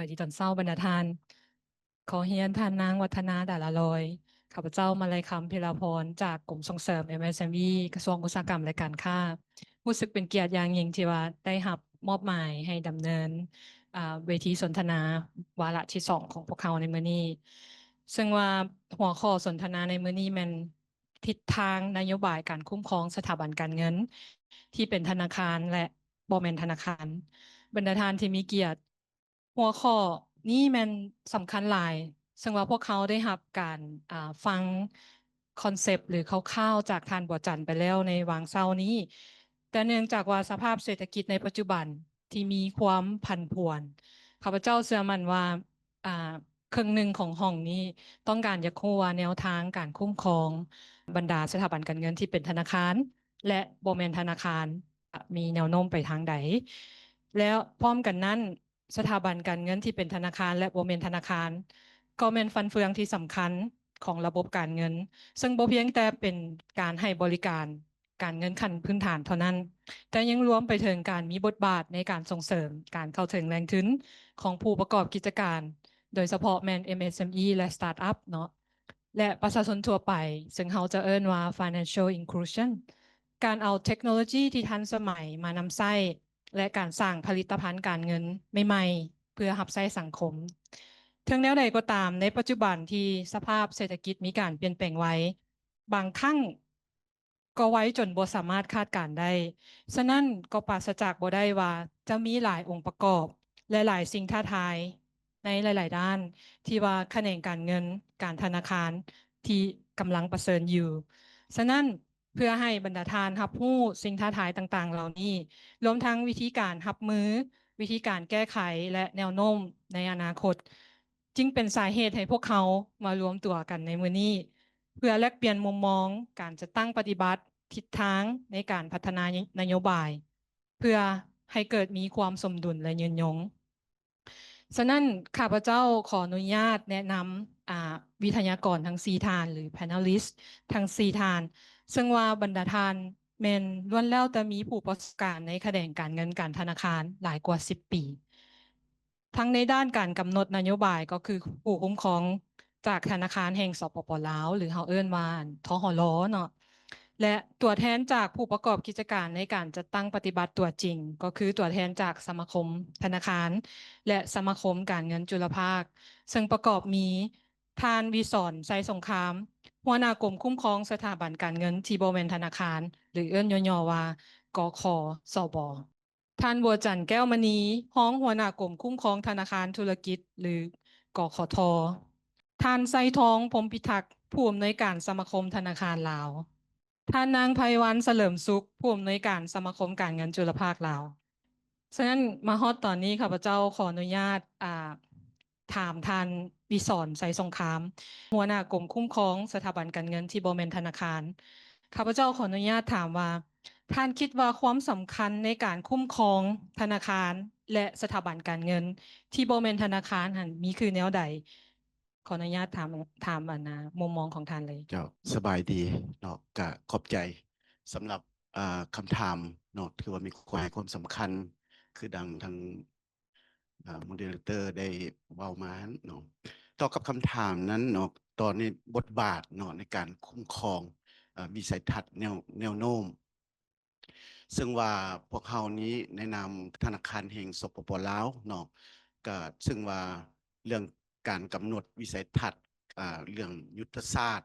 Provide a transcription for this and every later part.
ດີຕອນເຊົ້າບັນດາທ່ານ. ຂໍຮຽນທ່ານນາງ ວັດທະນາ ດາລາລອຍ. ຂ້າພະເຈົ້າ ມາໄລຄຳ ພິລາພອນ ຈາກກົມສົ່ງເສີມ ເອັມເອສເອັມອີ ກະຊວງອຸດສາຫະກຳ ແລະ ການຄ້າ. ຮູ້ສຶກເປັນກຽດຢ່າງຍິ່ງທີ່ວ່າໄດ້ຮັບມອບໝາຍໃຫ້ດຳເນີນ ອາ ເວທີສົນທະນາວາລະທີສອງຂອງພວກເຮົາໃນມື້ນີ້ ເຊິ່ງວ່າຫົວຂໍ້ສົນທະນາໃນມື້ນີ້ແມ່ນ ທິດທາງນະໂຍບາຍການຄຸ້ມຄອງສະຖາບັນການເງິນທີ່ເປັນທະນາຄານ ແລະ ບໍ່ແມ່ນທະນາຄານ. ບັນດາທ່ານທີ່ມີກຽດ, ຫົວຂໍ້ນີ້ແມ່ນສຳຄັນຫຼາຍ, ເຊິ່ງວ່າພວກເຮົາໄດ້ຮັບການ ອາ ຟັງຄອນເຊັບ ຫຼື ຄ່າວໆ ຈາກທ່ານ ບົວຈັນ ໄປແລ້ວໃນວາງເຊົ້ານີ້, ແຕ່ເນື່ອງຈາກວ່າສະພາບເສດຖະກິດໃນປັດຈຸບັນທີ່ມີຄວາມຜັນຜວນ, ຂ້າພະເຈົ້າເຊື່ອໝັ້ນວ່າ ອາ ເຄິ່ງໜຶ່ງຂອງຫ້ອງນີ້ຕ້ອງການຢາກຮູ້ວ່າແນວທາງການຄຸ້ມຄອງບັນດາສະຖາບັນການເງິນທີ່ເປັນທະນາຄານ ແລະ ບໍ່ແມ່ນທະນາຄານ ອາ ມີແນວໂນ້ມໄປທາງໃດ ແລະ ພ້ອມກັນນັ້ນ ສະຖາບັນການເງິນທີ່ເປັນທະນາຄານ ແລະ ບໍ່ແມ່ນທະນາຄານ ກໍແມ່ນຟັນເຟືອງທີ່ສຳຄັນຂອງລະບົບການເງິນ, ເຊິ່ງບໍ່ພຽງແຕ່ເປັນການໃຫ້ບໍລິການ ການເງິນຂັ້ນພື້ນຖານເທົ່ານັ້ນ, ແຕ່ຍັງລວມໄປເຖິງການມີບົດບາດໃນການສົ່ງເສີມການເຂົ້າເຖິງແຫຼ່ງທຶນຂອງຜູ້ປະກອບກິດຈະການ, ໂດຍສະເພາະແມ່ນ ເອັມເອສເອັມອີ ແລະ ສະຕາດອັບເນາະ ແລະ ປະຊາຊົນທົ່ວໄປ, ເຊິ່ງເຮົາຈະເອີ້ນວ່າ financial inclusion, ການເອົາເທັກໂນໂລຈີທີ່ທັນສະໄໝມານຳໃຊ້ ແລະ ການສ້າງຜະລິດຕະພັນການເງິນໃໝ່ໆ ເພື່ອຮັບໃຊ້ສັງຄົມ. ເຖິງແນວໃດກໍຕາມ, ໃນປັດຈຸບັນທີ່ສະພາບເສດຖະກິດມີການປ່ຽນແປງໄວ, ບາງຄັ້ງ ກໍໄວຈົນບໍ່ສາມາດຄາດການໄດ້. ສະນັ້ນກໍປາສະຈາກບໍ່ໄດ້ວ່າຈະມີຫຼາຍອົງປະກອບ ແລະ ຫຼາຍສິ່ງທ້າທາຍໃນຫຼາຍໆດ້ານ ທີ່ວ່າຂະແໜງການເງິນ, ການທະນາຄານທີ່ກຳລັງປະເຊີນຢູ່. ສະນັ້ນ ເພື່ອໃຫ້ບັນດາທ່ານຮັບຮູ້ສິ່ງທ້າທາຍຕ່າງໆເຫຼົ່ານີ້, ລວມທັງວິທີການຮັບມື, ວິທີການແກ້ໄຂ ແລະ ແນວໂນ້ມໃນອະນາຄົດ, ຈຶ່ງເປັນສາເຫດໃຫ້ພວກເຮົາມາລວມຕົວກັນໃນມື້ນີ້ ເພື່ອແລກປ່ຽນມຸມມອງການຈັດຕັ້ງປະຕິບັດ, ທິດທາງໃນການພັດທະນານະໂຍບາຍ ເພື່ອໃຫ້ເກີດມີຄວາມສົມດຸນ ແລະ ຍືນຍົງ. ສະນັ້ນ ຂ້າພະເຈົ້າຂໍອະນຸຍາດແນະນຳ ອາ ວິທະຍາກອນທັງສີ່ທ່ານ ຫຼື panelist ທັງສີ່ທ່ານ, ເຊິ່ງວ່າບັນດາທ່ານແມ່ນລ້ວນແລ້ວແຕ່ມີຜູ້ປະສົບການໃນຂະແໜງການເງິນການທະນາຄານຫຼາຍກວ່າສິບປີ. ທັງໃນດ້ານການກຳນົດນະໂຍບາຍ ກໍຄືຜູ້ຄຸ້ມຄອງຈາກທະນາຄານແຫ່ງ ສປປ ລາວ ຫຼື ເຮົາເອີ້ນວ່າ ທຫລ ເນາະ ແລະ ຕົວແທນຈາກຜູ້ປະກອບກິດຈະການໃນການຈັດຕັ້ງປະຕິບັດຕົວຈິງ ກໍຄືຕົວແທນຈາກສະມາຄົມທະນາຄານ ແລະ ສະມາຄົມການເງິນຈຸລະພາກ ເຊິ່ງປະກອບມີ ທ່ານ ວິສອນ ໄຊສົງຄາມ ຫົວໜ້າກົມຄຸ້ມຄອງສະຖາບັນການເງິນທີ່ບໍ່ແມ່ນທະນາຄານ ຫຼື ເອີ້ນຫຍໍ້ໆວ່າ ກຂສບ. ທ່ານ ບົວຈັນ ແກ້ວມະນີ ຮອງຫົວໜ້າກົມຄຸ້ມຄອງທະນາຄານທຸລະກິດ ຫຼື ກຂທ, ທ່ານ ໄຊທອງ ພົມພິທັກ ຜູ້ອຳນວຍການສະມາຄົມທະນາຄານລາວ, ທ່ານນາງ ໄພວັນ ສະເຫຼີມສຸກ ຜູ້ອຳນວຍການສະມາຄົມການເງິນຈຸລະພາກລາວ. ສະນັ້ນ ມາຮອດຕອນນີ້ ຂ້າພະເຈົ້າຂໍອະນຸຍາດ ອາ ຖາມທ່ານ ວິສອນ ໄຊສົງຄາມ ຫົວໜ້າກົມຄຸ້ມຄອງສະຖາບັນການເງິນທີ່ບໍ່ແມ່ນທະນາຄານ. ຂ້າພະເຈົ້າຂໍອະນຸຍາດຖາມວ່າ ທ່ານຄິດວ່າຄວາມສຳຄັນໃນການຄຸ້ມຄອງທະນາຄານ ແລະ ສະຖາບັນການເງິນທີ່ບໍ່ແມ່ນທະນາຄານຫັ້ນ ມີຄືແນວໃດ? ຂໍອະນຸຍາດຖາມ ຖາມ ອັນນ່າ ມຸມມອງຂອງທ່ານເລີຍ. ເຈົ້າ ສະບາຍດີເນາະ, ກະຂອບໃຈສຳລັບ ອາ ຄຳຖາມເນາະ, ຖືວ່າມີຄວາມ ໃຫ້ຄວາມສຳຄັນ ຄືດັ່ງທາງ ອາ ໂມເດເຣເຕີໄດ້ເວົ້າມາເນາະ. ຕໍ່ກັບຄຳຖາມນັ້ນເນາະ, ຕໍ່ໃນບົດບາດເນາະ ໃນການຄຸ້ມຄອງ ອາ ວິໄສທັດແນວ ແນວໂນ້ມ ເຊິ່ງວ່າພວກເຮົານີ້ໃນນາມທະນາຄານແຫ່ງ ສປປ ລາວ ເນາະ, ກະເຊິ່ງວ່າເລື່ອງການກຳນົດວິໄສທັດ ອາ ເລື່ອງຍຸດທະສາດ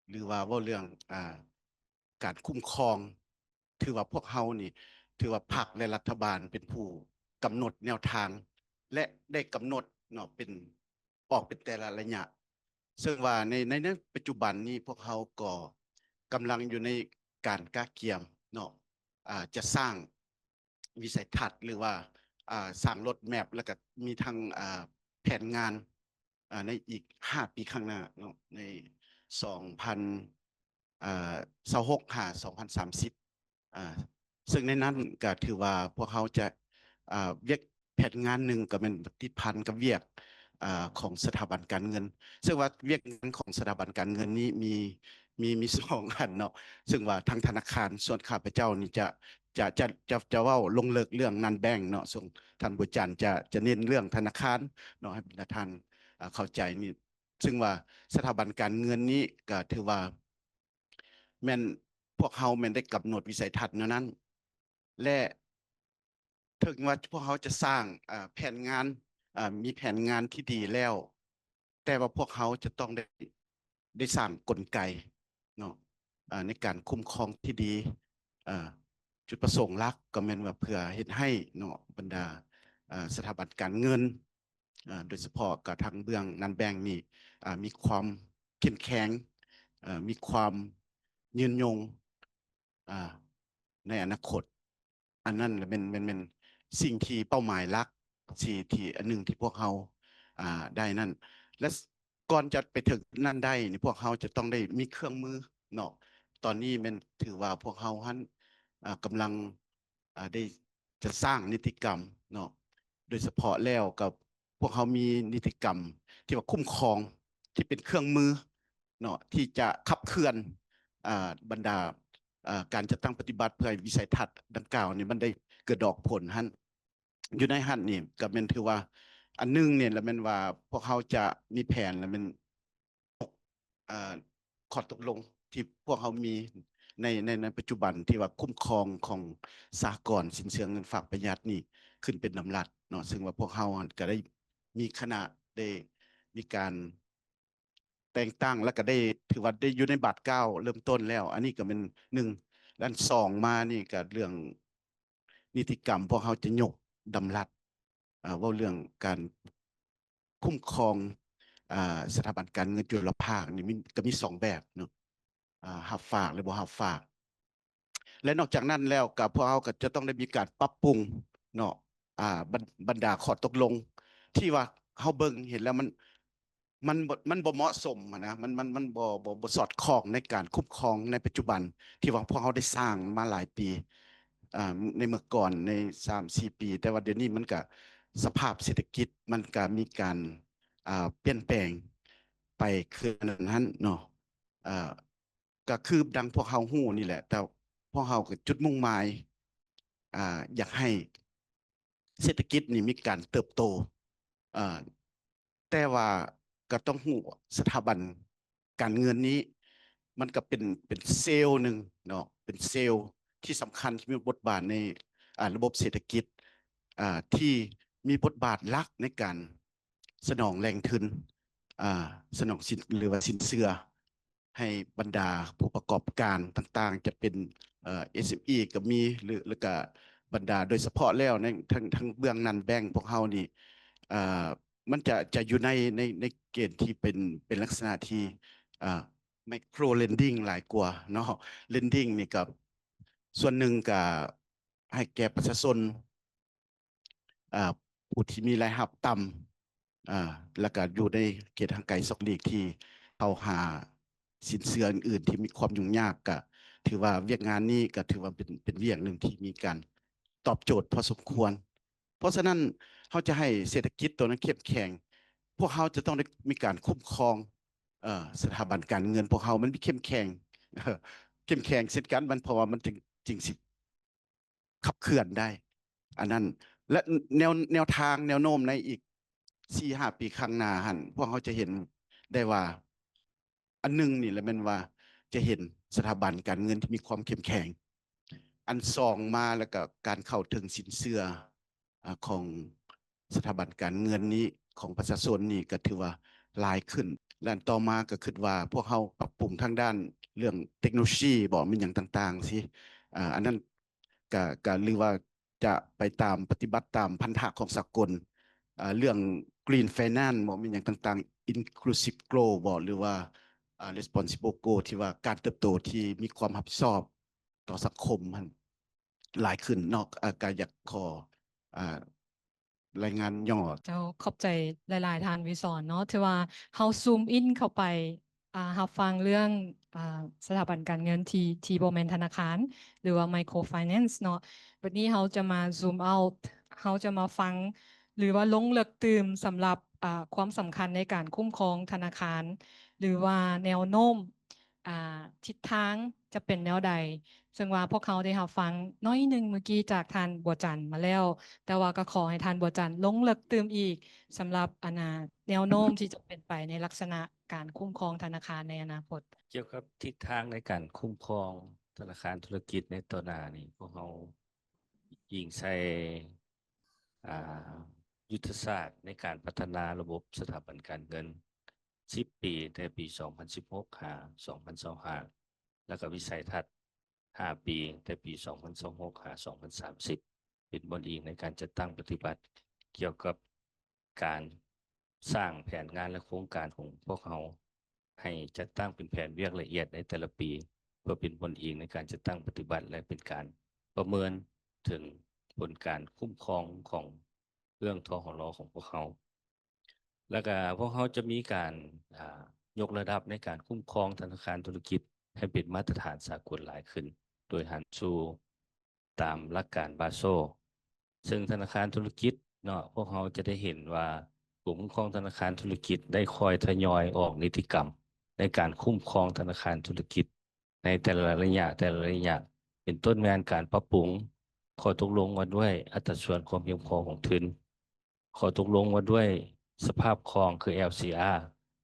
ຫຼືວ່າເວົ້າເລື່ອງ ອາ ການຄຸ້ມຄອງ ຖືວ່າພວກເຮົານີ້ ຖືວ່າພັກ ແລະ ລັດຖະບານເປັນຜູ້ກຳນົດແນວທາງ ແລະ ໄດ້ກຳນົດເນາະ ເປັນ ອອກເປັນແຕ່ລະໄລຍະ. ເຊິ່ງວ່າໃນ ໃນ ໃນປັດຈຸບັນນີ້ ພວກເຮົາກໍກຳລັງຢູ່ໃນການກະກຽມເນາະ ອາ ຈະສ້າງວິໄສທັດ ຫຼືວ່າ ອາ ສ້າງໂຣດແມັບ ແລ້ວກໍມີທັງ ອາ ແຜນງານ ອາ ໃນອີກຫ້າປີຂ້າງໜ້າເນາະ ໃນສອງພັນ ອາ ຊາວຫົກ ຫາ ສອງພັນສາມສິບ ອາ ເຊິ່ງໃນນັ້ນກໍຖືວ່າພວກເຮົາຈະ ອາ ວຽກແຜນງານໜຶ່ງກໍແມ່ນຕິດພັນກັບວຽກ ອາ ຂອງສະຖາບັນການເງິນ ເຊິ່ງວ່າວຽກງານຂອງສະຖາບັນການເງິນນີ້ມີ ມີ ມີສອງອັນເນາະ ເຊິ່ງວ່າທາງທະນາຄານ ສ່ວນຂ້າພະເຈົ້ານີ້ຈະ ຈະ ຈະ ຈະ ຈະເວົ້າລົງເລິກເລື່ອງ non-bank ເນາະ ເຊິ່ງທ່ານບົວຈັນຈະ ຈະເນັ້ນເລື່ອງທະນາຄານເນາະ ໃຫ້ບັນດາທ່ານ ເຂົ້າໃຈນີ້ ເຊິ່ງວ່າສະຖາບັນການເງິນນີ້ກໍຖືວ່າແມ່ນ ພວກເຮົາແມ່ນໄດ້ກຳນົດວິໄສທັດແນວນັ້ນ ແລະ ເຖິງວ່າພວກເຮົາຈະສ້າງ ເອີ ແຜນງານ ເອີ ມີແຜນງານທີ່ດີແລ້ວ ແຕ່ວ່າພວກເຮົາຈະຕ້ອງໄດ້ ໄດ້ສ້າງກົນໄກເນາະ ເອີ ໃນການຄຸ້ມຄອງທີ່ດີ ເອີ ຈຸດປະສົງຫຼັກກໍແມ່ນວ່າເພື່ອເຮັດໃຫ້ເນາະ ບັນດາ ເອີ ສະຖາບັນການເງິນ ເອີ ໂດຍສະເພາະກໍທາງເບື້ອງ non-bank ນີ້ ເອີ ມີຄວາມເຂັ້ມແຂງ ເອີ ມີຄວາມຍືນຍົງ ອ່າ ໃນອະນາຄົດ ອັນນັ້ນລະແມ່ນ ແມ່ນ ແມ່ນສິ່ງທີ່ເປົ້າໝາຍຫຼັກ ທີ່ ທີ່ອັນໜຶ່ງທີ່ພວກເຮົາ ອ່າ ໄດ້ນັ້ນ ແລະ ກ່ອນຈະໄປເຖິງນັ້ນໄດ້ນີ້ ພວກເຮົາຈະຕ້ອງໄດ້ມີເຄື່ອງມືເນາະ ຕອນນີ້ແມ່ນຖືວ່າພວກເຮົາຫັ້ນ ອ່າ ກຳລັງ ອ່າ ໄດ້ຈະສ້າງນິຕິກຳເນາະ ໂດຍສະເພາະແລ້ວກໍພວກເຮົາມີນິຕິກຳທີ່ວ່າຄຸ້ມຄອງ ທີ່ເປັນເຄື່ອງມືເນາະ ທີ່ຈະຂັບເຄື່ອນ ອ່າ ບັນດາ ອ່າ ການຈັດຕັ້ງປະຕິບັດ ເພື່ອໃຫ້ວິໄສທັດດັ່ງກ່າວນີ້ມັນໄດ້ເກີດດອກຜົນຫັ້ນ ຢູ່ໃນຫັ້ນນີ້ກໍແມ່ນຖືວ່າອັນໜຶ່ງນີ້ລະແມ່ນວ່າພວກເຮົາຈະມີແຜນລະແມ່ນ ອ່າ ຂໍ້ຕົກລົງທີ່ພວກເຮົາມີໃນ ໃນ ໃນປັດຈຸບັນທີ່ວ່າຄຸ້ມຄອງຂອງສະຫະກອນສິນເຊື່ອເງິນຝາກປະຢັດນີ້ຂຶ້ນເປັນດຳລັດເນາະ ເຊິ່ງວ່າພວກເຮົາຫັ້ນກໍໄດ້ມີຄະນະ ໄດ້ມີການແຕ່ງຕັ້ງ ແລ້ວກໍໄດ້ ຖືວ່າໄດ້ຢູ່ໃນບາດກ້າວເລີ່ມຕົ້ນແລ້ວ ອັນນີ້ກໍແມ່ນໜຶ່ງ ແລະ ອັນສອງມານີ້ກໍເລື່ອງນິຕິກຳ ພວກເຮົາຈະຍົກດຳລັດ ເວົ້າເລື່ອງການຄຸ້ມຄອງ ອ່າ ສະຖາບັນການເງິນຈຸລະພາກນີ້ມີ ກໍມີສອງແບບເນາະ ອ່າ ຮັບຝາກ ຫຼື ບໍ່ຮັບຝາກ ແລະ ນອກຈາກນັ້ນແລ້ວກໍພວກເຮົາກໍຈະຕ້ອງໄດ້ມີການປັບປຸງເນາະ ອ່າ ບັນ ບັນດາຂໍ້ຕົກລົງ ທີ່ວ່າເຮົາເບິ່ງເຫັນແລ້ວມັນ ມັນບໍ່ ມັນບໍ່ເໝາະສົມຫັ້ນນະ ມັນ ມັນ ມັນບໍ່ ບໍ່ ບໍ່ສອດຄ່ອງໃນການຄຸ້ມຄອງໃນປັດຈຸບັນ ທີ່ວ່າພວກເຮົາໄດ້ສ້າງມາຫຼາຍປີ ອ່າ ໃນເມື່ອກ່ອນໃນສາມສີ່ປີ ແຕ່ວ່າດຽວນີ້ມັນກະ ສະພາບເສດຖະກິດມັນກະມີການ ອ່າ ປ່ຽນແປງໄປຄືນັ້ນຫັ້ນເນາະ ອ່າ ກະຄືດັ່ງພວກເຮົາຮູ້ນີ້ແຫຼະ ແຕ່ພວກເຮົາກໍຈຸດມຸ່ງໝາຍ ອ່າ ຢາກໃຫ້ເສດຖະກິດນີ້ມີການເຕີບໂຕ ອ່າ ແຕ່ວ່າກໍຕ້ອງຮູ້ສະຖາບັນການເງິນນີ້ ມັນກໍເປັນ ເປັນເຊວໜຶ່ງເນາະ ເປັນເຊວທີ່ສຳຄັນ ທີ່ມີບົດບາດໃນ ອ່າ ລະບົບເສດຖະກິດ ອ່າ ທີ່ມີບົດບາດຫຼັກໃນການສະໜອງແຫຼ່ງທຶນ ອ່າ ສະໜອງສິນ ຫຼືວ່າສິນເຊື່ອ ໃຫ້ບັນດາຜູ້ປະກອບການຕ່າງໆ ຈະເປັນ ເອີ ເອສເອັມອີ ກໍມີ ຫຼື ແລ້ວກະບັນດາ ໂດຍສະເພາະແລ້ວໃນທາງ ທາງເບື້ອງ non-bank ພວກເຮົານີ້ ເອີ ມັນຈະ ຈະຢູ່ໃນ ໃນ ໃນເກນທີ່ເປັນ ເປັນລັກສະນະທີ່ ເອີ micro lending ຫຼາຍກວ່າເນາະ lending ນີ້ກໍສ່ວນໜຶ່ງກໍໃຫ້ແກ່ປະຊາຊົນ ອ່າ ຜູ້ທີ່ມີລາຍຮັບຕ່ຳ ອ່າ ແລ້ວກະຢູ່ໃນເຂດຫ່າງໄກສອກຫຼີກ ທີ່ເຂົ້າຫາສິນເຊື່ອອື່ນໆ ທີ່ມີຄວາມຫຍຸ້ງຍາກ ກະຖືວ່າວຽກງານນີ້ກະຖືວ່າເປັນ ເປັນວຽກໜຶ່ງທີ່ມີການຕອບໂຈດພໍສົມຄວນ. ເພາະສະນັ້ນ ເຮົາຈະໃຫ້ເສດຖະກິດໂຕນັ້ນເຂັ້ມແຂງ, ພວກເຮົາຈະຕ້ອງໄດ້ມີການຄຸ້ມຄອງ ເອີ ສະຖາບັນການເງິນພວກເຮົາ ມັນມີເຂັ້ມແຂງ ເຂັ້ມແຂງເຊັ່ນກັນ ມັນ ເພາະວ່າມັນຈຶ່ງ ຈຶ່ງຊິ ຂັບເຄື່ອນໄດ້ ອັນນັ້ນ ແລະ ແນວ ແນວທາງແນວໂນ້ມໃນອີກສີ່ຫ້າປີຂ້າງໜ້າຫັ້ນ ພວກເຮົາຈະເຫັນໄດ້ວ່າ ອັນໜຶ່ງນີ້ແຫຼະແມ່ນວ່າຈະເຫັນສະຖາບັນການເງິນທີ່ມີຄວາມເຂັ້ມແຂງ, ອັນສອງມາແລ້ວກໍການເຂົ້າເຖິງສິນເຊື່ອ ອາ ຂອງສະຖາບັນການເງິນນີ້ ຂອງປະຊາຊົນນີ້ກໍຖືວ່າຫຼາຍຂຶ້ນ ແລະ ອັນຕໍ່ມາກໍຄິດວ່າພວກເຮົາປັບປຸງທາງດ້ານເລື່ອງເຕັກໂນໂລຊີບໍ ແມ່ນຫຍັງຕ່າງໆຊີ້ ອາ ອັນນັ້ນ ກະ ກະ ຫຼືວ່າຈະໄປຕາມ ປະຕິບັດຕາມພັນທະຂອງສາກົນ ອາ ເລື່ອງ Green Finance ບໍ ແມ່ນຫຍັງຕ່າງໆ Inclusive Growth ບໍ ຫຼືວ່າ ອາ Responsible Growth ທີ່ວ່າການເຕີບໂຕທີ່ມີຄວາມຮັບຜິດຊອບຕໍ່ສັງຄົມຫັ້ນຫຼາຍຂຶ້ນເນາະ ອາ ກະຢາກຂໍ ອາ ລາຍງານຫຍໍ້. ເຈົ້າ ຂອບໃຈຫຼາຍໆ ທ່ານວິສອນເນາະ ຖືວ່າເຮົາຊູມອິນເຂົ້າໄປ ອ່າ ຮັບຟັງເລື່ອງ ອ່າ ສະຖາບັນການເງິນທີ່ ທີ່ບໍ່ແມ່ນທະນາຄານ ຫຼືວ່າ Microfinance ເນາະ. ບັດນີ້ເຮົາຈະມາ zoom out ເຮົາຈະມາຟັງ ຫຼືວ່າລົງເລິກຕື່ມສຳລັບ ອ່າ ຄວາມສຳຄັນໃນການຄຸ້ມຄອງທະນາຄານ ຫຼືວ່າແນວໂນ້ມ ອ່າ ທິດທາງຈະເປັນແນວໃດ ເຊິ່ງວ່າພວກເຮົາໄດ້ຮັບຟັງໜ້ອຍໜຶ່ງມື້ກີ້ຈາກທ່ານບົວຈັນມາແລ້ວ, ແຕ່ວ່າກໍຂໍໃຫ້ທ່ານບົວຈັນລົງເລິກຕື່ມອີກ ສຳລັບ ອັນນ່າ ແນວໂນ້ມທີ່ຈະເປັນໄປໃນລັກສະນະການຄຸ້ມຄອງທະນາຄານໃນອະນາຄົດ. ກ່ຽວກັບທິດທາງໃນການຄຸ້ມຄອງທະນາຄານທຸລະກິດໃນຕໍ່ໜ້ານີ້, ພວກເຮົາອີງໃສ່ ອ່າ ຍຸດທະສາດໃນການພັດທະນາລະບົບສະຖາບັນການເງິນສິບປີ, ແຕ່ປີສອງພັນສິບຫົກຫາສອງພັນຊາວຫ້າ ແລ້ວກໍວິໄສທັດຫ້າປີ, ແຕ່ປີສອງພັນຊາວຫົກຫາສອງພັນສາມສິບ ເປັນບ່ອນອີງໃນການຈັດຕັ້ງປະຕິບັດກ່ຽວກັບການສ້າງແຜນງານ ແລະ ໂຄງການຂອງພວກເຮົາ ໃຫ້ຈັດຕັ້ງເປັນແຜນວຽກລະອຽດໃນແຕ່ລະປີ ເພື່ອເປັນບ່ອນອີງໃນການຈັດຕັ້ງປະຕິບັດ ແລະ ເປັນການປະເມີນເຖິງຜົນການຄຸ້ມຄອງຂອງເລື່ອງ ທຫລ ຂອງພວກເຮົາ. ແລ້ວກະພວກເຮົາຈະມີການ ອ່າ ຍົກລະດັບໃນການຄຸ້ມຄອງທະນາຄານທຸລະກິດໃຫ້ເປັນມາດຕະຖານສາກົນຫຼາຍຂຶ້ນ ໂດຍຫັນສູ່ຕາມຫຼັກການບາໂຊ. ເຊິ່ງທະນາຄານທຸລະກິດເນາະ, ພວກເຮົາຈະໄດ້ເຫັນວ່າກົມຄຸ້ມຄອງທະນາຄານທຸລະກິດໄດ້ຄ່ອຍທະຍອຍອອກນິຕິກຳໃນການຄຸ້ມຄອງທະນາຄານທຸລະກິດໃນແຕ່ລະໄລຍະ, ແຕ່ລະໄລຍະ, ເປັນຕົ້ນແມ່ນການປັບປຸງຂໍ້ຕົກລົງວ່າດ້ວຍອັດຕາສ່ວນຄວາມພຽງພໍຂອງທຶນ, ຂໍ້ຕົກລົງວ່າດ້ວຍສະພາບຄ່ອງ ຄື ແອລຊີອາ.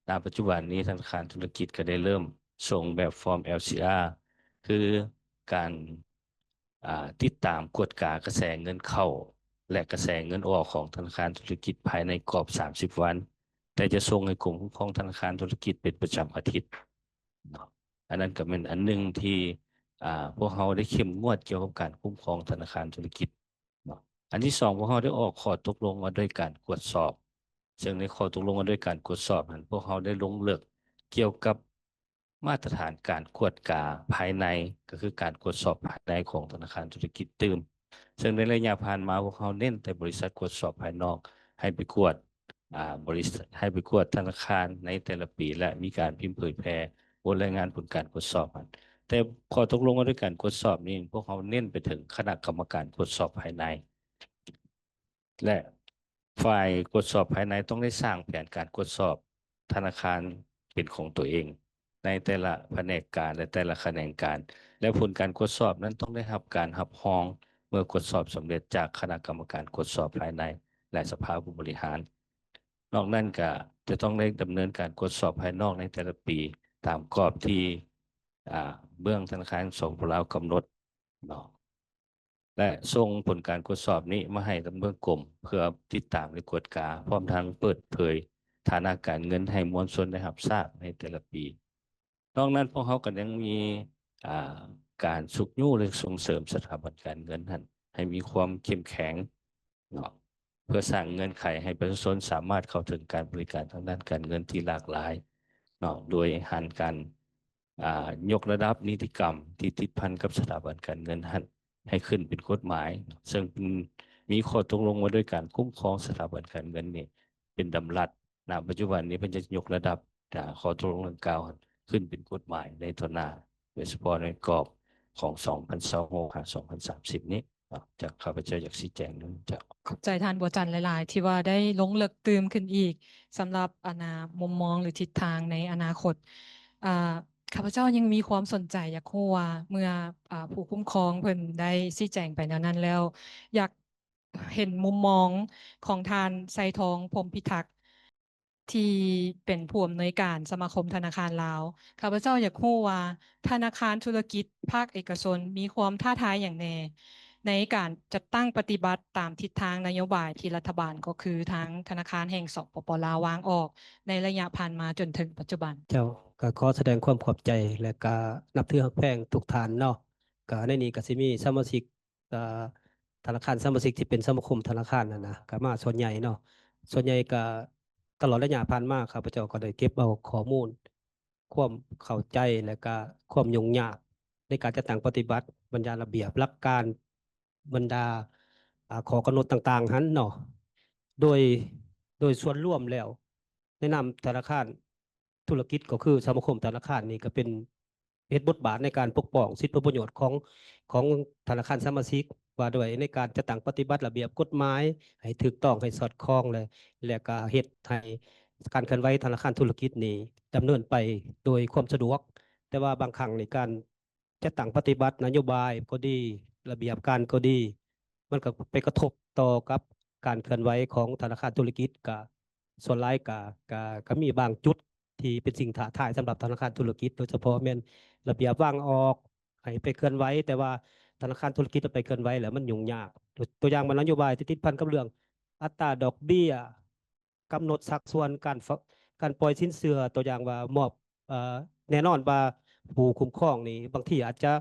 ນະປັດຈຸບັນນີ້ທະນາຄານທຸລະກິດກໍໄດ້ເລີ່ມສົ່ງແບບຟອມ ແອລຊີອາ ຄືການ ອ່າ ຕິດຕາມກວດກາກະແສເງິນເຂົ້າ ແລະ ກະແສເງິນອອກຂອງທະນາຄານທຸລະກິດພາຍໃນກອບສາມສິບວັນ, ແຕ່ຈະສົ່ງໃຫ້ກົມຄຸ້ມຄອງທະນາຄານທຸລະກິດເປັນປະຈຳອາທິດເນາະ. ອັນນັ້ນກໍແມ່ນອັນໜຶ່ງທີ່ ອ່າ ພວກເຮົາໄດ້ເຂັ້ມງວດກ່ຽວກັບການຄຸ້ມຄອງທະນາຄານທຸລະກິດເນາະ. ອັນທີສອງ, ພວກເຮົາໄດ້ອອກຂໍ້ຕົກລົງວ່າດ້ວຍການກວດສອບ, ເຊິ່ງໃນຂໍ້ຕົກລົງວ່າດ້ວຍການກວດສອບນັ້ນ ພວກເຮົາໄດ້ລົງເລິກກ່ຽວກັບ ມາດຕະຖານການກວດກາພາຍໃນ ກໍຄືການກວດສອບພາຍໃນຂອງທະນາຄານທຸລະກິດຕື່ມ. ເຊິ່ງໃນໄລຍະຜ່ານມາ ພວກເຮົາເນັ້ນແຕ່ບໍລິສັດກວດສອບພາຍນອກໃຫ້ໄປກວດ ອ່າ ບໍລິສັດ ໃຫ້ໄປກວດທະນາຄານໃນແຕ່ລະປີ ແລະ ມີການພິມເຜີຍແຜ່ບົດລາຍງານຜົນການກວດສອບຫັ້ນ. ແຕ່ຂໍ້ຕົກລົງວ່າດ້ວຍການກວດສອບນີ້ ພວກເຮົາເນັ້ນໄປເຖິງຄະນະກຳມະການກວດສອບພາຍໃນ ແລະ ຝ່າຍກວດສອບພາຍໃນຕ້ອງໄດ້ສ້າງແຜນການກວດສອບທະນາຄານເປັນຂອງຕົວເອງ ໃນແຕ່ລະພະແນກການ ແລະ ແຕ່ລະຂະແໜງການ ແລະ ຜົນການກວດສອບນັ້ນຕ້ອງໄດ້ຮັບການຮັບຮອງເມື່ອກວດສອບສຳເລັດຈາກຄະນະກຳມະການກວດສອບພາຍໃນ ແລະ ສະພາຜູ້ບໍລິຫານ. ນອກນັ້ນກະຈະຕ້ອງໄດ້ດຳເນີນການກວດສອບພາຍນອກໃນແຕ່ລະປີ ຕາມກອບທີ່ ອາ ເບື້ອງທະນາຄານ ສປປ ລາວ ກຳນົດເນາະ. ແລະ ສົ່ງຜົນການກວດສອບນີ້ມາໃຫ້ທາງເບື້ອງກົມ ເພື່ອຕິດຕາມ ແລະ ກວດກາ, ພ້ອມທັງເປີດເຜີຍຖານະການເງິນໃຫ້ມວນຊົນໄດ້ຮັບຊາບໃນແຕ່ລະປີ. ນອກນັ້ນ, ພວກເຮົາກໍຍັງມີ, ອາ, ການຊຸກຍູ້ ແລະ ສົ່ງເສີມສະຖາບັນການເງິນຫັ້ນໃຫ້ມີຄວາມເຂັ້ມແຂງເນາະ, ເພື່ອສ້າງເງື່ອນໄຂໃຫ້ປະຊາຊົນສາມາດເຂົ້າເຖິງການບໍລິການທາງດ້ານການເງິນທີ່ຫຼາກຫຼາຍເນາະ, ໂດຍຫັນການ ອາ, ຍົກລະດັບນິຕິກຳທີ່ຕິດພັນກັບສະຖາບັນການເງິນຫັ້ນໃຫ້ຂຶ້ນເປັນກົດໝາຍ, ເຊິ່ງເປັນ ມີຂໍ້ຕົກລົງວ່າດ້ວຍການຄຸ້ມຄອງສະຖາບັນການເງິນນີ້ເປັນດຳລັດ. ນະປັດຈຸບັນນີ້ເພິ່ນຈະຍົກລະດັບ, ອາ, ຂໍ້ຕົກລົງດັ່ງກ່າວຫັ້ນຂຶ້ນເປັນກົດໝາຍໃນຕໍ່ໜ້າ, ໂດຍສະເພາະໃນກອບຂອງສອງພັນຊາວຫົກຫາສອງພັນສາມສິບນີ້. ເນາະ, ຈາກຂ້າພະເຈົ້າຢາກຊີ້ແຈງເນາະ. ເຈົ້າ. ຂອບໃຈທ່ານບົວຈັນຫຼາຍໆ ທີ່ວ່າໄດ້ລົງເລິກຕື່ມຂຶ້ນອີກ ສຳລັບ ອັນນ່າ ມຸມມອງ ຫຼື ທິດທາງໃນອະນາຄົດ. ອາ, ຂ້າພະເຈົ້າຍັງມີຄວາມສົນໃຈຢາກຮູ້ວ່າ ເມື່ອ ອາ ຜູ້ຄຸ້ມຄອງເພິ່ນໄດ້ຊີ້ແຈງໄປແນວນັ້ນແລ້ວ, ຢາກເຫັນມຸມມອງຂອງທ່ານ ໄຊທອງ ພົມພິທັກ ທີ່ເປັນຜູ້ອຳນວຍການສະມາຄົມທະນາຄານລາວ, ຂ້າພະເຈົ້າຢາກຮູ້ວ່າທະນາຄານທຸລະກິດພາກເອກະຊົນມີຄວາມທ້າທາຍຫຍັງແດ່ ໃນການຈັດຕັ້ງປະຕິບັດຕາມທິດທາງນະໂຍບາຍທີ່ລັດຖະບານ ກໍຄືທາງທະນາຄານແຫ່ງ ສປປ ລາວ ວາງອອກໃນໄລຍະຜ່ານມາຈົນເຖິງປັດຈຸບັນ? ເຈົ້າ, ກໍຂໍສະແດງຄວາມຂອບໃຈ ແລະ ກໍນັບຖືຮັກແພງທຸກທ່ານເນາະ. ກໍໃນນີ້ກໍຊິມີສະມາຊິກ ອ່າ ທະນາຄານສະມາຊິກທີ່ເປັນສະມາຄົມທະນາຄານຫັ້ນນະ ກໍມາສ່ວນໃຫຍ່ເນາະ. ສ່ວນໃຫຍ່ກໍຕະຫຼອດໄລຍະຜ່ານມາ ຂ້າພະເຈົ້າກໍໄດ້ເກັບເອົາຂໍ້ມູນ ຄວາມເຂົ້າໃຈ ແລະກະຄວາມຫຍຸ້ງຍາກໃນການຈັດຕັ້ງປະຕິບັດບັນດາລະບຽບຫຼັກການ ບັນດາ ອາ ຂໍ້ກຳນົດຕ່າງໆຫັ້ນເນາະ. ໂດຍ ໂດຍສ່ວນລວມແລ້ວ ໃນນາມທະນາຄານທຸລະກິດ ກໍຄືສະມາຄົມທະນາຄານນີ້ ກໍເປັນ ເຮັດບົດບາດໃນການປົກປ້ອງສິດຜົນປະໂຫຍດຂອງ ຂອງທະນາຄານສະມາຊິກ ວ່າດ້ວຍໃນການຈັດຕັ້ງປະຕິບັດລະບຽບກົດໝາຍໃຫ້ຖືກຕ້ອງ ໃຫ້ສອດຄ່ອງ ແລະ ແລະກະເຮັດໃຫ້ການເຄື່ອນໄຫວທະນາຄານທຸລະກິດນີ້ດຳເນີນໄປໂດຍຄວາມສະດວກ ແຕ່ວ່າບາງຄັ້ງໃນການຈັດຕັ້ງປະຕິບັດນະໂຍບາຍກໍດີ, ລະບຽບການກໍດີ, ມັນກໍໄປກະທົບຕໍ່ກັບການເຄື່ອນໄຫວຂອງທະນາຄານທຸລະກິດ, ກະສ່ວນຫຼາຍກະ ກະ ກະມີບາງຈຸດທີ່ເປັນສິ່ງທ້າທາຍສຳລັບທະນາຄານທຸລະກິດ, ໂດຍສະເພາະແມ່ນລະບຽບວາງອອກໃຫ້ໄປເຄື່ອນໄຫວ, ແຕ່ວ່າທະນາຄານທຸລະກິດໄປເຄື່ອນໄຫວແລ້ວມັນຫຍຸ້ງຍາກ. ຕົວ ຕົວຢ່າງວ່ານະໂຍບາຍທີ່ຕິດພັນກັບເລື່ອງອັດຕາດອກເບ້ຍ, ກຳນົດສັດສ່ວນການ ການປ່ອຍສິນເຊື່ອ, ຕົວຢ່າງວ່າມອບ ເອີ ແນ່ນອນວ່າຜູ້ຄຸ້ມຄອງນີ້ບາງທີອາດຈະ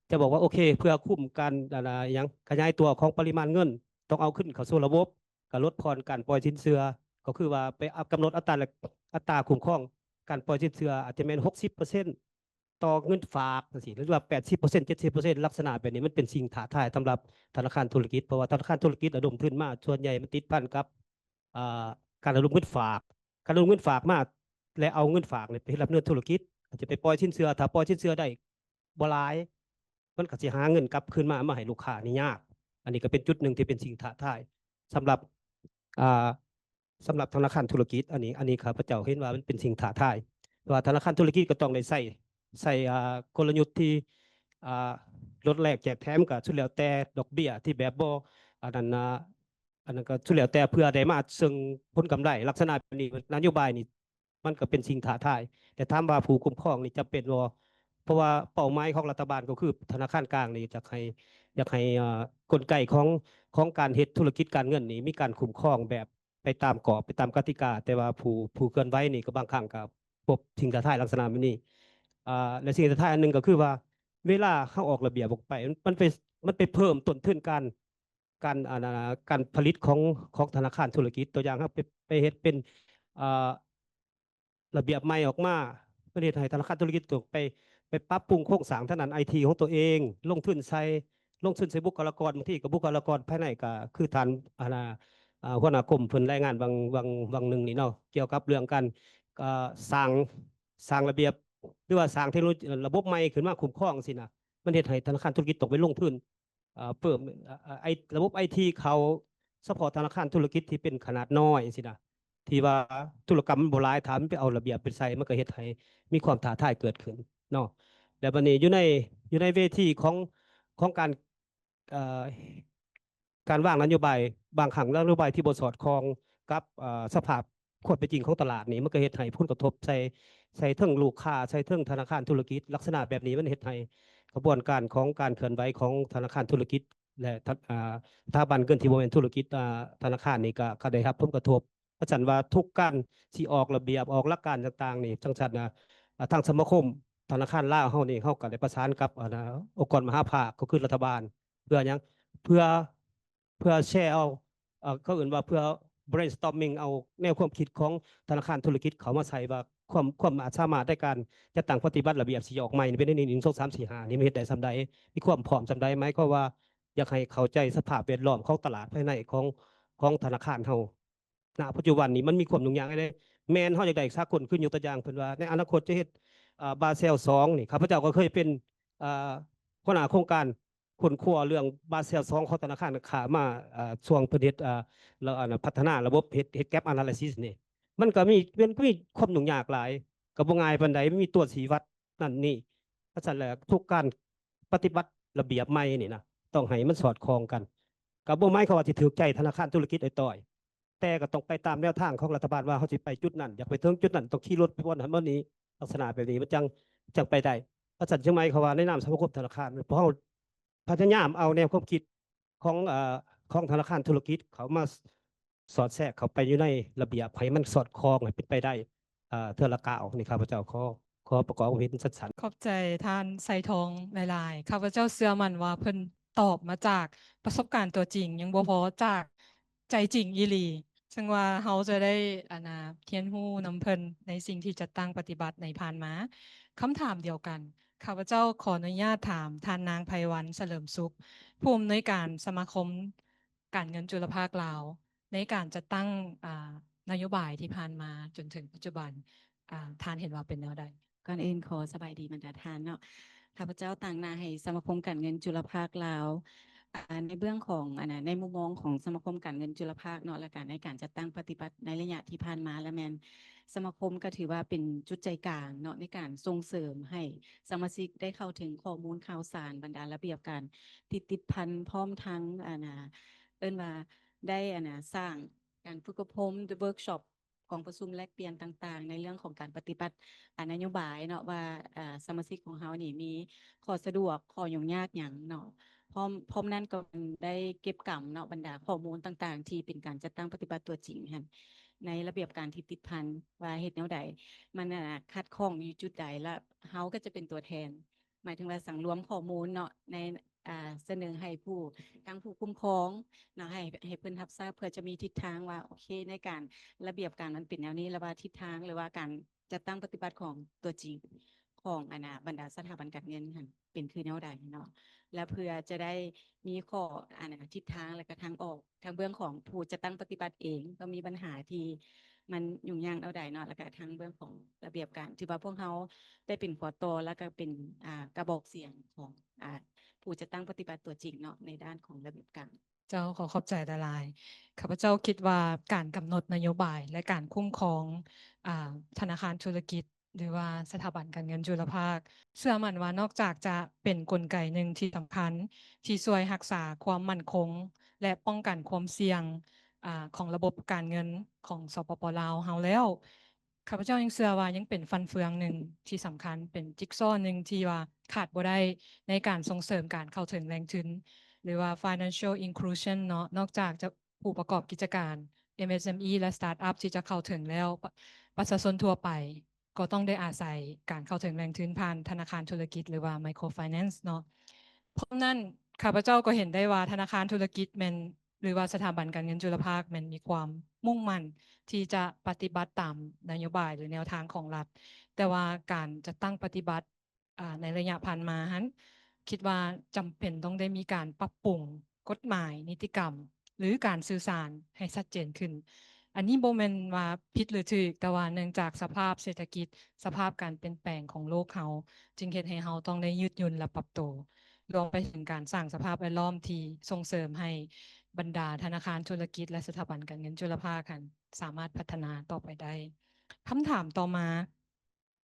ຈະບອກວ່າ ໂອເຄ ເພື່ອຄຸມການ ອັນນະ ຫຍັງ ຂະຫຍາຍຕົວຂອງປະລິມານເງິນ ຕ້ອງເອົາຄືນເຂົ້າສູ່ລະບົບ, ກະລົດຜ່ອນການປ່ອຍສິນເຊື່ອ, ກໍຄືວ່າໄປ ອາ ກຳນົດອັດຕາ ອັດຕາຄຸ້ມຄອງການປ່ອຍສິນເຊື່ອອາດຈະແມ່ນຫົກສິບເປີເຊັນ ຕໍ່ເງິນຝາກຈັ່ງຊີ້ ຫຼືວ່າແປດສິບເປີເຊັນ ເຈັດສິບເປີເຊັນ ລັກສະນະແບບນີ້ມັນເປັນສິ່ງທ້າທາຍສຳລັບທະນາຄານທຸລະກິດ, ເພາະວ່າທະນາຄານທຸລະກິດລະດົມທຶນມາ ສ່ວນໃຫຍ່ມັນຕິດພັນກັບ ອ່າ ການລະດົມເງິນຝາກ, ການລະດົມເງິນຝາກມາ ແລະ ເອົາເງິນຝາກນີ້ໄປເຮັດລຳນວນທຸລະກິດ, ອາດຈະໄປປ່ອຍສິນເຊື່ອ, ຖ້າປ່ອຍສິນເຊື່ອໄດ້ບໍ່ຫຼາຍ ມັນກໍຊິຫາເງິນກັບຄືນມາ ມາໃຫ້ລູກຄ້ານີ້ຍາກ. ອັນນີ້ກໍເປັນຈຸດໜຶ່ງທີ່ເປັນສິ່ງທ້າທາຍສຳລັບ ອ່າ ສຳລັບທະນາຄານທຸລະກິດ. ອັນນີ້ ອັນນີ້ຂ້າພະເຈົ້າເຫັນວ່າມັນເປັນສິ່ງທ້າທາຍ ເພາະວ່າທະນາຄານທຸລະກິດກໍຕ້ອງໄດ້ໃຊ້ ໃຊ້ ອ່າ ກົນລະຍຸດທີ່ ອ່າ ລົດແລກແຈກແຖມ ກໍສຸດແລ້ວແຕ່ດອກເບ້ຍທີ່ແບບບໍ່ ອັນນັ້ນ ອ່າ ອັນນັ້ນກໍສຸດແລ້ວແຕ່ ເພື່ອໄດ້ມາເຊິ່ງຜົນກຳໄລ. ລັກສະນະແບບນີ້ ນະໂຍບາຍນີ້ ມັນກໍເປັນສິ່ງທ້າທາຍ. ແຕ່ຖາມວ່າຜູ້ຄຸ້ມຄອງນີ້ຈຳເປັນບໍ່? ເພາະວ່າເປົ້າໝາຍຂອງລັດຖະບານກໍຄືທະນາຄານກາງນີ້ຢາກໃຫ້ ຢາກໃຫ້ ເອີ ກົນໄກຂອງ ຂອງການເຮັດທຸລະກິດການເງິນນີ້ມີການຄຸ້ມຄອງແບບໄປຕາມກອບ ໄປຕາມກະຕິກາ, ແຕ່ວ່າຜູ້ ຜູ້ເຄື່ອນໄຫວນີ້ກໍບາງຄັ້ງກໍພົບສິ່ງທ້າທາຍລັກສະນະແບບນີ້. ອາ ແລະ ສິ່ງທ້າທາຍອັນໜຶ່ງກໍຄືວ່າ ເວລາເຮົາອອກລະບຽບອອກໄປ ມັນ ມັນໄປ ມັນໄປເພີ່ມຕົ້ນທຶນການ ການ ອັນ ການຜະລິດຂອງ ຂອງທະນາຄານທຸລະກິດ. ຕົວຢ່າງ ເຮົາໄປ ໄປເຮັດເປັນ ອ່າ ລະບຽບໃໝ່ອອກມາ, ມັນເຮັດໃຫ້ທະນາຄານທຸລະກິດຕ້ອງໄປ ໄປປັບປຸງໂຄງສ້າງທາງດ້ານໄອທີຂອງຕົວເອງ, ລົງທຶນໃສ່ ລົງທຶນໃສ່ບຸກຄະລາກອນ, ບາງທີກໍບຸກຄະລາກອນພາຍໃນ ກໍຄືທ່ານ ອັນ ອາ ຫົວໜ້າກົມເພິ່ນລາຍງານຫວ່າງ ຫວ່າງ ຫວ່າງໜຶ່ງນີ້ເນາະ, ກ່ຽວກັບເລື່ອງການ ເອີ ສ້າງ ສ້າງລະບຽບ ຫຼືວ່າສ້າງເທັກໂນໂລ ລະບົບໃໝ່ຂຶ້ນມາຄຸ້ມຄອງຊີ້ນະ, ມັນເຮັດໃຫ້ທະນາຄານທຸລະກິດຕ້ອງໄປລົງທຶນ ເອີ ເພີ່ມ ເອີ ໄອ ລະບົບໄອທີເຂົາ ສະເພາະທະນາຄານທຸລະກິດທີ່ເປັນຂະໜາດນ້ອຍຊີ້ນະ ທີ່ວ່າທຸລະກຳມັນບໍ່ຫຼາຍ, ຖ້າມັນໄປເອົາລະບຽບໄປໃສ່ ມັນກໍເຮັດໃຫ້ມີຄວາມທ້າທາຍເກີດຂຶ້ນເນາະ. ແລ້ວບັດນີ້ຢູ່ໃນ ຢູ່ໃນເວທີຂອງ ຂອງການ ເອີ ການວາງນະໂຍບາຍ ບາງຄັ້ງນະໂຍບາຍທີ່ບໍ່ສອດຄ່ອງກັບ ເອີ ສະພາບຄວາມເປັນຈິງຂອງຕະຫຼາດນີ້ ມັນກໍເຮັດໃຫ້ຜົນກະທົບໃສ່ ໃສ່ເທິງລູກຄ້າ ໃສ່ເທິງທະນາຄານທຸລະກິດ. ລັກສະນະແບບນີ້ມັນເຮັດໃຫ້ຂະບວນການຂອງການເຄື່ອນໄຫວຂອງທະນາຄານທຸລະກິດ ແລະ ທະ ອາ ສະຖາບັນເງິນທີ່ບໍ່ແມ່ນທຸລະກິດ ອາ ທະນາຄານນີ້ກໍ ກໍໄດ້ຮັບຜົນກະທົບ. ເພາະສະນັ້ນວ່າທຸກການຊິອອກລະບຽບ ອອກຫຼັກການຕ່າງໆນີ້ ຈັ່ງຊັ້ນນະ ອາ ທາງສະມາຄົມທະນາຄານລາວເຮົານີ້ ເຮົາກໍໄດ້ປະສານກັບ ອາ ອົງກອນມະຫາພາກ ກໍຄືລັດຖະບານ ເພື່ອຫຍັງ? ເພື່ອ ເພື່ອແຊເອົາ ເອີ ເຂົາເອີ້ນວ່າເພື່ອ brainstorming ເອົາແນວຄວາມຄິດຂອງທະນາຄານທຸລະກິດເຂົ້າມາໃສ່ວ່າ ຄວາມ ຄວາມອາດສາມາດໃນການຈັດຕັ້ງປະຕິບັດລະບຽບຊິອອກໃໝ່ນີ້ເປັນແນວນີ້ ໜຶ່ງ ສອງ ສາມ ສີ່ ຫ້າ ນີ້ມັນເຮັດໄດ້ສ່ຳໃດ ມີຄວາມພ້ອມສ່ຳໃດ. ໝາຍຄວາມວ່າຢາກໃຫ້ເຂົ້າໃຈສະພາບແວດລ້ອມຂອງຕະຫຼາດພາຍໃນຂອງ ຂອງທະນາຄານເຮົາ. ນະປັດຈຸບັນນີ້ມັນມີຄວາມຫຍຸ້ງຍາກແດ່. ແມ່ນເຮົາຢາກໄດ້ສາກົນ ຄືຍົກຕົວຢ່າງເພິ່ນວ່າໃນອະນາຄົດຈະເຮັດ ອາ ບາເຊລສອງນີ້ ຂ້າພະເຈົ້າກໍເຄີຍເປັນ ອາ ຫົວໜ້າໂຄງການຄົ້ນຄວ້າເລື່ອງບາເຊລສອງຂອງທະນາຄານຄ້າມາ ອາ ຊ່ວງເພິ່ນເຮັດ ອາ ລະ ອັນ ພັດທະນາລະບົບເຮັດ ເຮັດ gap analysis ນີ້ ມັນກໍມີ ມັນກໍມີຄວາມຫຍຸ້ງຍາກຫຼາຍ ກໍບໍ່ງ່າຍປານໃດ ມັນມີຕົວຊີ້ວັດນັ້ນນີ້. ເພາະສະນັ້ນແຫຼະ ທຸກການປະຕິບັດລະບຽບໃໝ່ນີ້ນະ ຕ້ອງໃຫ້ມັນສອດຄ່ອງກັນ ກໍບໍ່ໝາຍຄວາມວ່າຊິຖືກໃຈທະນາຄານທຸລະກິດໂດຍຕອງ. ແຕ່ກໍຕ້ອງໄປຕາມແນວທາງຂອງລັດຖະບານວ່າເຮົາຊິໄປຈຸດນັ້ນ ຢາກໄປເຖິງຈຸດນັ້ນ ຕ້ອງຂີ່ລົດໄປບ່ອນນັ້ນບ່ອນນີ້ ລັກສະນະແບບນີ້ມັນຈັ່ງ ຈັ່ງໄປໄດ້. ວ່າຊັ້ນ ຈຶ່ງໝາຍຄວາມວ່າໃນນາມສະມາຄົມທະນາຄານ ພວກເຮົາພະຍາຍາມເອົາແນວຄວາມຄິດຂອງ ເອີ ຂອງທະນາຄານທຸລະກິດເຂົ້າມາສອດແຊກເຂົ້າໄປຢູ່ໃນລະບຽບ ໃຫ້ມັນສອດຄ່ອງ ໃຫ້ເປັນໄປໄດ້ ເອີ ເທື່ອລະກ້າວ. ນີ້ຂ້າພະເຈົ້າຂໍ ຂໍປະກອບຄວາມເຫັນສັ້ນໆ. ຂອບໃຈທ່ານໄຊທອງຫຼາຍໆ. ຂ້າພະເຈົ້າເຊື່ອໝັ້ນວ່າເພິ່ນຕອບມາຈາກປະສົບການຕົວຈິງ ຍັງບໍ່ພໍຈາກໃຈຈິງອີ່ຫຼີ, ເຊິ່ງວ່າເຮົາຈະໄດ້ ອັນນາ ຮຽນຮູ້ນຳເພິ່ນໃນສິ່ງທີ່ຈັດຕັ້ງປະຕິບັດໃນຜ່ານມາ. ຄຳຖາມດຽວກັນ, ຂ້າພະເຈົ້າຂໍອະນຸຍາດຖາມທ່ານນາງ ໄພວັນ ສະເຫຼີມສຸກ, ຜູ້ອຳນວຍການສະມາຄົມການເງິນຈຸລະພາກລາວ ໃນການຈັດຕັ້ງ ອາ ນະໂຍບາຍທີ່ຜ່ານມາຈົນເຖິງປັດຈຸບັນ ອາ ທ່ານເຫັນວ່າເປັນແນວໃດ? ກ່ອນອື່ນຂໍສະບາຍດີບັນດາທ່ານເນາະ. ຂ້າພະເຈົ້າຕາງໜ້າໃຫ້ສະມາຄົມການເງິນຈຸລະພາກລາວ ອາ ໃນເບື້ອງຂອງ ອັນນະ ໃນມຸມມອງຂອງສະມາຄົມການເງິນຈຸລະພາກເນາະ ແລະ ກະໃນການຈັດຕັ້ງປະຕິບັດໃນໄລຍະທີ່ຜ່ານມາ ລະແມ່ນ ສະມາຄົມກໍຖືວ່າເປັນຈຸດໃຈກາງເນາະ ໃນການສົ່ງເສີມໃຫ້ສະມາຊິກໄດ້ເຂົ້າເຖິງຂໍ້ມູນຂ່າວສານ ບັນດາລະບຽບການທີ່ຕິດພັນ ພ້ອມທັງ ອັນນ່າ ເອີ້ນວ່າໄດ້ ອັນນ່າ ສ້າງການຝຶກອົບຮົມ ເວີກຊັອບ ກອງປະຊຸມແລກປ່ຽນຕ່າງໆ ໃນເລື່ອງຂອງການປະຕິບັດ ອາ ນະໂຍບາຍເນາະ ວ່າ ອາ ສະມາຊິກຂອງເຮົານີ້ມີຂໍ້ສະດວກ ຂໍ້ຫຍຸ້ງຍາກຫຍັງເນາະ. ພ້ອມ ພ້ອມນັ້ນກໍໄດ້ເກັບກຳເນາະ ບັນດາຂໍ້ມູນຕ່າງໆ ທີ່ເປັນການຈັດຕັ້ງປະຕິບັດຕົວຈິງຫັ້ນ ໃນລະບຽບການທີ່ຕິດພັນວ່າເຮັດແນວໃດ ມັນ ອາ ຂັດຂ້ອງຢູ່ຈຸດໃດ ແລະ ເຮົາກໍຈະເປັນຕົວແທນ ໝາຍເຖິງວ່າສັງລວມຂໍ້ມູນເນາະ ໃນ ອາ ສະເໜີໃຫ້ຜູ້ ທາງຜູ້ຄຸ້ມຄອງເນາະ ໃຫ້ ໃຫ້ເພິ່ນຮັບຊາບ ເພື່ອຈະມີທິດທາງວ່າ ໂອເຄ ໃນການ ລະບຽບການມັນເປັນແນວນີ້ ແລະວ່າທິດທາງ ຫຼືວ່າການຈັດຕັ້ງປະຕິບັດຂອງຕົວຈິງຂອງ ອັນນ່າ ບັນດາສະຖາບັນການເງິນຫັ້ນ ເປັນຄືແນວໃດເນາະ ແລະເພື່ອຈະໄດ້ມີຂໍ້ ອັນນ່າ ທິດທາງ ແລະກະທາງອອກ ທາງເບື້ອງຂອງຜູ້ຈັດຕັ້ງປະຕິບັດເອງ ຕ້ອງມີບັນຫາທີ່ມັນຫຍຸ້ງຍາກແນວໃດເນາະ ແລະກະທາງເບື້ອງຂອງລະບຽບການ ຖືວ່າພວກເຮົາໄດ້ເປັນຫົວຕໍ່ ແລະກະເປັນ ອາ ກະບອກສຽງຂອງ ອາ ຜູ້ຈັດຕັ້ງປະຕິບັດຕົວຈິງເນາະ ໃນດ້ານຂອງລະບຽບການ. ເຈົ້າ ຂໍຂອບໃຈຫຼາຍໆ. ຂ້າພະເຈົ້າຄິດວ່າການກຳນົດນະໂຍບາຍ ແລະການຄຸ້ມຄອງ ອາ ທະນາຄານທຸລະກິດ ຫຼືວ່າສະຖາບັນການເງິນຈຸລະພາກ ເຊື່ອໝັ້ນວ່ານອກຈາກຈະເປັນກົນໄກໜຶ່ງທີ່ສຳຄັນ ທີ່ຊ່ວຍຮັກສາຄວາມໝັ້ນຄົງ ແລະປ້ອງກັນຄວາມສ່ຽງ ອາ ຂອງລະບົບການເງິນຂອງ ສປປ ລາວ ເຮົາແລ້ວ ຂ້າພະເຈົ້າຍັງເຊື່ອວ່າຍັງເປັນຟັນເຟືອງໜຶ່ງທີ່ສຳຄັນ ເປັນຈິກຊໍໜຶ່ງທີ່ວ່າຂາດບໍ່ໄດ້ໃນການສົ່ງເສີມການເຂົ້າເຖິງແຫຼ່ງທຶນ ຫຼືວ່າ financial inclusion ເນາະ. ນອກຈາກຈະ ຜູ້ປະກອບກິດຈະການ ເອັມເອສເອັມອີ ແລະ ສະຕາດອັບ ທີ່ຈະເຂົ້າເຖິງແລ້ວ ປະ ປະຊາຊົນທົ່ວໄປກໍຕ້ອງໄດ້ອາໄສການເຂົ້າເຖິງແຫຼ່ງທຶນຜ່ານທະນາຄານທຸລະກິດ ຫຼືວ່າ microfinance ເນາະ. ພ້ອມນັ້ນ ຂ້າພະເຈົ້າກໍເຫັນໄດ້ວ່າທະນາຄານທຸລະກິດແມ່ນ ຫຼືວ່າສະຖາບັນການເງິນຈຸລະພາກແມ່ນມີຄວາມມຸ່ງໝັ້ນທີ່ຈະປະຕິບັດຕາມນະໂຍບາຍ ຫຼື ແນວທາງຂອງລັດ, ແຕ່ວ່າການຈັດຕັ້ງປະຕິບັດ ອາ ໃນໄລຍະຜ່ານມາຫັ້ນ ຄິດວ່າຈຳເປັນຕ້ອງໄດ້ມີການປັບປຸງກົດໝາຍ, ນິຕິກຳ ຫຼື ການສື່ສານໃຫ້ຊັດເຈນຂຶ້ນ. ອັນນີ້ບໍ່ແມ່ນວ່າຜິດ ຫຼື ຖືກ, ແຕ່ວ່າເນື່ອງຈາກສະພາບເສດຖະກິດ, ສະພາບການປ່ຽນແປງຂອງໂລກເຮົາ ຈຶ່ງເຮັດໃຫ້ເຮົາຕ້ອງໄດ້ຍືດຫຍຸ່ນ ແລະ ປັບໂຕ, ລວມໄປເຖິງການສ້າງສະພາບແວດລ້ອມທີ່ສົ່ງເສີມໃຫ້ບັນດາທະນາຄານທຸລະກິດ ແລະ ສະຖາບັນການເງິນຈຸລະພາກຫັ້ນສາມາດພັດທະນາຕໍ່ໄປໄດ້. ຄຳຖາມຕໍ່ມາ,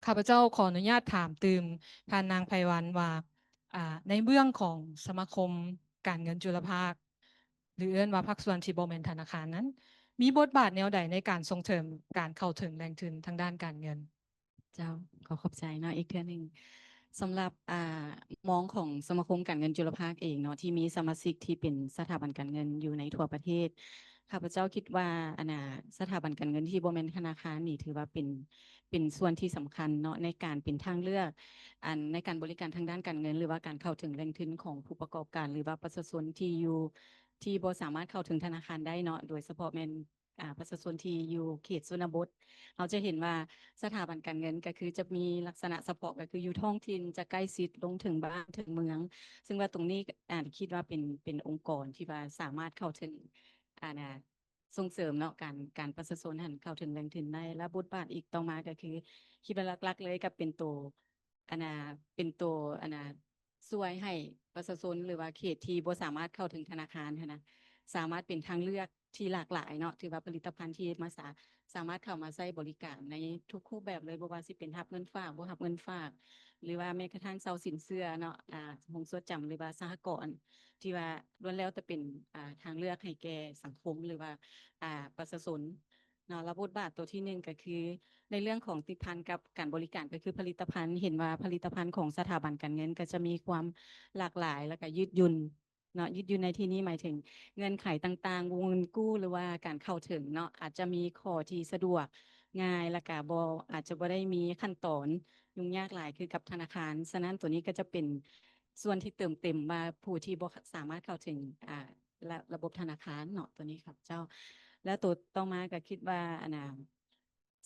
ຂ້າພະເຈົ້າຂໍອະນຸຍາດຖາມຕື່ມທ່ານນາງໄພວັນວ່າ ອາ ໃນເບື້ອງຂອງສະມາຄົມການເງິນຈຸລະພາກ ຫຼື ເອີ້ນວ່າພາກສ່ວນທີ່ບໍ່ແມ່ນທະນາຄານນັ້ນ ມີບົດບາດແນວໃດໃນການສົ່ງເສີມການເຂົ້າເຖິງແຫຼ່ງທຶນທາງດ້ານການເງິນ? ເຈົ້າ ຂໍຂອບໃຈເນາະ ອີກເທື່ອໜຶ່ງ. ສຳລັບ ອາ ມຸມມອງຂອງສະມາຄົມການເງິນຈຸລະພາກເອງເນາະ ທີ່ມີສະມາຊິກທີ່ເປັນສະຖາບັນການເງິນຢູ່ໃນທົ່ວປະເທດ, ຂ້າພະເຈົ້າຄິດວ່າ ອັນນ່າ ສະຖາບັນການເງິນທີ່ບໍ່ແມ່ນທະນາຄານນີ້ ຖືວ່າເປັນ ເປັນສ່ວນທີ່ສຳຄັນເນາະ ໃນການເປັນທາງເລືອກ ອັນ ໃນການບໍລິການທາງດ້ານການເງິນ ຫຼືວ່າການເຂົ້າເຖິງແຫຼ່ງທຶນຂອງຜູ້ປະກອບການ ຫຼືວ່າປະຊາຊົນທີ່ຢູ່ ທີ່ບໍ່ສາມາດເຂົ້າເຖິງທະນາຄານໄດ້ເນາະ, ໂດຍສະເພາະແມ່ນ ອາ ປະຊາຊົນທີ່ຢູ່ເຂດຊົນນະບົດ. ເຮົາຈະເຫັນວ່າສະຖາບັນການເງິນກໍຄືຈະມີລັກສະນະສະເພາະ ກໍຄືຢູ່ທ້ອງຖິ່ນ ຈະໃກ້ຊິດລົງເຖິງບ້ານເຖິງເມືອງ, ເຊິ່ງວ່າຕົງນີ້ ອາ ຄິດວ່າເປັນ ເປັນອົງກອນທີ່ວ່າສາມາດເຂົ້າເຖິງ ອາ ນະ ສົ່ງເສີມເນາະ ການ ການປະຊາຊົນຫັ້ນເຂົ້າເຖິງແຫຼ່ງທຶນໄດ້. ແລະ ບົດບາດອີກຕໍ່ມາກໍຄື ຄິດວ່າຫຼັກໆເລີຍກໍເປັນໂຕ ອັນນ່າ ເປັນໂຕ ອັນນ່າ ຊ່ວຍໃຫ້ປະຊາຊົນ ຫຼືວ່າເຂດທີ່ບໍ່ສາມາດເຂົ້າເຖິງທະນາຄານຫັ້ນນະ ສາມາດເປັນທາງເລືອກທີ່ຫຼາກຫຼາຍເນາະ, ຖືວ່າຜະລິດຕະພັນທີ່ມາສາ ສາມາດເຂົ້າມາໃຊ້ບໍລິການໃນທຸກຮູບແບບເລີຍ, ບໍ່ວ່າຊິເປັນຮັບເງິນຝາກ, ບໍ່ຮັບເງິນຝາກ ຫຼືວ່າແມ້ກະທັ່ງເຊົ່າສິນເຊື່ອເນາະ, ອາ ໂຮງຊົດຈຳ ຫຼືວ່າສະຫະກອນ ທີ່ວ່າລ້ວນແລ້ວແຕ່ເປັນ ອາ ທາງເລືອກໃຫ້ແກ່ສັງຄົມ ຫຼືວ່າ ອາ ປະຊາຊົນເນາະ. ແລະ ບົດບາດໂຕທີໜຶ່ງກໍຄື ໃນເລື່ອງຂອງຕິດພັນກັບການບໍລິການ ກໍຄືຜະລິດຕະພັນ, ເຫັນວ່າຜະລິດຕະພັນຂອງສະຖາບັນການເງິນກໍຈະມີຄວາມຫຼາກຫຼາຍ ແລ້ວກໍຍືດຫຍຸ່ນເນາະ. ຍືດຫຍຸ້ນໃນທີ່ນີ້ໝາຍເຖິງເງື່ອນໄຂຕ່າງໆ, ວົງເງິນກູ້ ຫຼືວ່າການເຂົ້າເຖິງເນາະ, ອາດຈະມີຂໍ້ທີ່ສະດວກງ່າຍ ແລ້ວກໍບໍ່ ອາດຈະບໍ່ໄດ້ມີຂັ້ນຕອນຫຍຸ້ງຍາກຫຼາຍຄືກັບທະນາຄານ. ສະນັ້ນ ໂຕນີ້ກໍຈະເປັນສ່ວນທີ່ເຕີມເຕັມວ່າຜູ້ທີ່ບໍ່ສາມາດເຂົ້າເຖິງ ອາ ລະ ລະບົບທະນາຄານເນາະ ໂຕນີ້ ເຈົ້າ. ແລ້ວໂຕຕໍ່ມາກໍຄິດວ່າ ອັນນ່າ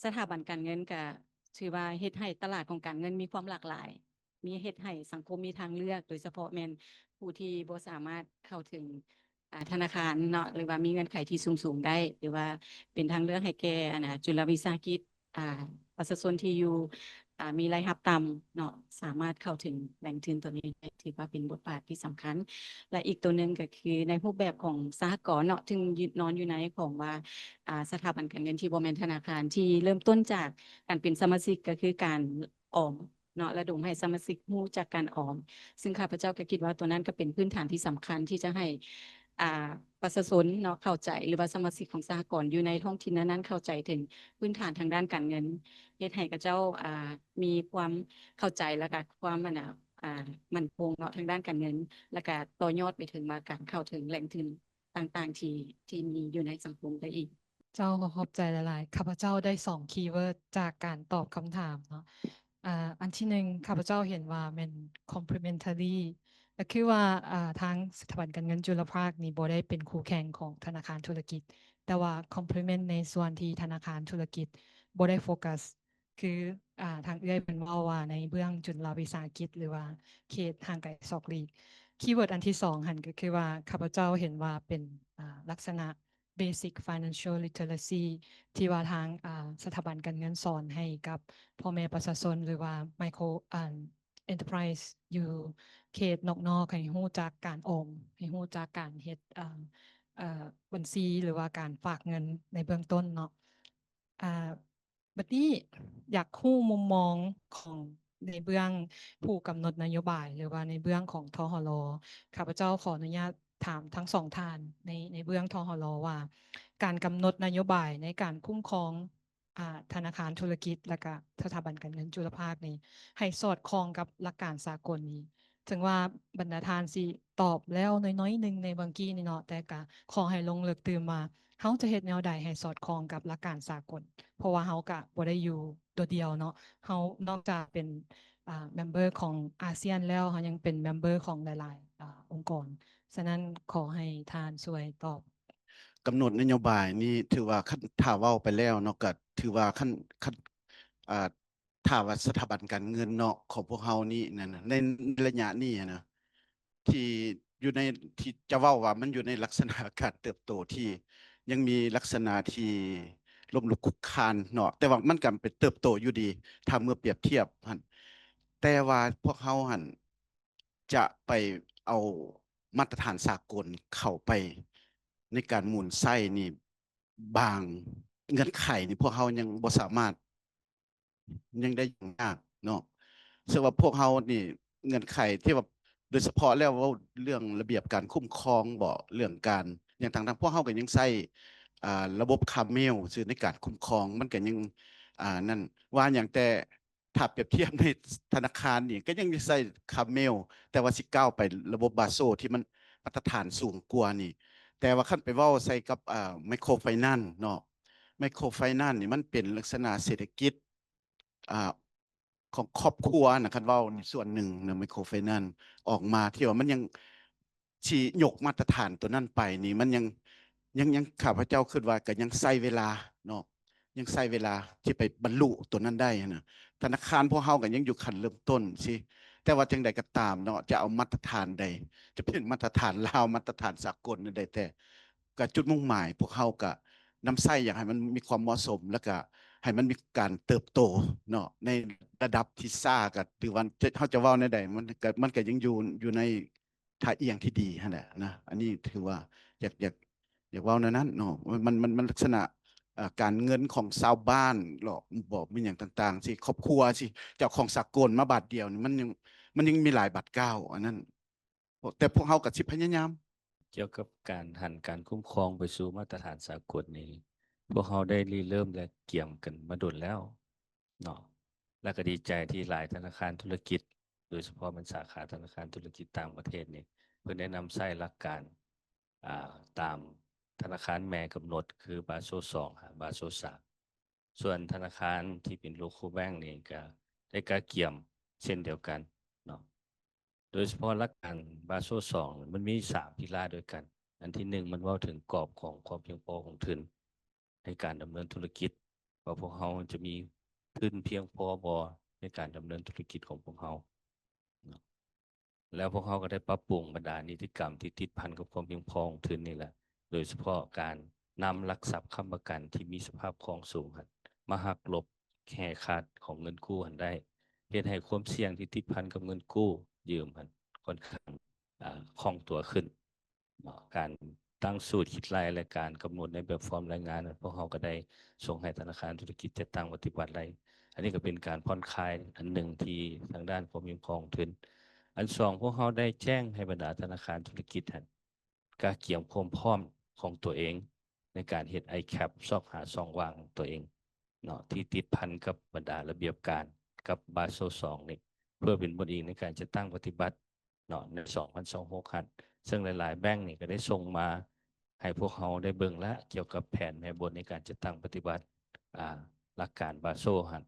ສະຖາບັນການເງິນກໍຖືວ່າເຮັດໃຫ້ຕະຫຼາດຂອງການເງິນມີຄວາມຫຼາກຫຼາຍ, ມີເຮັດໃຫ້ສັງຄົມມີທາງເລືອກ, ໂດຍສະເພາະແມ່ນຜູ້ທີ່ບໍ່ສາມາດເຂົ້າເຖິງ ອາ ທະນາຄານເນາະ ຫຼືວ່າມີເງື່ອນໄຂທີ່ສູງໆໄດ້ ຫຼືວ່າເປັນທາງເລືອກໃຫ້ແກ່ ອັນນ່າ ຈຸລະວິສາຫະກິດ ອາ ປະຊາຊົນທີ່ຢູ່ ອ ອ່າ ມີລາຍຮັບຕ່ຳເນາະ ສາມາດເຂົ້າເຖິງແຫຼ່ງທຶນຕົວນີ້ໄດ້ ຖືວ່າເປັນບົດບາດທີ່ສຳຄັນ. ແລະ ອີກຕົວໜຶ່ງກໍຄືໃນຮູບແບບຂອງສະຫະກອນເນາະ ຊຶ່ງຍ- ນອນຢູ່ໃນຂອງວ່າ ອ່າ ສະຖາບັນການເງິນທີ່ບໍ່ແມ່ນທະນາຄານ ທີ່ເລີ່ມຕົ້ນຈາກການເປັນສະມາຊິກ ກໍຄືການອອມເນາະ ລະດົມໃຫ້ສະມາຊິກຮູ້ຈັກການອອມ ຊຶ່ງຂ້າພະເຈົ້າກໍຄິດວ່າຕົວນັ້ນກໍເປັນພື້ນຖານທີ່ສຳຄັນທີ່ຈະໃຫ້ ອ່າ ປະຊາຊົນເນາະເຂົ້າໃຈ ຫຼືວ່າສະມາຊິກຂອງສະຫະກອນຢູ່ໃນທ້ອງຖິ່ນນັ້ນໆ ເຂົ້າໃຈເຖິງພື້ນຖານທາງດ້ານການເງິນ ເຮັດໃຫ້ເຂົາເຈົ້າ ອ່າ ມີຄວາມເຂົ້າໃຈ ແລ້ວກະຄວາມ ອັນນ່າ ອ່າ ໝັ້ນຄົງເນາະທາງດ້ານການເງິນ ແລ້ວກະຕໍ່ຍອດໄປເຖິງວ່າການເຂົ້າເຖິງແຫຼ່ງທຶນຕ່າງໆ ທີ່ ທີ່ມີຢູ່ໃນສັງຄົມໄດ້ອີກ. ເຈົ້າ ຂໍຂອບໃຈຫຼາຍໆ. ຂ້າພະເຈົ້າໄດ້ສອງຄີເວີດຈາກການຕອບຄຳຖາມເນາະ. ອ່າ ອັນທີໜຶ່ງ ຂ້າພະເຈົ້າເຫັນວ່າແມ່ນ complementary ກໍຄືວ່າ ອ່າ ທາງສະຖາບັນການເງິນຈຸລະພາກນີ້ບໍ່ໄດ້ເປັນຄູ່ແຂ່ງຂອງທະນາຄານທຸລະກິດ ແຕ່ວ່າ complement ໃນສ່ວນທີ່ທະນາຄານທຸລະກິດບໍ່ໄດ້ໂຟກັສ ຄື ອ່າ ທາງເອື້ອຍເພິ່ນເວົ້າວ່າໃນເບື້ອງຈຸລະວິສາຫະກິດ ຫຼືວ່າເຂດຫ່າງໄກສອກຫຼີກ. ຄີເວີດອັນທີສອງຫັ້ນ ກໍຄືວ່າຂ້າພະເຈົ້າເຫັນວ່າເປັນ ອ່າ ລັກສະນະ basic financial literacy ທີ່ວ່າທາງ ອ່າ ສະຖາບັນການເງິນສອນໃຫ້ກັບພໍ່ແມ່ປະຊາຊົນ ຫຼືວ່າ micro ອ່າ enterprise ຢູ່ເຂດນອກໆ ໃຫ້ຮູ້ຈັກການອອມ ໃຫ້ຮູ້ຈັກການເຮັດ ເອີ ເອີ ບັນຊີ ຫຼືວ່າການຝາກເງິນໃນເບື້ອງຕົ້ນເນາະ. ອ່າ ບັດນີ້ຢາກຮູ້ມຸມມອງຂອງໃນເບື້ອງຜູ້ກຳນົດນະໂຍບາຍ ຫຼືວ່າໃນເບື້ອງຂອງ ທຫລ. ຂ້າພະເຈົ້າຂໍອະນຸຍາດຖາມທັງສອງທ່ານໃນ ໃນເບື້ອງ ທຫລ ວ່າ ການກຳນົດນະໂຍບາຍໃນການຄຸ້ມຄອງ ອ່າ ທະນາຄານທຸລະກິດ ແລ້ວກະສະຖາບັນການເງິນຈຸລະພາກນີ້ ໃຫ້ສອດຄ່ອງກັບຫຼັກການສາກົນນີ້ ເຖິງວ່າບັນດາທ່ານຊິຕອບແລ້ວໜ້ອຍໆໜຶ່ງໃນເມື່ອກີ້ນີ້ເນາະ ແຕ່ກະຂໍໃຫ້ລົງເລິກຕື່ມວ່າ ເຮົາຈະເຮັດແນວໃດໃຫ້ສອດຄ່ອງກັບຫຼັກການສາກົນ ເພາະວ່າເຮົາກະບໍ່ໄດ້ຢູ່ໂດດດຽວເນາະ ເຮົານອກຈາກເປັນ ອ່າ ເມັມເບີຂອງອາຊຽນແລ້ວ ເຮົາຍັງເປັນເມັມເບີຂອງຫຼາຍໆ ອ່າ ອົງກອນ. ສະນັ້ນ ຂໍໃຫ້ທ່ານຊ່ວຍຕອບ. ກຳນົດນະໂຍບາຍນີ້ຖືວ່າ ຄັນຖ້າເວົ້າໄປແລ້ວເນາະ ກະຖືວ່າ ຄັນ ຄັນ ອ່າ ຖ້າວ່າສະຖາບັນການເງິນເນາະ ຂອງພວກເຮົານີ້ນັ້ນນະ ໃນໄລຍະນີ້ນະ ທີ່ຢູ່ໃນ ທີ່ຈະເວົ້າວ່າມັນຢູ່ໃນລັກສະນະການເຕີບໂຕທີ່ຍັງມີລັກສະນະທີ່ລົ້ມລຸກຄຸກຄານເນາະ ແຕ່ວ່າມັນກໍໄປເຕີບໂຕຢູ່ດີ ຖ້າເມື່ອປຽບທຽບຫັ້ນ ແຕ່ວ່າພວກເຮົາຫັ້ນຈະໄປເອົາມາດຕະຖານສາກົນເຂົ້າໄປໃນການໝູນໃຊ້ນີ້ ບາງເງື່ອນໄຂນີ້ພວກເຮົາຍັງບໍ່ສາມາດ ຍັງໄດ້ຫຍຸ້ງຍາກເນາະ. ເຊິ່ງວ່າພວກເຮົານີ້ເງື່ອນໄຂທີ່ວ່າ ໂດຍສະເພາະແລ້ວເວົ້າເລື່ອງລະບຽບການຄຸ້ມຄອງບໍ ເລື່ອງການຫຍັງຕ່າງໆ ພວກເຮົາກໍຍັງໃຊ້ ອ່າ ລະບົບຄາເມວຊື່ໃນການຄຸ້ມຄອງ ມັນກໍຍັງ ອ່າ ນັ້ນ ວ່າຫຍັງແຕ່ ຖ້າປຽບທຽບໃນທະນາຄານນີ້ ກໍຍັງໃຊ້ຄາເມວ ແຕ່ວ່າຊິກ້າວໄປລະບົບບາໂຊທີ່ມັນມາດຕະຖານສູງກວ່ານີ້ ແຕ່ວ່າຄັນໄປເວົ້າໃສ່ກັບ ອ່າ ໄມໂຄຣໄຟແນນເນາະ ໄມໂຄຣໄຟແນນນີ້ມັນເປັນລັກສະນະເສດຖະກິດ ອ່າ ຂອງຄອບຄົວນະ ຄັນເວົ້າໃນສ່ວນໜຶ່ງນະ ໄມໂຄຣໄຟແນນອອກມາ ທີ່ວ່າມັນຍັງຊິຍົກມາດຕະຖານຕົວນັ້ນໄປນີ້ ມັນຍັງ ຍັງ ຍັງ ຂ້າພະເຈົ້າຄິດວ່າກໍຍັງໃຊ້ເວລາເນາະ ຍັງໃຊ້ເວລາທີ່ໄປບັນລຸຕົວນັ້ນໄດ້ຫັ້ນນະ. ທະນາຄານພວກເຮົາກໍຍັງຢູ່ຂັ້ນເລີ່ມຕົ້ນຊີ້ ແຕ່ວ່າຈັ່ງໃດກໍຕາມເນາະ ຈະເອົາມາດຕະຖານໃດ ຈະເປັນມາດຕະຖານລາວ ມາດຕະຖານສາກົນນັ້ນໄດ້ ແຕ່ກໍຈຸດມຸ່ງໝາຍພວກເຮົາກໍນຳໃຊ້ ຢາກໃຫ້ມັນມີຄວາມເໝາະສົມ ແລ້ວກໍໃຫ້ມັນມີການເຕີບໂຕເນາະ ໃນລະດັບທີ່ຊ້າກໍຖືວ່າ ເຮົາຈະເວົ້າແນວໃດ ມັນກໍ ມັນກໍຍັງຢູ່ ຢູ່ໃນ ທ່າອ່ຽງທີ່ດີຫັ້ນແຫຼະນະ. ອັນນີ້ຖືວ່າຢາກ ຢາກ ຢາກເວົ້າແນວນັ້ນເນາະ ມັນ ມັນ ມັນລັກສະນະ ເອີ ການເງິນຂອງຊາວບ້ານເນາະ ບອກມີຫຍັງຕ່າງໆ ຊິ ຄອບຄົວຊິ ເຈົ້າຂອງສາກົນມາບາດດຽວນີ້ ມັນຍັງ ມັນຍັງມີຫຼາຍບາດກ້າວ ອັນນັ້ນ ແຕ່ພວກເຮົາກໍຊິພະຍາຍາມ. ກ່ຽວກັບການຫັນການຄຸ້ມຄອງໄປສູ່ມາດຕະຖານສາກົນນີ້ ພວກເຮົາໄດ້ລິເລີ່ມ ແລະ ກຽມກັນມາດົນແລ້ວ ເນາະ ແລະ ກໍດີໃຈທີ່ຫຼາຍທະນາຄານທຸລະກິດ ໂດຍສະເພາະແມ່ນສາຂາທະນາຄານທຸລະກິດຕ່າງປະເທດນີ້ ເພິ່ນໄດ້ນຳໃຊ້ຫຼັກການ ອ່າ ຕາມທະນາຄານແມ່ກຳນົດ ຄື ບາໂຊສອງ ຫາ ບາໂຊສາມ. ສ່ວນທະນາຄານທີ່ເປັນໂລໂຄແບັງນີ້ ກໍໄດ້ກະກຽມເຊັ່ນດຽວກັນເນາະ. ໂດຍສະເພາະຫຼັກການບາໂຊສອງ ມັນມີສາມພິລາດ້ວຍກັນ. ອັນທີໜຶ່ງ ມັນເວົ້າເຖິງກອບຂອງຄວາມພຽງພໍຂອງທຶນໃນການດຳເນີນທຸລະກິດ ວ່າພວກເຮົາຈະມີທຶນພຽງພໍບໍ່ໃນການດຳເນີນທຸລະກິດຂອງພວກເຮົາເນາະ. ແລ້ວພວກເຮົາກໍໄດ້ປັບປຸງບັນດານິຕິກຳທີ່ຕິດພັນກັບຄວາມພຽງພໍຂອງທຶນນີ້ແຫຼະ ໂດຍສະເພາະການນຳຫຼັກຊັບຄ້ຳປະກັນທີ່ມີສະພາບຄລ່ອງສູງຫັ້ນ ມາຫັກລົບແຮ່ຂາດຂອງເງິນກູ້ຫັ້ນໄດ້ ເຮັດໃຫ້ຄວາມສ່ຽງທີ່ຕິດພັນກັບເງິນກູ້ຢືມຫັ້ນຄ່ອນຂ້າງ ອາ ຄ່ອງຕົວຂຶ້ນເນາະ. ການຕັ້ງສູດຄິດໄລ່ ແລະ ການກຳນົດໃນແບບຟອມລາຍງານນັ້ນ ພວກເຮົາກໍໄດ້ສົ່ງໃຫ້ທະນາຄານທຸລະກິດຈັດຕັ້ງປະຕິບັດໄດ້. ອັນນີ້ກໍເປັນການຜ່ອນຄາຍອັນໜຶ່ງທີ່ທາງດ້ານຄວາມคุ้ມຄອງທຶນ. ອັນສອງ ພວກເຮົາໄດ້ແຈ້ງໃຫ້ບັນດາທະນາຄານທຸລະກິດຫັ້ນ ກະກຽມຄວາມພ້ອມຂອງຕົວເອງ ໃນການເຮັດ ไอแคป ຊອກຫາຊ່ອງວ່າງຂອງຕົວເອງເນາະ ທີ່ຕິດພັນກັບບັນດາລະບຽບການກັບ Basel ສອງນີ້ ເພື່ອເປັນບົດອີງໃນການຈັດຕັ້ງປະຕິບັດເນາະ ໃນ ສອງພັນຊາວຫົກຫັ້ນ. ເຊິ່ງຫຼາຍໆແບງກ໌ນີ້ກໍໄດ້ສົ່ງມາໃຫ້ພວກເຮົາໄດ້ເບິ່ງລະ ກ່ຽວກັບແຜນແມ່ບົດໃນການຈັດຕັ້ງປະຕິບັດ ອາ ຫຼັກການ Basel ຫັ້ນ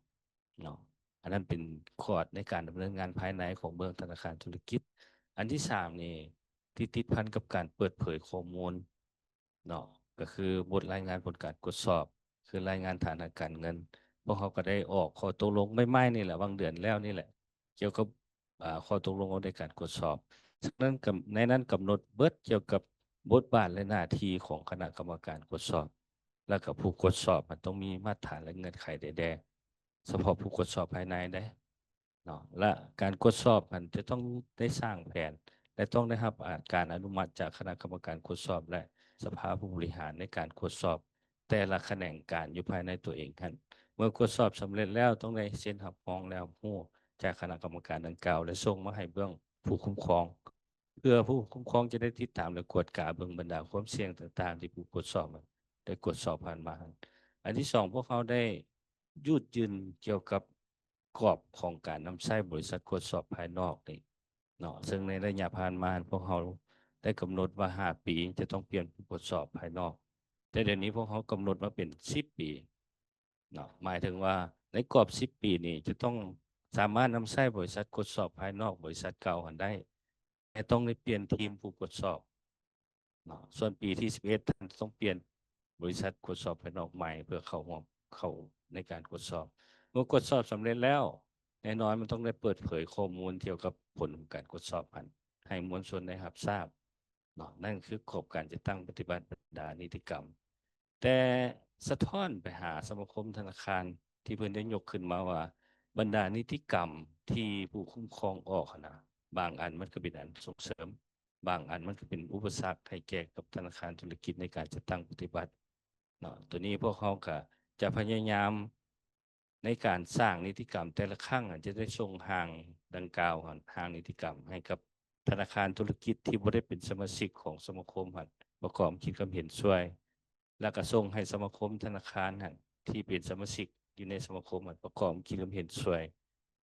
ເນາະ. ອັນນັ້ນເປັນຂອດໃນການດຳເນີນງານພາຍໃນຂອງເບື້ອງທະນາຄານທຸລະກິດ. ອັນທີສາມນີ້ ທີ່ຕິດພັນກັບການເປີດເຜີຍຂໍ້ມູນເນາະ ກໍຄືບົດລາຍງານຜົນການກວດສອບ ຄືລາຍງານຖານະການເງິນ. ພວກເຮົາກໍໄດ້ອອກຂໍ້ຕົກລົງໃໝ່ໆນີ້ແຫຼະ ຫວ່າງເດືອນແລ້ວນີ້ແຫຼະ ກ່ຽວກັບ ອາ ຂໍ້ຕົກລົງໃນການກວດສອບ. ໃນນັ້ນກຳ ໃນນັ້ນກຳນົດເບິດກ່ຽວກັບບົດບາດ ແລະ ໜ້າທີ່ຂອງຄະນະກຳມະການກວດສອບ ແລ້ວກໍຜູ້ກວດສອບມັນຕ້ອງມີມາດຖານ ແລະ ເງື່ອນໄຂໃດແດ່ ສະເພາະຜູ້ກວດສອບພາຍໃນເດ້ເນາະ. ແລະ ການກວດສອບຫັ້ນຈະຕ້ອງໄດ້ສ້າງແຜນ ແລະ ຕ້ອງໄດ້ຮັບ ອາ ການອະນຸມັດຈາກຄະນະກຳມະການກວດສອບ ແລະ ສະພາຜູ້ບໍລິຫານໃນການກວດສອບ ແຕ່ລະຂະແໜງການຢູ່ພາຍໃນຕົວເອງຫັ້ນ. ເມື່ອກວດສອບສຳເລັດແລ້ວ ຕ້ອງໄດ້ເຊັນຮັບຮອງແລ້ວຮູ້ຈາກຄະນະກຳມະການດັ່ງກ່າວ ແລະ ສົ່ງມາໃຫ້ເບື້ອງຜູ້ຄຸ້ມຄອງ ເພື່ອຜູ້ຄຸ້ມຄອງຈະໄດ້ຕິດຕາມ ແລະ ກວດກາເບິ່ງບັນດາຄວາມສ່ຽງຕ່າງໆ ທີ່ຜູ້ກວດສອບໄດ້ກວດສອບຜ່ານມາ. ອັນທີສອງ ພວກເຮົາໄດ້ຍືດຍືນກ່ຽວກັບກອບຂອງການນຳໃຊ້ບໍລິສັດກວດສອບພາຍນອກນີ້ ເນາະ ເຊິ່ງໃນໄລຍະຜ່ານມາ ພວກເຮົາໄດ້ກຳນົດວ່າຫ້າປີຈະຕ້ອງປ່ຽນຜູ້ກວດສອບພາຍນອກ, ແຕ່ດຽວນີ້ພວກເຮົາກຳນົດມາເປັນສິບປີເນາະ, ໝາຍເຖິງວ່າໃນກອບສິບປີນີ້ຈະຕ້ອງສາມາດນຳໃຊ້ບໍລິສັດກວດສອບພາຍນອກບໍລິສັດເກົ່າຫັ້ນໄດ້, ແຕ່ຕ້ອງໄດ້ປ່ຽນທີມຜູ້ກວດສອບ. ເນາະ, ສ່ວນປີທີສິບເອັດ ທ່ານຕ້ອງປ່ຽນບໍລິສັດກວດສອບພາຍນອກໃໝ່ ເພື່ອເຂົ້າຮ່ວມ ເຂົ້າໃນການກວດສອບ. ເມື່ອກວດສອບສຳເລັດແລ້ວ, ແນ່ນອນມັນຕ້ອງໄດ້ເປີດເຜີຍຂໍ້ມູນກ່ຽວກັບຜົນຂອງການກວດສອບຫັ້ນ ໃຫ້ມວນຊົນໄດ້ຮັບຊາບເນາະ. ນັ້ນຄືຂອບການຈັດຕັ້ງປະຕິບັດບັນດານິຕິກຳ. ແຕ່ສະທ້ອນໄປຫາສະມາຄົມທະນາຄານທີ່ເພິ່ນໄດ້ຍົກຂຶ້ນມາວ່າ ບັນດານິຕິກຳທີ່ຜູ້ຄຸ້ມຄອງອອກຫັ້ນນະ, ບາງອັນມັນກໍເປັນອັນສົ່ງເສີມ, ບາງອັນມັນກໍເປັນອຸປະສັກໃຫ້ແກ່ກັບທະນາຄານທຸລະກິດໃນການຈັດຕັ້ງປະຕິບັດເນາະ. ໂຕນີ້ພວກເຮົາກໍຈະພະຍາຍາມໃນການສ້າງນິຕິກຳ, ແຕ່ລະຄັ້ງອາດຈະໄດ້ສົ່ງຮ່າງດັ່ງກ່າວຫັ້ນ, ຮ່າງນິຕິກຳໃຫ້ກັບທະນາຄານທຸລະກິດທີ່ບໍ່ໄດ້ເປັນສະມາຊິກຂອງສະມາຄົມຫັ້ນ ປະກອບຄຳຄິດຄຳເຫັນຊ່ວຍ, ແລ້ວກໍສົ່ງໃຫ້ສະມາຄົມທະນາຄານຫັ້ນທີ່ເປັນສະມາຊິກຢູ່ໃນສະມາຄົມຫັ້ນ ປະກອບຄຳຄິດຄຳເຫັນຊ່ວຍ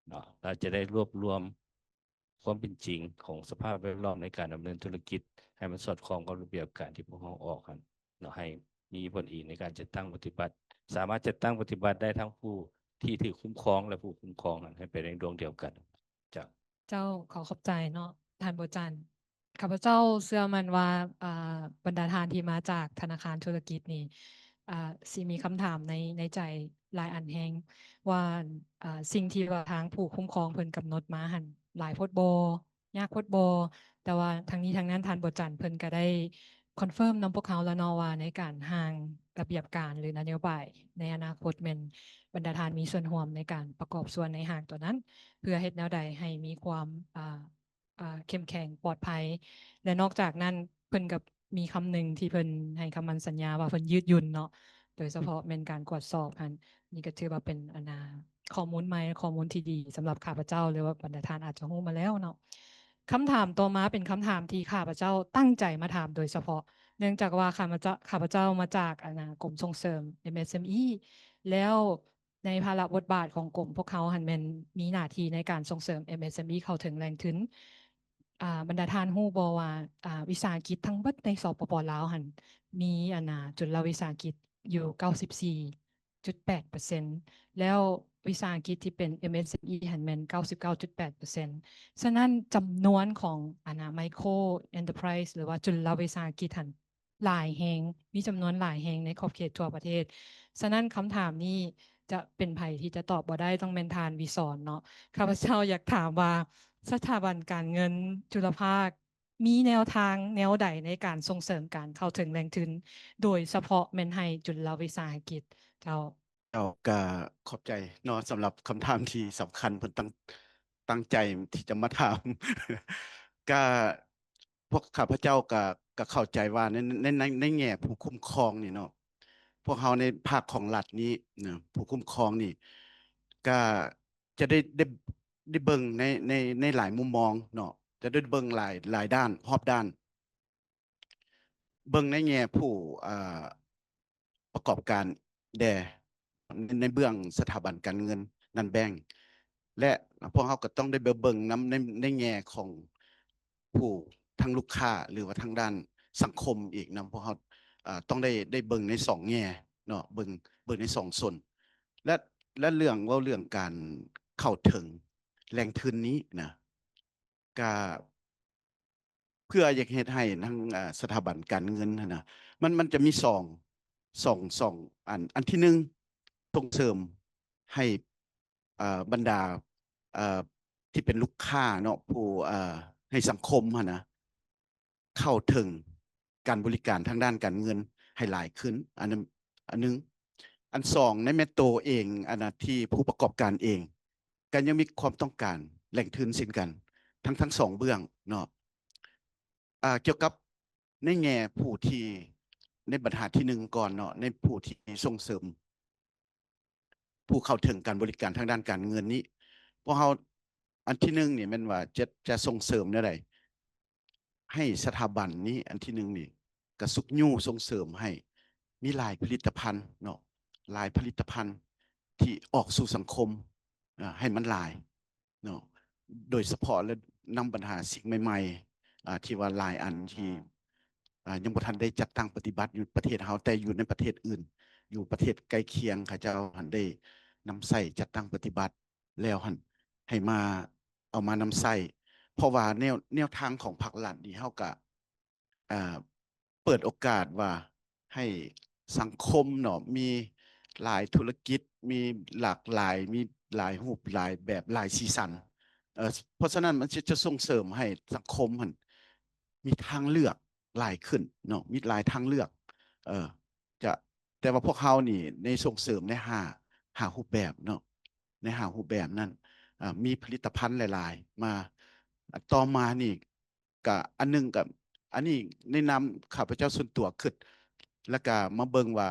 ເນາະ. ເຮົາຈະໄດ້ລວບລວມ ຄວາມເປັນຈິງຂອງສະພາບແວດລ້ອມໃນການດຳເນີນທຸລະກິດ ໃຫ້ມັນສອດຄ່ອງກັບລະບຽບການທີ່ພວກເຮົາອອກຫັ້ນເນາະ, ໃຫ້ມີຜົນດີໃນການຈັດຕັ້ງປະຕິບັດ, ສາມາດຈັດຕັ້ງປະຕິບັດໄດ້ທັງຜູ້ທີ່ຖືກຄຸ້ມຄອງ ແລະ ຜູ້ຄຸ້ມຄອງຫັ້ນ ໃຫ້ໄປໃນດວງດຽວກັນ. ເຈົ້າ. ເຈົ້າ, ຂໍຂອບໃຈເນາະ ທ່ານບົວຈັນ. ຂ້າພະເຈົ້າເຊື່ອໝັ້ນວ່າ ອ່າ ບັນດາທ່ານທີ່ມາຈາກທະນາຄານທຸລະກິດນີ້ ອ່າ ຊິມີຄຳຖາມໃນ ໃນໃຈຫຼາຍອັນແຮງ ວ່າ ອ່າ ສິ່ງທີ່ວ່າທາງຜູ້ຄຸ້ມຄອງເພິ່ນກຳນົດມາຫັ້ນ ຫຼາຍໂພດບໍ່? ຍາກໂພດບໍ່? ແຕ່ວ່າທັງນີ້ທັງນັ້ນ ທ່ານບົວຈັນເພິ່ນກໍໄດ້ຄອນເຟີມນຳພວກເຮົາແລ້ວເນາະ ວ່າໃນການຮ່າງລະບຽບການ ຫຼື ນະໂຍບາຍໃນອະນາຄົດ ແມ່ນບັນດາທ່ານມີສ່ວນຮ່ວມໃນການປະກອບສ່ວນໃນຮ່າງຕົວນັ້ນ ເພື່ອເຮັດແນວໃດໃຫ້ມີຄວາມ ອ່າ ອ່າ ເຂັ້ມແຂງ ປອດໄພ ແລະ ນອກຈາກນັ້ນ ເພິ່ນກໍມີຄຳໜຶ່ງທີ່ເພິ່ນໃຫ້ຄຳໝັ້ນສັນຍາວ່າເພິ່ນຍືດຫຍຸ່ນເນາະ, ໂດຍສະເພາະແມ່ນການກວດສອບຫັ້ນ. ນີ້ກໍຖືວ່າເປັນ ອັນນ່າ ຂໍ້ມູນໃໝ່ ຂໍ້ມູນທີ່ດີສຳລັບຂ້າພະເຈົ້າ ຫຼືວ່າບັນດາທ່ານອາດຈະຮູ້ມາແລ້ວເນາະ. ຄຳຖາມຕໍ່ມາເປັນຄຳຖາມທີ່ຂ້າພະເຈົ້າຕັ້ງໃຈມາຖາມໂດຍສະເພາະ ເນື່ອງຈາກວ່າຂ້າພະເຈົ້າ ຂ້າພະເຈົ້າມາຈາກ ອັນນ່າ ກົມສົ່ງເສີມ ເອັມເອສເອັມອີ ແລ້ວ ໃນພາລະບົດບາດຂອງກົມພວກເຮົາຫັ້ນແມ່ນມີໜ້າທີ່ໃນການສົ່ງເສີມ ເອັມເອສເອັມອີ ເຂົ້າເຖິງແຫຼ່ງທຶນ. ອ່າ ບັນດາທ່ານຮູ້ບໍ່ວ່າ ອ່າ ວິສາຫະກິດທັງເບິດໃນ ສປປ ລາວຫັ້ນ ມີ ອັນນ່າ ຈຸລະວິສາຫະກິດຢູ່ ເກົ້າສິບສີ່ຈຸດແປດເປີເຊັນ ແລ້ວວິສາຫະກິດທີ່ເປັນ ເອັມເອສເອັມອີ ຫັ້ນແມ່ນ ເກົ້າສິບເກົ້າຈຸດແປດເປີເຊັນ. ສະນັ້ນ ຈຳນວນຂອງ ອັນນ່າ ໄມໂຄຣເອັນເຕີໄພຣສ໌ ຫຼືວ່າຈຸລະວິສາຫະກິດຫັ້ນ ຫຼາຍແຮງ, ມີຈຳນວນຫຼາຍແຮງໃນຂອບເຂດທົ່ວປະເທດ. ສະນັ້ນ ຄຳຖາມນີ້ຈະເປັນໃຜທີ່ຈະຕອບບໍ່ໄດ້, ຕ້ອງແມ່ນທ່ານວິສອນເນາະ. ຂ້າພະເຈົ້າຢາກຖາມວ່າ ສະຖາບັນການເງິນຈຸລະພາກມີແນວທາງແນວໃດໃນການສົ່ງເສີມການເຂົ້າເຖິງແຫຼ່ງທຶນ, ໂດຍສະເພາະແມ່ນໃຫ້ຈຸລະວິສາຫະກິດ? ເຈົ້າ. ເຈົ້າ ກະຂອບໃຈເນາະ ສຳລັບຄຳຖາມທີ່ສຳຄັນ ເພິ່ນຕັ້ງ ຕັ້ງໃຈທີ່ຈະມາຖາມ ກະພວກຂ້າພະເຈົ້າກະ ກະເຂົ້າໃຈວ່າໃນ ໃນ ໃນ ໃນແງ່ຜູ້ຄຸ້ມຄອງນີ້ເນາະ ພວກເຮົາໃນພາກຂອງລັດນີ້ນະ ຜູ້ຄຸ້ມຄອງນີ້ ກະຈະໄດ້ ໄດ້ ໄດ້ເບິ່ງໃນ ໃນ ໃນຫຼາຍມຸມມອງເນາະ ຈະໄດ້ເບິ່ງຫຼາຍ ຫຼາຍດ້ານ ຮອບດ້ານ ເບິ່ງໃນແງ່ຜູ້ ອ່າ ປະກອບການແດ່ ໃນເບື້ອງສະຖາບັນການເງິນນັ້ນແບ່ງ ແລະ ພວກເຮົາກໍຕ້ອງໄດ້ໄປເບິ່ງນຳໃນ ໃນແງ່ຂອງຜູ້ ທັງລູກຄ້າ ຫຼືວ່າທາງດ້ານສັງຄົມອີກນຳ ພວກເຮົາ ເອີ ຕ້ອງໄດ້ ໄດ້ເບິ່ງໃນສອງແງ່ເນາະ ເບິ່ງ ເບິ່ງໃນສອງສ່ວນ ແລະ ແລະ ເລື່ອງ ເວົ້າເລື່ອງການເຂົ້າເຖິງແຫຼ່ງທຶນນີ້ນະ ກະເພື່ອຢາກເຮັດໃຫ້ທາງ ເອີ ສະຖາບັນການເງິນຫັ້ນນະ ມັນ ມັນຈະມີສອງ ສອງ ສອງອັນ ອັນທີໜຶ່ງ ສົ່ງເສີມໃຫ້ ເອີ ບັນດາ ເອີ ທີ່ເປັນລູກຄ້າເນາະ ຜູ້ ເອີ ໃຫ້ສັງຄົມຫັ້ນນະ ເຂົ້າເຖິງການບໍລິການທາງດ້ານການເງິນໃຫ້ຫຼາຍຂຶ້ນ ອັນນັ້ນ ອັນໜຶ່ງ. ອັນສອງ ໃນແມ່ໂຕເອງ ອັນນະ ທີ່ຜູ້ປະກອບການເອງ ກໍຍັງມີຄວາມຕ້ອງການແຫຼ່ງທຶນເຊັ່ນກັນ ທັງ ທັງສອງເບື້ອງເນາະ. ອ່າ ກ່ຽວກັບໃນແງ່ຜູ້ທີ່ ໃນບັນຫາທີໜຶ່ງກ່ອນເນາະ ໃນຜູ້ທີ່ສົ່ງເສີມ ຜູ້ເຂົ້າເຖິງການບໍລິການທາງດ້ານການເງິນນີ້ ພວກເຮົາ ອັນທີໜຶ່ງນີ້ແມ່ນວ່າຈະ ຈະສົ່ງເສີມແນວໃດ ໃຫ້ສະຖາບັນນີ້ ອັນທີໜຶ່ງນີ້ກະຊຸກຍູ້ສົ່ງເສີມໃຫ້ມີຫຼາຍຜະລິດຕະພັນເນາະ ຫຼາຍຜະລິດຕະພັນທີ່ອອກສູ່ສັງຄົມ ອາ ໃຫ້ມັນຫຼາຍເນາະ ໂດຍສະເພາະ ແລະ ນຳບັນຫາສິ່ງໃໝ່ໆ ອາ ທີ່ວ່າຫຼາຍອັນທີ່ ອາ ຍັງບໍ່ທັນໄດ້ຈັດຕັ້ງປະຕິບັດຢູ່ປະເທດເຮົາ ແຕ່ຢູ່ໃນປະເທດອື່ນ ຢູ່ປະເທດໃກ້ຄຽງ ເຂົາເຈົ້າຫັ້ນໄດ້ນຳໃຊ້ຈັດຕັ້ງປະຕິບັດແລ້ວຫັ້ນ ໃຫ້ມາ ເອົາມານຳໃຊ້ ເພາະວ່າແນວ ແນວທາງຂອງພາກລັດນີ້ ເຮົາກະ ອາ ເປີດໂອກາດວ່າໃຫ້ສັງຄົມເນາະ ມີຫຼາຍທຸລະກິດ ມີຫຼາກຫຼາຍ ມີຫຼາຍຮູບ ຫຼາຍແບບ ຫຼາຍສີສັນ ເອີ ເພາະສະນັ້ນມັນຈະ ຈະສົ່ງເສີມໃຫ້ສັງຄົມຫັ້ນມີທາງເລືອກຫຼາຍຂຶ້ນເນາະ ມີຫຼາຍທາງເລືອກ ເອີ ຈະ ແຕ່ວ່າພວກເຮົານີ້ໃນສົ່ງເສີມໃນຫ້າ ຫ້າຮູບແບບເນາະ ໃນຫ້າຮູບແບບນັ້ນ ອາ ມີຜະລິດຕະພັນຫຼາຍໆມາ ອັນຕໍ່ມານີ້ກະ ອັນໜຶ່ງກະ ອັນນີ້ໃນນາມຂ້າພະເຈົ້າສ່ວນຕົວຄິດ ແລ້ວກະມາເບິ່ງວ່າ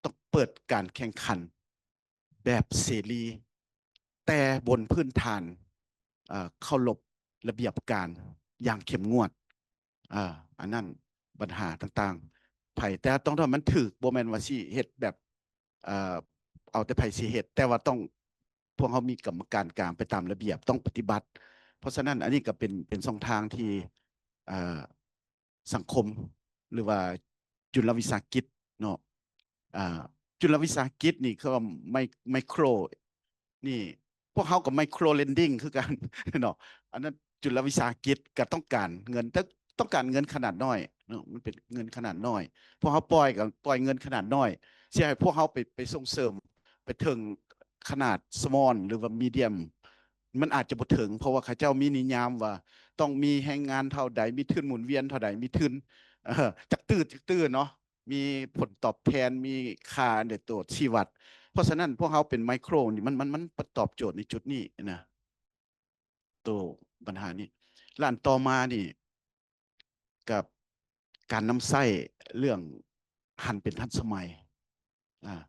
ຕ້ອງເປີດການແຂ່ງຂັນແບບເສລີ ແຕ່ບົນພື້ນຖານ ເອີ ເຄົາລົບລະບຽບການຢ່າງເຂັ້ມງວດ ເອີ ອັນນັ້ນບັນຫາຕ່າງໆ ໃຜ ແຕ່ຕ້ອງ ຖ້າມັນຖືກ ບໍ່ແມ່ນວ່າຊິເຮັດແບບ ເອີ ເອົາແຕ່ໃຜຊິເຮັດ ແຕ່ວ່າຕ້ອງ ພວກເຮົາມີກຳມະການກາງໄປຕາມລະບຽບ ຕ້ອງປະຕິບັດ ເພາະສະນັ້ນ ອັນນີ້ກໍເປັນ ເປັນຊ່ອງທາງທີ່ ເອີ ສັງຄົມ ຫຼືວ່າຈຸລະວິສາຫະກິດເນາະ ອາ ຈຸລະວິສາຫະກິດນີ້ ຄືວ່າໄມ ໄມໂຄຣ ນີ້ ພວກເຮົາກໍໄມໂຄຣເລນດິງຄືກັນເນາະ ອັນນັ້ນຈຸລະວິສາຫະກິດກໍຕ້ອງການເງິນ ແຕ່ຕ້ອງການເງິນຂະໜາດນ້ອຍເນາະ ມັນເປັນເງິນຂະໜາດນ້ອຍ ພວກເຮົາປ່ອຍກໍປ່ອຍເງິນຂະໜາດນ້ອຍ ຊິໃຫ້ພວກເຮົາໄປ ໄປສົ່ງເສີມໄປເຖິງຂະໜາດສະມອນ ຫຼືວ່າມີດຽມ ມັນອາດຈະບໍ່ເຖິງ ເພາະວ່າເຂົາເຈົ້າມີນິຍາມວ່າຕ້ອງມີແຮງງານເທົ່າໃດ ມີທຶນໝູນວຽນເທົ່າໃດ ມີທຶນ ເອີ ຈັກຕື້ ຈັກຕື້ເນາະ ມີຜົນຕອບແທນ ມີຄ່າໃນຕົວຊີ້ວັດ ເພາະສະນັ້ນ ພວກເຮົາເປັນໄມໂຄຣນີ້ ມັນ ມັນ ມັນປະຕອບໂຈດໃນຈຸດນີ້ນະ ໂຕບັນຫານີ້ ແລະ ອັນຕໍ່ມານີ້ ກັບການນຳໃຊ້ເລື່ອງຫັນເປັນທັນສະໄໝ ອາ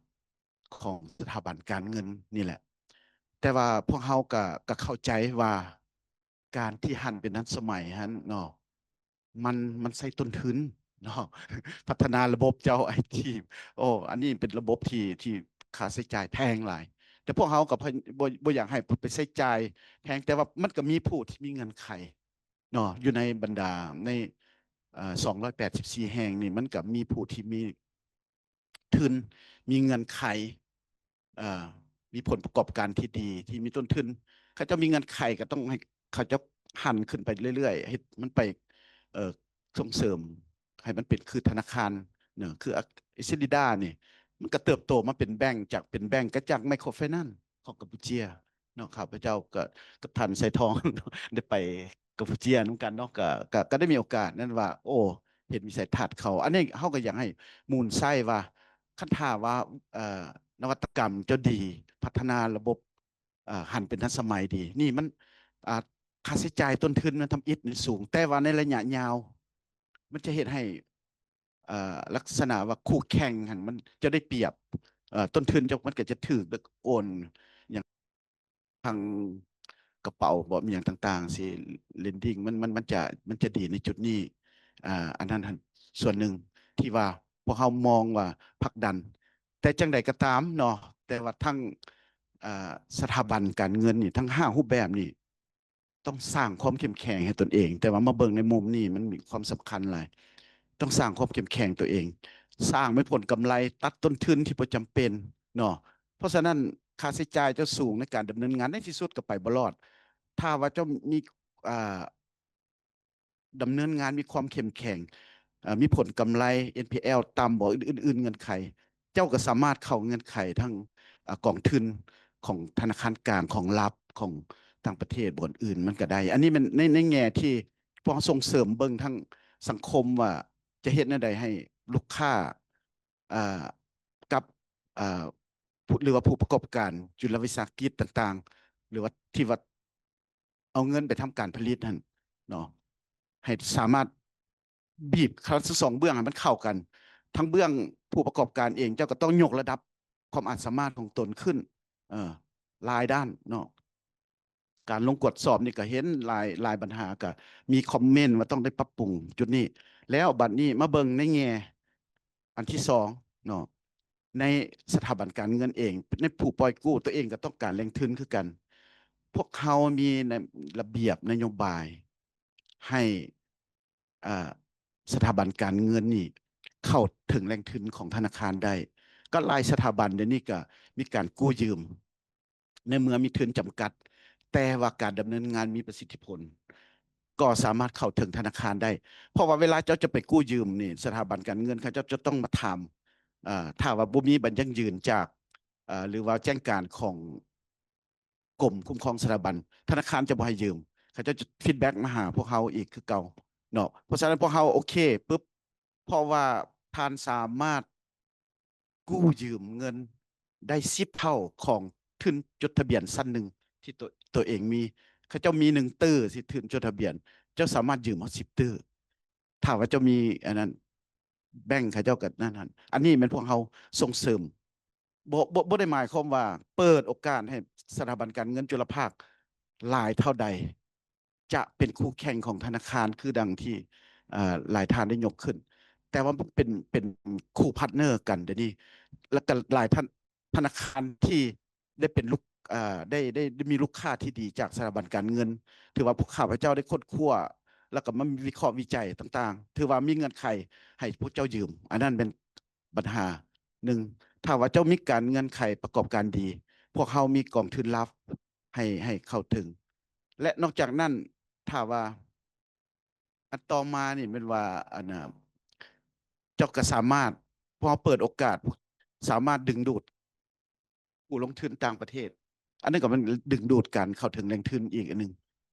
ຂອງສະຖາບັນການເງິນນີ້ແຫຼະ ແຕ່ວ່າພວກເຮົາກະ ກະເຂົ້າໃຈວ່າ ການທີ່ຫັນເປັນທັນສະໄໝຫັ້ນເນາະ ມັນ ມັນໃຊ້ຕົ້ນທຶນເນາະ ພັດທະນາລະບົບເຈົ້າໄອທີ ໂອ້ ອັນນີ້ເປັນລະບົບທີ່ ທີ່ຄ່າໃຊ້ຈ່າຍແພງຫຼາຍ ແຕ່ພວກເຮົາກໍບໍ່ ບໍ່ຢາກໃຫ້ໄປໃຊ້ຈ່າຍແພງ ແຕ່ວ່າມັນກໍມີຜູ້ທີ່ມີເງື່ອນໄຂເນາະ ຢູ່ໃນບັນດາໃນ ເອີ ສອງຮ້ອຍແປດສິບສີ່ແຫ່ງນີ້ ມັນກໍມີຜູ້ທີ່ມີ ທຶນ ມີເງື່ອນໄຂ ເອີ ມີຜົນປະກອບການທີ່ດີ ທີ່ມີຕົ້ນທຶນ ເຂົາເຈົ້າມີເງື່ອນໄຂ ກໍຕ້ອງໃຫ້ເຂົາເຈົ້າຫັນຂຶ້ນໄປເລື້ອຍໆ ເຮັດມັນໄປ ເອີ ສົ່ງເສີມໃຫ້ມັນເປັນຄືທະນາຄານເນາະ ຄື Accelida ນີ້ ມັນກໍເຕີບໂຕມາເປັນແບງ ຈາກເປັນແບງ ກໍຈາກ Microfinance ຂອງກຳປູເຈຍ ເນາະ ຂ້າພະເຈົ້າກໍກັບທ່ານໄຊທອງໄດ້ໄປກຳປູເຈຍນຳກັນເນາະ ກໍ ກໍ ກໍໄດ້ມີໂອກາດນັ້ນວ່າ ໂອ້ ເຫັນວິໄສທັດເຂົາ ອັນນີ້ເຮົາກໍຢາກໃຫ້ມູນໃຊ້ວ່າ ຄັນຖ້າວ່າ ເອີ ນະວັດຕະກຳເຈົ້າດີ ພັດທະນາລະບົບ ເອີ ຫັນເປັນທັນສະໄໝດີ. ນີ້ມັນ ອ່າ ຄ່າໃຊ້ຈ່າຍຕົ້ນທຶນມັນທຳອິດນີ້ສູງ, ແຕ່ວ່າໃນໄລຍະຍາວ ມັນຈະເຮັດໃຫ້ ເອີ ລັກສະນະວ່າຄູ່ແຂ່ງຫັ້ນມັນຈະໄດ້ປຽບ, ເອີ ຕົ້ນທຶນເຈົ້າມັນກໍຈະຖືກ ແລ້ວໂອນຫຍັງ ທາງກະເປົາບໍ ມີຫຍັງຕ່າງໆ ຊິ lending ມັນ ມັນ ມັນຈະ ມັນຈະດີໃນຈຸດນີ້. ອ່າ ອັນນັ້ນຫັ້ນສ່ວນໜຶ່ງທີ່ວ່າພວກເຮົາມອງວ່າຜັກດັນ, ແຕ່ຈັ່ງໃດກໍຕາມເນາະ ແຕ່ວ່າທັງ ອ່າ ສະຖາບັນການເງິນນີ້ ທັງຫ້າຮູບແບບນີ້ ຕ້ອງສ້າງຄວາມເຂັ້ມແຂງໃຫ້ຕົນເອງ, ແຕ່ວ່າມາເບິ່ງໃນມຸມນີ້ມັນມີຄວາມສຳຄັນຫຼາຍ, ຕ້ອງສ້າງຄວາມເຂັ້ມແຂງຕົວເອງ, ສ້າງແມ່ນຜົນກຳໄລ, ຕັດຕົ້ນທຶນທີ່ບໍ່ຈຳເປັນເນາະ. ເພາະສະນັ້ນ ຄ່າໃຊ້ຈ່າຍເຈົ້າສູງໃນການດຳເນີນງານ ໃນທີ່ສຸດກໍໄປບໍ່ລອດ. ຖ້າວ່າເຈົ້າມີ ອ່າ ດຳເນີນງານມີຄວາມເຂັ້ມແຂງ, ເອີ ມີຜົນກຳໄລ ເອັນພີແອລ ຕ່ຳບໍ ອື່ນໆ ເງື່ອນໄຂ, ເຈົ້າກໍສາມາດເຂົ້າເງື່ອນໄຂທາງ ອາ ກອງທຶນຂອງທະນາຄານກາງ ຂອງລັດ ຂອງຕ່າງປະເທດ ບ່ອນອື່ນມັນກໍໄດ້. ອັນນີ້ແມ່ນໃນ ໃນແງ່ທີ່ພວກເຮົາສົ່ງເສີມເບິ່ງທາງສັງຄົມວ່າຈະເຮັດແນວໃດໃຫ້ລູກຄ້າ ອາ ກັບ ອາ ຜູ້ ຫຼືວ່າຜູ້ປະກອບການຈຸລະວິສາຫະກິດຕ່າງໆ ຫຼືວ່າທີ່ວ່າ ເອົາເງິນໄປທຳການຜະລິດຫັ້ນເນາະ ໃຫ້ສາມາດບີບທັງສອງເບື້ອງໃຫ້ມັນເຂົ້າກັນ. ທັງເບື້ອງຜູ້ປະກອບການເອງ ເຈົ້າກໍຕ້ອງຍົກລະດັບຄວາມອາດສາມາດຂອງຕົນຂຶ້ນ ເອີ ຫຼາຍດ້ານເນາະ. ການລົງກວດສອບນີ້ກໍເຫັນຫຼາຍ ຫຼາຍບັນຫາ ກໍມີຄອມເມັນວ່າຕ້ອງໄດ້ປັບປຸງຈຸດນີ້. ແລ້ວບັດນີ້ມາເບິ່ງໃນແງ່ ອັນທີສອງເນາະ ໃນສະຖາບັນການເງິນເອງ ໃນຜູ້ປ່ອຍກູ້ ຕົວເອງກໍຕ້ອງການແຫຼ່ງທຶນຄືກັນ. ພວກເຮົາມີໃນລະບຽບນະໂຍບາຍໃຫ້ ອ່າ ສະຖາບັນການເງິນນີ້ເຂົ້າເຖິງແຫຼ່ງທຶນຂອງທະນາຄານໄດ້. ກໍຫຼາຍສະຖາບັນດຽວນີ້ກໍມີການກູ້ຢືມ ໃນເມື່ອມີທຶນຈຳກັດ ແຕ່ວ່າການດຳເນີນງານມີປະສິດທິຜົນ ກໍສາມາດເຂົ້າເຖິງທະນາຄານໄດ້. ເພາະວ່າເວລາເຈົ້າຈະໄປກູ້ຢືມນີ້ ສະຖາບັນການເງິນເຂົາເຈົ້າຈະຕ້ອງມາຖາມ ເອີ ຖ້າວ່າບໍ່ມີໃບຢັ້ງຢືນຈາກ ເອີ ຫຼືວ່າແຈ້ງການຂອງກົມຄຸ້ມຄອງສະຖາບັນ ທະນາຄານຈະບໍ່ໃຫ້ຢືມ, ເຂົາເຈົ້າຈະ feedback ມາຫາພວກເຮົາອີກຄືເກົ່າເນາະ. ເພາະສະນັ້ນພວກເຮົາໂອເຄປຶບ ເພາະວ່າທ່ານສາມາດ ກູ້ຢືມເງິນໄດ້ສິບເທົ່າຂອງທຶນຈົດທະບຽນຊັ້ນໜຶ່ງທີ່ຕົວ ຕົວເອງມີ. ເຂົາເຈົ້າມີໜຶ່ງຕື້ ຊິທຶນຈົດທະບຽນ ເຈົ້າສາມາດຢືມເອົາສິບຕື້ ຖ້າວ່າເຈົ້າມີອັນນັ້ນ ແບງເຂົາເຈົ້າກໍນັ້ນຫັ້ນ. ອັນນີ້ແມ່ນພວກເຮົາສົ່ງເສີມ ບໍ່ ບໍ່ ບໍ່ໄດ້ໝາຍຄວາມວ່າເປີດໂອກາດໃຫ້ສະຖາບັນການເງິນຈຸລະພາກຫຼາຍເທົ່າໃດ ຈະເປັນຄູ່ແຂ່ງຂອງທະນາຄານ ຄືດັ່ງທີ່ ເອີ ຫຼາຍທ່ານໄດ້ຍົກຂຶ້ນ, ແຕ່ວ່າເປັນ ເປັນຄູ່ພາດເນີກັນດຽວນີ້. ແລ້ວກໍຫຼາຍທ່ານ ທະນາຄານທີ່ໄດ້ເປັນລູກ ເອີ ໄດ້ ໄດ້ ໄດ້ມີລູກຄ້າທີ່ດີຈາກສະຖາບັນການເງິນ ຖືວ່າພວກຂ້າພະເຈົ້າໄດ້ຄົ້ນຄວ້າ ແລ້ວກໍມາວິເຄາະວິໄຈຕ່າງໆ ຖືວ່າມີເງື່ອນໄຂໃຫ້ພວກເຈົ້າຢືມ. ອັນນັ້ນແມ່ນບັນຫາໜຶ່ງ. ຖ້າວ່າເຈົ້າມີການເງື່ອນໄຂປະກອບການດີ ພວກເຮົາມີກອງທຶນລັບ ໃຫ້ ໃຫ້ເຂົ້າເຖິງ. ແລະ ນອກຈາກນັ້ນ ຖ້າວ່າ ອັນຕໍ່ມານີ້ແມ່ນວ່າ ອັນນ່າ ເຈົ້າກໍສາມາດ ພວກເຮົາເປີດໂອກາດ ສາມາດດຶງດູດຜູ້ລົງທຶນຕ່າງປະເທດ. ອັນນັ້ນກໍແມ່ນດຶງດູດການເຂົ້າເຖິງແຫຼ່ງທຶນອີກອັນໜຶ່ງ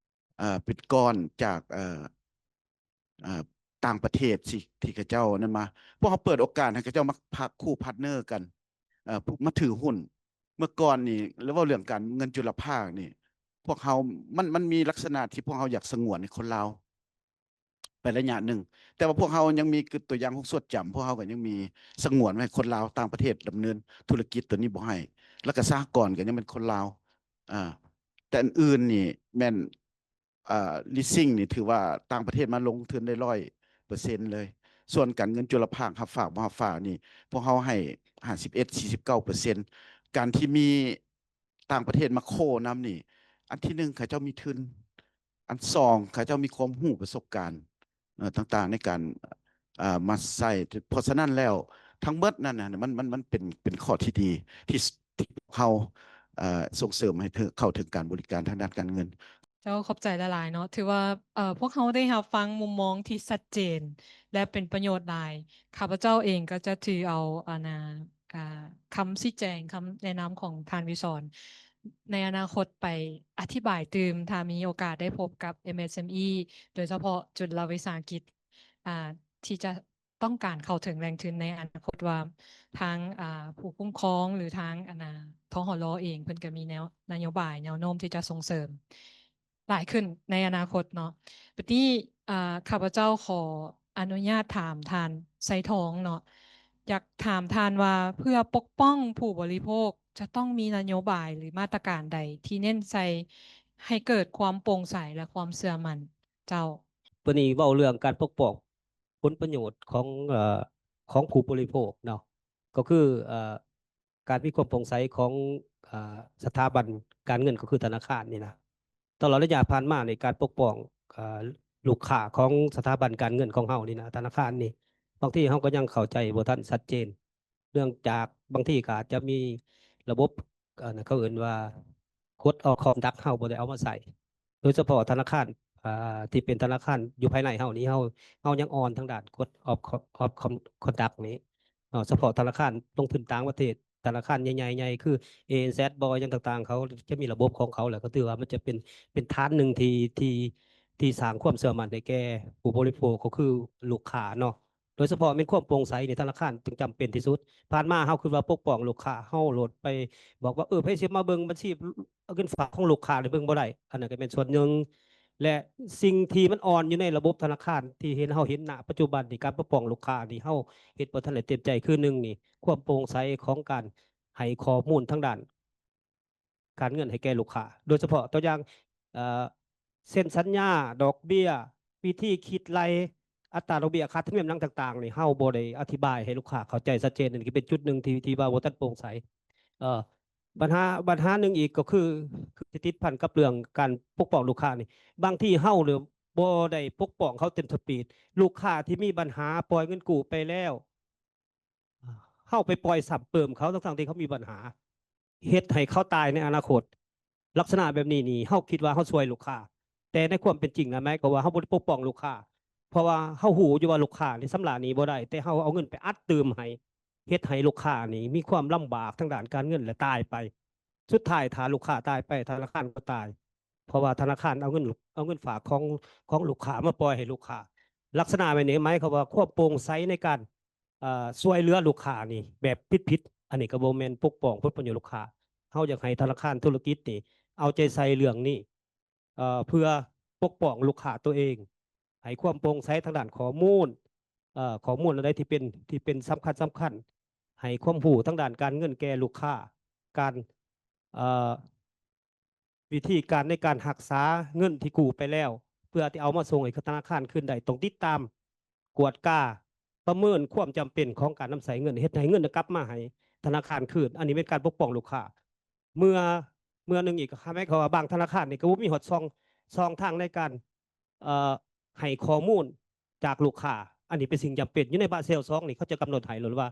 ເອີ ເປັນກ້ອນຈາກ ເອີ ເອີ ຕ່າງປະເທດ ທີ່ ທີ່ເຂົາເຈົ້ານັ້ນມາ. ພວກເຮົາເປີດໂອກາດໃຫ້ເຂົາເຈົ້າມາພາ ຄູ່ພາດເນີກັນ ເອີ ມາຖືຫຸ້ນ. ເມື່ອກ່ອນນີ້ ແລ້ວເວົ້າເລື່ອງການເງິນຈຸລະພາກນີ້ ພວກເຮົາ ມັນ ມັນມີລັກສະນະທີ່ພວກເຮົາຢາກສະຫງວນໃຫ້ຄົນລາວໄປໄລຍະໜຶ່ງ, ແຕ່ວ່າພວກເຮົາຍັງມີ ຄືຕົວຢ່າງໂຮງສວດຈຳ ພວກເຮົາກໍຍັງມີສະຫງວນໄວ້ໃຫ້ຄົນລາວຕ່າງປະເທດດຳເນີນທຸລະກິດຕົວນີ້ບໍ່ໃຫ້, ແລ້ວກໍສະຫະກອນກໍຍັງເປັນຄົນລາວ. ອາ ແຕ່ອັນອື່ນນີ້ແມ່ນ ອ່າ leasing ນີ້ຖືວ່າຕ່າງປະເທດມາລົງທຶນໄດ້ຮ້ອຍເປີເຊັນເລີຍ. ສ່ວນການເງິນຈຸລະພາກ ຮັບຝາກບໍ່ຮັບຝາກນີ້ ພວກເຮົາໃຫ້ຫ້າສິບເອັດ ສີ່ສິບເກົ້າເປີເຊັນ. ການທີ່ມີຕ່າງປະເທດມາໂຄນຳນີ້ ອັນທີໜຶ່ງ ເຂົາເຈົ້າມີທຶນ, ອັນສອງ ເຂົາເຈົ້າມີຄວາມຮູ້ປະສົບການ ເອີ ຕ່າງໆ ໃນການ ເອີ ມາໃຊ້. ເພາະສະນັ້ນແລ້ວ ທັງໝົດນັ້ນນະ ມັນ ມັນ ມັນເປັນ ເປັນຂໍ້ທີ່ດີ ທີ່ ທີ່ເຮົາ ເອີ ສົ່ງເສີມໃຫ້ເຖິງ ເຂົ້າເຖິງການບໍລິການທາງດ້ານການເງິນ. ເຈົ້າ ຂອບໃຈຫຼາຍໆ ເນາະ. ຖືວ່າ ເອີ ພວກເຮົາໄດ້ຮັບຟັງມຸມມອງທີ່ຊັດເຈນ ແລະ ເປັນປະໂຫຍດຫຼາຍ. ຂ້າພະເຈົ້າເອງກໍຈະຖືເອົາ ອັນນ່າ ອ່າ ຄຳຊີ້ແຈງ ຄຳແນະນຳຂອງທ່ານວິສອນ ໃນອະນາຄົດໄປອະທິບາຍຕື່ມ ຖ້າມີໂອກາດໄດ້ພົບກັບ ເອັມເອສເອັມອີ ໂດຍສະເພາະຈຸລະວິສາຫະກິດ ອ່າ ທີ່ຈະ ຕ້ອງການເຂົ້າເຖິງແຫຼ່ງທຶນໃນອະນາຄົດວ່າ ທາງ ອ່າ ຜູ້ຄຸ້ມຄອງ ຫຼື ທາງ ອັນນ່າ ທຫລ ເອງ ເພິ່ນກໍມີແນວ ນະໂຍບາຍ ແນວໂນ້ມທີ່ຈະສົ່ງເສີມ ຫຼາຍຂຶ້ນໃນອະນາຄົດເນາະ. ບັດນີ້ ເອີ ຂ້າພະເຈົ້າຂໍອະນຸຍາດຖາມທ່ານໄຊທອງເນາະ, ຢາກຖາມທ່ານວ່າ ເພື່ອປົກປ້ອງຜູ້ບໍລິໂພກ ຈະຕ້ອງມີນະໂຍບາຍ ຫຼື ມາດຕະການໃດທີ່ເນັ້ນໃສ່ໃຫ້ເກີດຄວາມໂປ່ງໃສ ແລະ ຄວາມເຊື່ອໝັ້ນ? ເຈົ້າ. ຕົວນີ້ເວົ້າເລື່ອງການປົກປ້ອງຜົນປະໂຫຍດຂອງ ເອີ ຂອງຜູ້ບໍລິໂພກເນາະ, ກໍຄື ເອີ ການມີຄວາມໂປ່ງໃສຂອງ ເອີ ສະຖາບັນການເງິນ ກໍຄືທະນາຄານນີ້ນະ. ຕະຫຼອດໄລຍະຜ່ານມານີ້ ການປົກປ້ອງ ເອີ ລູກຄ້າຂອງສະຖາບັນການເງິນຂອງເຮົານີ້ນະ, ທະນາຄານນີ້ ບາງທີເຮົາກໍຍັງເຂົ້າໃຈບໍ່ທັນຊັດເຈນ ເນື່ອງຈາກບາງທີກໍອາດຈະມີລະບົບ ອັນນັ້ນ ເຂົາເອີ້ນວ່າ Code of Conduct ເຮົາບໍ່ໄດ້ເອົາມາໃຊ້. ໂດຍສະເພາະທະນາຄານ ອ່າ ທີ່ເປັນທະນາຄານຢູ່ພາຍໃນເຮົານີ້ ເຮົາ ເຮົາຍັງອ່ອນທາງດ້ານ Code of Con- of Con- Conduct ນີ້ເນາະ. ສະເພາະທະນາຄານລົງທຶນຕ່າງປະເທດ ທະນາຄານໃຫຍ່ໆ ໃຫຍ່ຄື ເອເອັນແຊັດ ບໍ່ ຫຍັງຕ່າງໆ ເຂົາຈະມີລະບົບຂອງເຂົາ ແລ້ວກໍຖືວ່າມັນຈະເປັນ ເປັນຖານໜຶ່ງທີ່ ທີ່ ທີ່ສ້າງຄວາມເຊື່ອໝັ້ນໃຫ້ແກ່ຜູ້ບໍລິໂພກ ກໍຄືລູກຄ້າເນາະ. ໂດຍສະເພາະແມ່ນຄວາມໂປ່ງໃສນີ້ ທະນາຄານຈຶ່ງຈຳເປັນທີ່ສຸດ. ຜ່ານມາເຮົາຄິດວ່າປົກປ້ອງລູກຄ້າ ເຮົາໂລດໄປບອກວ່າ ເອີ ໃຜຊິມາເບິ່ງບັນຊີເງິນຝາກຂອງລູກຄ້າ ເບິ່ງບໍ່ໄດ້. ອັນນັ້ນກໍແມ່ນສ່ວນໜຶ່ງ ແລະ ສິ່ງທີ່ມັນອ່ອນຢູ່ໃນລະບົບທະນາຄານ ທີ່ເຫັນ ເຮົາເຫັນນະປັດຈຸບັນນີ້ ການປົກປ້ອງລູກຄ້ານີ້ ເຮົາເຮັດບໍ່ທັນໄດ້ເຕັມໃຈ. ຄືໜຶ່ງນີ້ ຄວາມໂປ່ງໃສຂອງການໃຫ້ຂໍ້ມູນທາງດ້ານ ການເງິນໃຫ້ແກ່ລູກຄ້າ ໂດຍສະເພາະຕົວຢ່າງ ເອີ ເຊັນສັນຍາ, ດອກເບ້ຍ, ວິທີຄິດໄລ່, ອັດຕາດອກເບ້ຍ, ຄ່າທຳນຽມຫຍັງຕ່າງໆນີ້ ເຮົາບໍ່ໄດ້ອະທິບາຍໃຫ້ລູກຄ້າເຂົ້າໃຈຊັດເຈນ. ອັນນີ້ກໍເປັນຈຸດໜຶ່ງທີ່ ທີ່ວ່າບໍ່ທັນໂປ່ງໃສ. ເອີ ບັນຫາ ບັນຫາໜຶ່ງອີກກໍຄື ຄືທີ່ຕິດພັນກັບເລື່ອງການປົກປ້ອງລູກຄ້ານີ້ ບາງທີເຮົານີ້ບໍ່ໄດ້ປົກປ້ອງເຂົາເຕັມສະປີດ. ລູກຄ້າທີ່ມີບັນຫາປ່ອຍເງິນກູ້ໄປແລ້ວ ເຮົາໄປປ່ອຍຊ້ຳເຕີມເຂົາ ທັງໆທີ່ເຂົາມີບັນຫາ ເຮັດໃຫ້ເຂົາຕາຍໃນອະນາຄົດ. ລັກສະນະແບບນີ້ນີ້ ເຮົາຄິດວ່າເຮົາຊ່ວຍລູກຄ້າ ແຕ່ໃນຄວາມເປັນຈິງນະ ໝາຍຄວາມວ່າເຮົາບໍ່ໄດ້ປົກປ້ອງລູກຄ້າ ເພາະວ່າເຮົາຮູ້ຢູ່ວ່າລູກຄ້ານີ້ຊຳລະໜີ້ບໍ່ໄດ້ ແຕ່ເຮົາເອົາເງິນໄປອັດຕື່ມໃຫ້ ເຮັດໃຫ້ລູກຄ້ານີ້ມີຄວາມລຳບາກທາງດ້ານການເງິນ ແລະ ຕາຍໄປ. ສຸດທ້າຍຖ້າລູກຄ້າຕາຍໄປ ທະນາຄານກໍຕາຍ ເພາະວ່າທະນາຄານເອົາເງິນ ເອົາເງິນຝາກຂອງ ຂອງລູກຄ້າມາປ່ອຍໃຫ້ລູກຄ້າ. ລັກສະນະແບບນີ້ໝາຍຄວາມວ່າຄວາມໂປ່ງໃສໃນການ ເອີ ຊ່ວຍເຫຼືອລູກຄ້ານີ້ແບບຜິດໆ ອັນນີ້ກໍບໍ່ແມ່ນປົກປ້ອງຜົນປະໂຫຍດລູກຄ້າ. ເຮົາຢາກໃຫ້ທະນາຄານທຸລະກິດນີ້ເອົາໃຈໃສ່ເລື່ອງນີ້ ເອີ ເພື່ອປົກປ້ອງລູກຄ້າຕົວເອງ, ໃຫ້ຄວາມໂປ່ງໃສທາງດ້ານຂໍ້ມູນ, ເອີ ຂໍ້ມູນອັນໃດທີ່ເປັນ ທີ່ເປັນສຳຄັນ ສຳຄັນ, ໃຫ້ຄວາມຮູ້ທາງດ້ານການເງິນແກ່ລູກຄ້າ, ການ ເອີ ວິທີການໃນການຮັກສາເງິນທີ່ກູ້ໄປແລ້ວ ເພື່ອທີ່ເອົາມາສົ່ງໃຫ້ທະນາຄານຄືນໄດ້ ຕ້ອງຕິດຕາມ ກວດກາ ປະເມີນຄວາມຈຳເປັນຂອງການນຳໃຊ້ເງິນ ເຮັດໃຫ້ເງິນກັບມາໃຫ້ທະນາຄານຄືນ. ອັນນີ້ແມ່ນການປົກປ້ອງລູກຄ້າ. ເມື່ອ ເມື່ອໜຶ່ງອີກ ໝາຍຄວາມວ່າບາງທະນາຄານນີ້ກໍບໍ່ມີຮອດຊ່ອງ ຊ່ອງທາງໃນການ ເອີ ໃຫ້ຂໍ້ມູນຈາກລູກຄ້າ. ອັນນີ້ເປັນສິ່ງຈຳເປັນ. ຢູ່ໃນບາເຊລສອງນີ້ ເຂົາຈະກຳນົດໃຫ້ໂລດວ່າ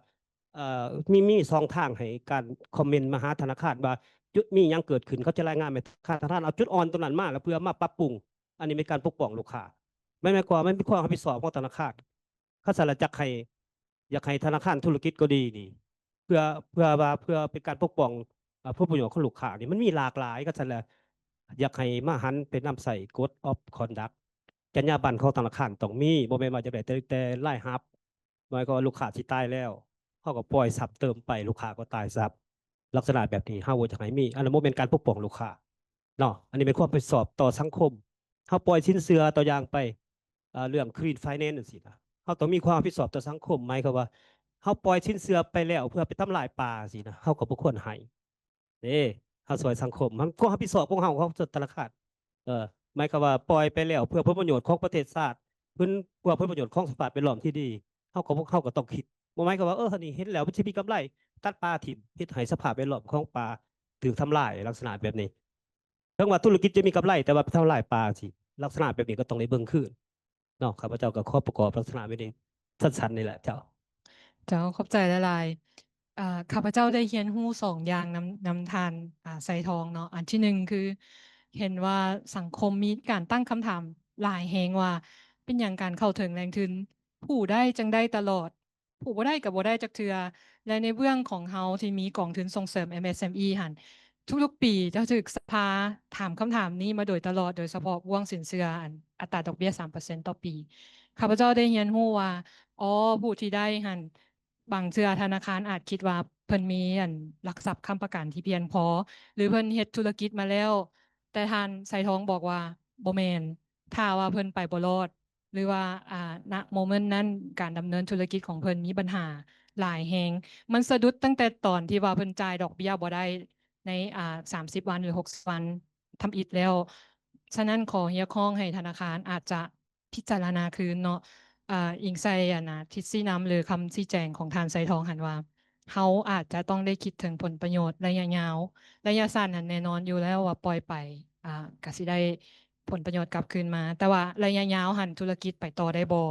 ເອີ ມີ ມີຊ່ອງທາງໃຫ້ການຄອມເມັນມາຫາທະນາຄານວ່າ ຈຸດມີຫຍັງເກີດຂຶ້ນ ເຂົາຈະລາຍງານມາທະນາຄານ ທະນາຄານເອົາຈຸດອ່ອນຕົງນັ້ນມາ ແລ້ວເພື່ອມາປັບປຸງ. ອັນນີ້ເປັນການປົກປ້ອງລູກຄ້າ. ແມ່ນ ແມ່ນຄວາມ ແມ່ນເປັນຄວາມຮັບຜິດຊອບຂອງທະນາຄານ. ຄັນຊັ້ນລະ ຢາກໃຫ້ ຢາກໃຫ້ທະນາຄານທຸລະກິດກໍດີນີ້ ເພື່ອ ເພື່ອວ່າ ເພື່ອເປັນການປົກປ້ອງ ເອີ ຜົນປະໂຫຍດຂອງລູກຄ້ານີ້ ມັນມີຫຼາກຫຼາຍ. ຄັນຊັ້ນລະ ຢາກໃຫ້ມາຫັນໄປນຳໃຊ້ກົດ Code of Conduct. ຈັນຍາບັນຂອງທະນາຄານຕ້ອງມີ, ບໍ່ແມ່ນວ່າຢາກໄດ້ແຕ່ ແຕ່ລາຍຮັບ. ໝາຍຄວາມວ່າລູກຄ້າຊິຕາຍແລ້ວ ເຮົາກໍປ່ອຍຊ້ຳເຕີມໄປ ລູກຄ້າກໍຕາຍຊ້ຳ. ລັກສະນະແບບນີ້ເຮົາບໍ່ຢາກໃຫ້ມີ. ອັນນັ້ນບໍ່ແມ່ນການປົກປ້ອງລູກຄ້າເນາະ. ອັນນີ້ແມ່ນຄວາມຮັບຜິດຊອບຕໍ່ສັງຄົມ. ເຮົາປ່ອຍສິນເຊື່ອ ຕົວຢ່າງໄປ ເອີ ເລື່ອງ Green Finance ຈັ່ງຊີ້ນະ, ເຮົາຕ້ອງມີຄວາມຮັບຜິດຊອບຕໍ່ສັງຄົມ. ໝາຍຄວາມວ່າເຮົາປ່ອຍສິນເຊື່ອໄປແລ້ວເພື່ອໄປທຳລາຍປ່າ ຈັ່ງຊີ້ນະ, ເຮົາກໍບໍ່ຄວນໃຫ້. ເດ້ ເຮົາຊ່ວຍສັງຄົມ ມັນຄວາມຮັບຜິດຊອບຂອງເຮົາ ຂອງທະນາຄານ. ເອີ ໝາຍຄວາມວ່າປ່ອຍໄປແລ້ວເພື່ອຜົນປະໂຫຍດຂອງປະເທດຊາດ, ເພື່ອ ເພື່ອຜົນປະໂຫຍດຂອງສະພາບແວດລ້ອມທີ່ດີ, ເຮົາກໍ ເຮົາກໍຕ້ອງຄິດ. ບໍ່ໝາຍຄວາມວ່າ ເອີ ອັນນີ້ເຫັນແລ້ວມັນຊິມີກຳໄລ ຕັດປ່າຖິ້ມ ເຮັດໃຫ້ສະພາບແວດລ້ອມຂອງປ່າຖືກທຳລາຍ ລັກສະນະແບບນີ້. ເຖິງວ່າທຸລະກິດຈະມີກຳໄລ ແຕ່ວ່າໄປທຳລາຍປ່າ ຈັ່ງຊີ້ ລັກສະນະແບບນີ້ກໍຕ້ອງໄດ້ເບິ່ງຄືນເນາະ. ຂ້າພະເຈົ້າກໍຂໍປະກອບລັກສະນະແບບນີ້ສັ້ນໆນີ້ແຫຼະເຈົ້າ. ເຈົ້າ ຂອບໃຈຫຼາຍໆ. ເອີ ຂ້າພະເຈົ້າໄດ້ຮຽນຮູ້ສອງຢ່າງນຳ ນຳທ່ານ ອາ ໄຊທອງເນາະ. ອັນທີໜຶ່ງຄື ເຫັນວ່າສັງຄົມມີການຕັ້ງຄຳຖາມຫຼາຍແຮງວ່າ ເປັນຫຍັງການເຂົ້າເຖິງແຫຼ່ງທຶນ ຜູ້ໄດ້ຈັ່ງໄດ້ຕະຫຼອດ ຜູ້ບໍ່ໄດ້ກໍບໍ່ໄດ້ຈັກເທື່ອ ແລະ ໃນເບື້ອງຂອງເຮົາທີ່ມີກອງທຶນສົ່ງເສີມ ເອັມເອສເອັມອີ ຫັ້ນ ທຸກໆປີຈະຖືກສະພາຖາມຄຳຖາມນີ້ມາໂດຍຕະຫຼອດ ໂດຍສະເພາະບ່ວງສິນເຊື່ອອັນອັດຕາດອກເບ້ຍສາມເປີເຊັນຕໍ່ປີ. ຂ້າພະເຈົ້າໄດ້ຮຽນຮູ້ວ່າ ພໍຜູ້ທີ່ໄດ້ຫັ້ນ ບາງເທື່ອທະນາຄານອາດຄິດວ່າເພິ່ນມີອັນຫຼັກຊັບຄ້ຳປະກັນທີ່ພຽງພໍ ຫຼືເພິ່ນເຮັດທຸລະກິດມາແລ້ວ ແຕ່ທ່ານໄຊທອງບອກວ່າບໍ່ແມ່ນ ຖ້າວ່າເພິ່ນໄປບໍ່ລອດ ຫຼືວ່າ ອ່າ ນະໂມເມັນນັ້ນ ການດຳເນີນທຸລະກິດຂອງເພິ່ນມີບັນຫາຫຼາຍແຮງ ມັນສະດຸດຕັ້ງແຕ່ຕອນທີ່ວ່າເພິ່ນຈ່າຍດອກເບ້ຍບໍ່ໄດ້ໃນ ອ່າ ສາມສິບວັນ ຫຼື ຫົກສິບວັນທຳອິດແລ້ວ. ສະນັ້ນຂໍຮຽກຮ້ອງໃຫ້ທະນາຄານອາດຈະ ພິຈາລະນາຄືນເນາະ ອາ ອີງໃສ່ອັນນະທິດຊີ້ນຳ ຫຼື ຄຳຊີ້ແຈງຂອງທ່ານໄຊທອງຫັ້ນວ່າ ເຮົາອາດຈະຕ້ອງໄດ້ຄິດເຖິງຜົນປະໂຫຍດໄລຍະຍາວ, ໄລຍະສັ້ນຫັ້ນແນ່ນອນຢູ່ແລ້ວວ່າປ່ອຍໄປ ອາ ກະຊິໄດ້ຜົນປະໂຫຍດກັບຄືນມາ, ແຕ່ວ່າໄລຍະຍາວຫັ້ນທຸລະກິດໄປຕໍ່ໄດ້ບໍ່?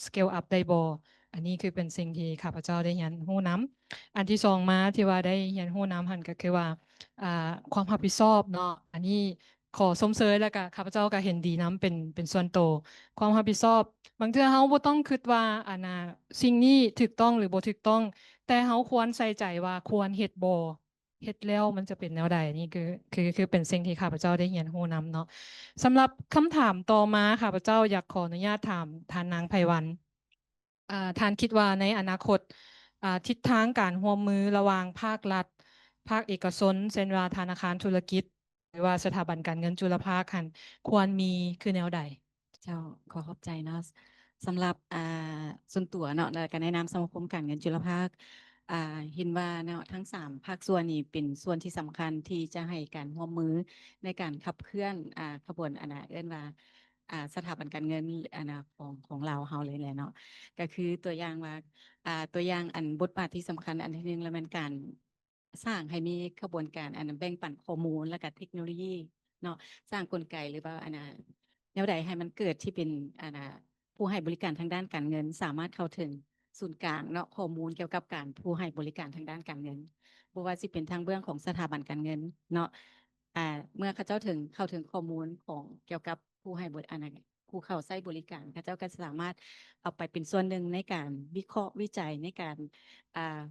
Scale up ໄດ້ບໍ່? ອັນນີ້ຄືເປັນສິ່ງທີ່ຂ້າພະເຈົ້າໄດ້ຮຽນຮູ້ນຳ. ອັນທີສອງມາທີ່ວ່າໄດ້ຮຽນຮູ້ນຳຫັ້ນກໍຄືວ່າ ອາ ຄວາມຮັບຜິດຊອບເນາະ ອັນນີ້ ຂໍຊົມເຊີຍ ແລ້ວກະຂ້າພະເຈົ້າກະເຫັນດີນຳເປັນ ເປັນສ່ວນໂຕ. ຄວາມຮັບຜິດຊອບ ບາງເທື່ອເຮົາບໍ່ຕ້ອງຄິດວ່າ ອັນນ່າ ສິ່ງນີ້ຖືກຕ້ອງ ຫຼື ບໍ່ຖືກຕ້ອງ, ແຕ່ເຮົາຄວນໃສ່ໃຈວ່າຄວນເຮັດບໍ່? ເຮັດແລ້ວມັນຈະເປັນແນວໃດ? ນີ້ຄື ຄື ຄືເປັນສິ່ງທີ່ຂ້າພະເຈົ້າໄດ້ຮຽນຮູ້ນຳເນາະ. ສຳລັບຄຳຖາມຕໍ່ມາ ຂ້າພະເຈົ້າຢາກຂໍອະນຸຍາດຖາມທ່ານນາງໄພວັນ ອາ ທ່ານຄິດວ່າໃນອະນາຄົດ ອາ ທິດທາງການຮ່ວມມືລະຫວ່າງພາກລັດ, ພາກເອກະຊົນ ເຊັ່ນວ່າທະນາຄານທຸລະກິດ ຫຼືວ່າສະຖາບັນການເງິນຈຸລະພາກຫັ້ນ ຄວນມີຄືແນວໃດ? ເຈົ້າ ຂໍຂອບໃຈເນາະ. ສຳລັບ ອາ ສ່ວນຕົວເນາະ ແລ້ວກະໃນນາມສະມາຄົມການເງິນຈຸລະພາກ ອາ ເຫັນວ່າເນາະ ທັງສາມພາກສ່ວນນີ້ເປັນສ່ວນທີ່ສຳຄັນທີ່ຈະໃຫ້ການຮ່ວມມືໃນການຂັບເຄື່ອນ ອາ ຂະບວນ ອັນນ່າ ເອີ້ນວ່າ ອາ ສະຖາບັນການເງິນ ອັນນ່າ ຂອງ ຂອງລາວເຮົາເລີຍແຫຼະເນາະ. ກໍຄືຕົວຢ່າງວ່າ ອາ ຕົວຢ່າງອັນບົດບາດທີ່ສຳຄັນອັນທີໜຶ່ງລະແມ່ນການສ້າງໃຫ້ມີຂະບວນການອັນແບ່ງປັນຂໍ້ມູນ ແລ້ວກະເທັກໂນໂລຢີເນາະ, ສ້າງກົນໄກ ຫຼືວ່າອັນນ່າ ແນວໃດໃຫ້ມັນເກີດທີ່ເປັນ ອັນນ່າ ຜູ້ໃຫ້ບໍລິການທາງດ້ານການເງິນສາມາດເຂົ້າເຖິງສູນກາງເນາະ ຂໍ້ມູນກ່ຽວກັບການຜູ້ໃຫ້ບໍລິການທາງດ້ານການເງິນ, ບໍ່ວ່າຊິເປັນທາງເບື້ອງຂອງສະຖາບັນການເງິນເນາະ ອາ ເມື່ອເຂົາເຈົ້າເຖິງ ເຂົ້າເຖິງຂໍ້ມູນຂອງ ກ່ຽວກັບຜູ້ໃຫ້ບໍ ອັນນັ້ນ ຜູ້ເຂົ້າໃຊ້ບໍລິການ ເຂົາເຈົ້າກໍສາມາດເອົາໄປເປັນສ່ວນໜຶ່ງໃນການວິເຄາະວິໄຈ ໃນການ ອາ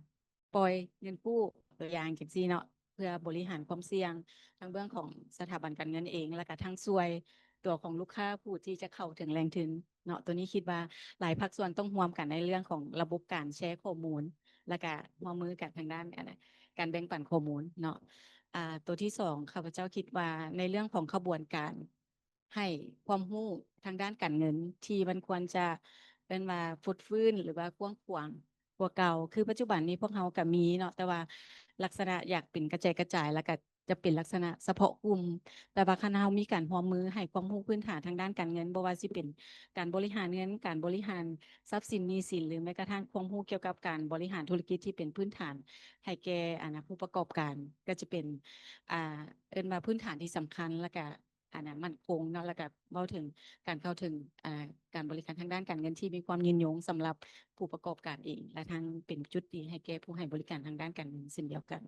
ປ່ອຍເງິນກູ້ ຕົວຢ່າງຈັ່ງຊີ້ເນາະ ເພື່ອບໍລິຫານຄວາມສ່ຽງ ທັງເບື້ອງຂອງສະຖາບັນການເງິນເອງ ແລ້ວກະທັງຊ່ວຍຕົວຂອງລູກຄ້າຜູ້ທີ່ຈະເຂົ້າເຖິງແຫຼ່ງທຶນເນາະ. ໂຕນີ້ຄິດວ່າຫຼາຍພາກສ່ວນຕ້ອງຮ່ວມກັນໃນເລື່ອງຂອງລະບົບການແຊຂໍ້ມູນ ແລ້ວກະຮ່ວມມືກັນທາງດ້ານ ອັນ ການແບ່ງປັນຂໍ້ມູນເນາະ. ອາ ໂຕທີສອງ ຂ້າພະເຈົ້າຄິດວ່າໃນເລື່ອງຂອງຂະບວນການ ໃຫ້ຄວາມຮູ້ທາງດ້ານການເງິນທີ່ມັນຄວນຈະ ເອີ້ນວ່າຟົດຟື້ນ ຫຼືວ່າກວ້າງຂວາງກວ່າເກົ່າ. ຄືປັດຈຸບັນນີ້ພວກເຮົາກະມີເນາະ ແຕ່ວ່າລັກສະນະຢາກເປັນກະແຈກະຈາຍ ແລ້ວກະຈະເປັນລັກສະນະສະເພາະກຸ່ມ, ແຕ່ວ່າຄັນເຮົາມີການຮ່ວມມືໃຫ້ຄວາມຮູ້ພື້ນຖານທາງດ້ານການເງິນ ບໍ່ວ່າຊິເປັນການບໍລິຫານເງິນ, ການບໍລິຫານຊັບສິນໜີ້ສິນ ຫຼືແມ້ກະທັ່ງຄວາມຮູ້ກ່ຽວກັບການບໍລິຫານທຸລະກິດທີ່ເປັນພື້ນຖານໃຫ້ແກ່ ອັນນະ ຜູ້ປະກອບການ ກໍຈະເປັນ ອາ ເອີ້ນວ່າພື້ນຖານທີ່ສຳຄັນ ແລ້ວກະ ອັນນັ້ນໝັ້ນຄົງເນາະ ແລ້ວກະເວົ້າເຖິງການເຂົ້າເຖິງ ອາ ການບໍລິການທາງດ້ານການເງິນທີ່ມີຄວາມຍືນຍົງສຳລັບຜູ້ປະກອບການເອງ ແລະ ທັງເປັນຈຸດດີໃຫ້ແກ່ຜູ້ໃຫ້ບໍລິການທາງດ້ານການເງິນເຊັ່ນດຽວກັນ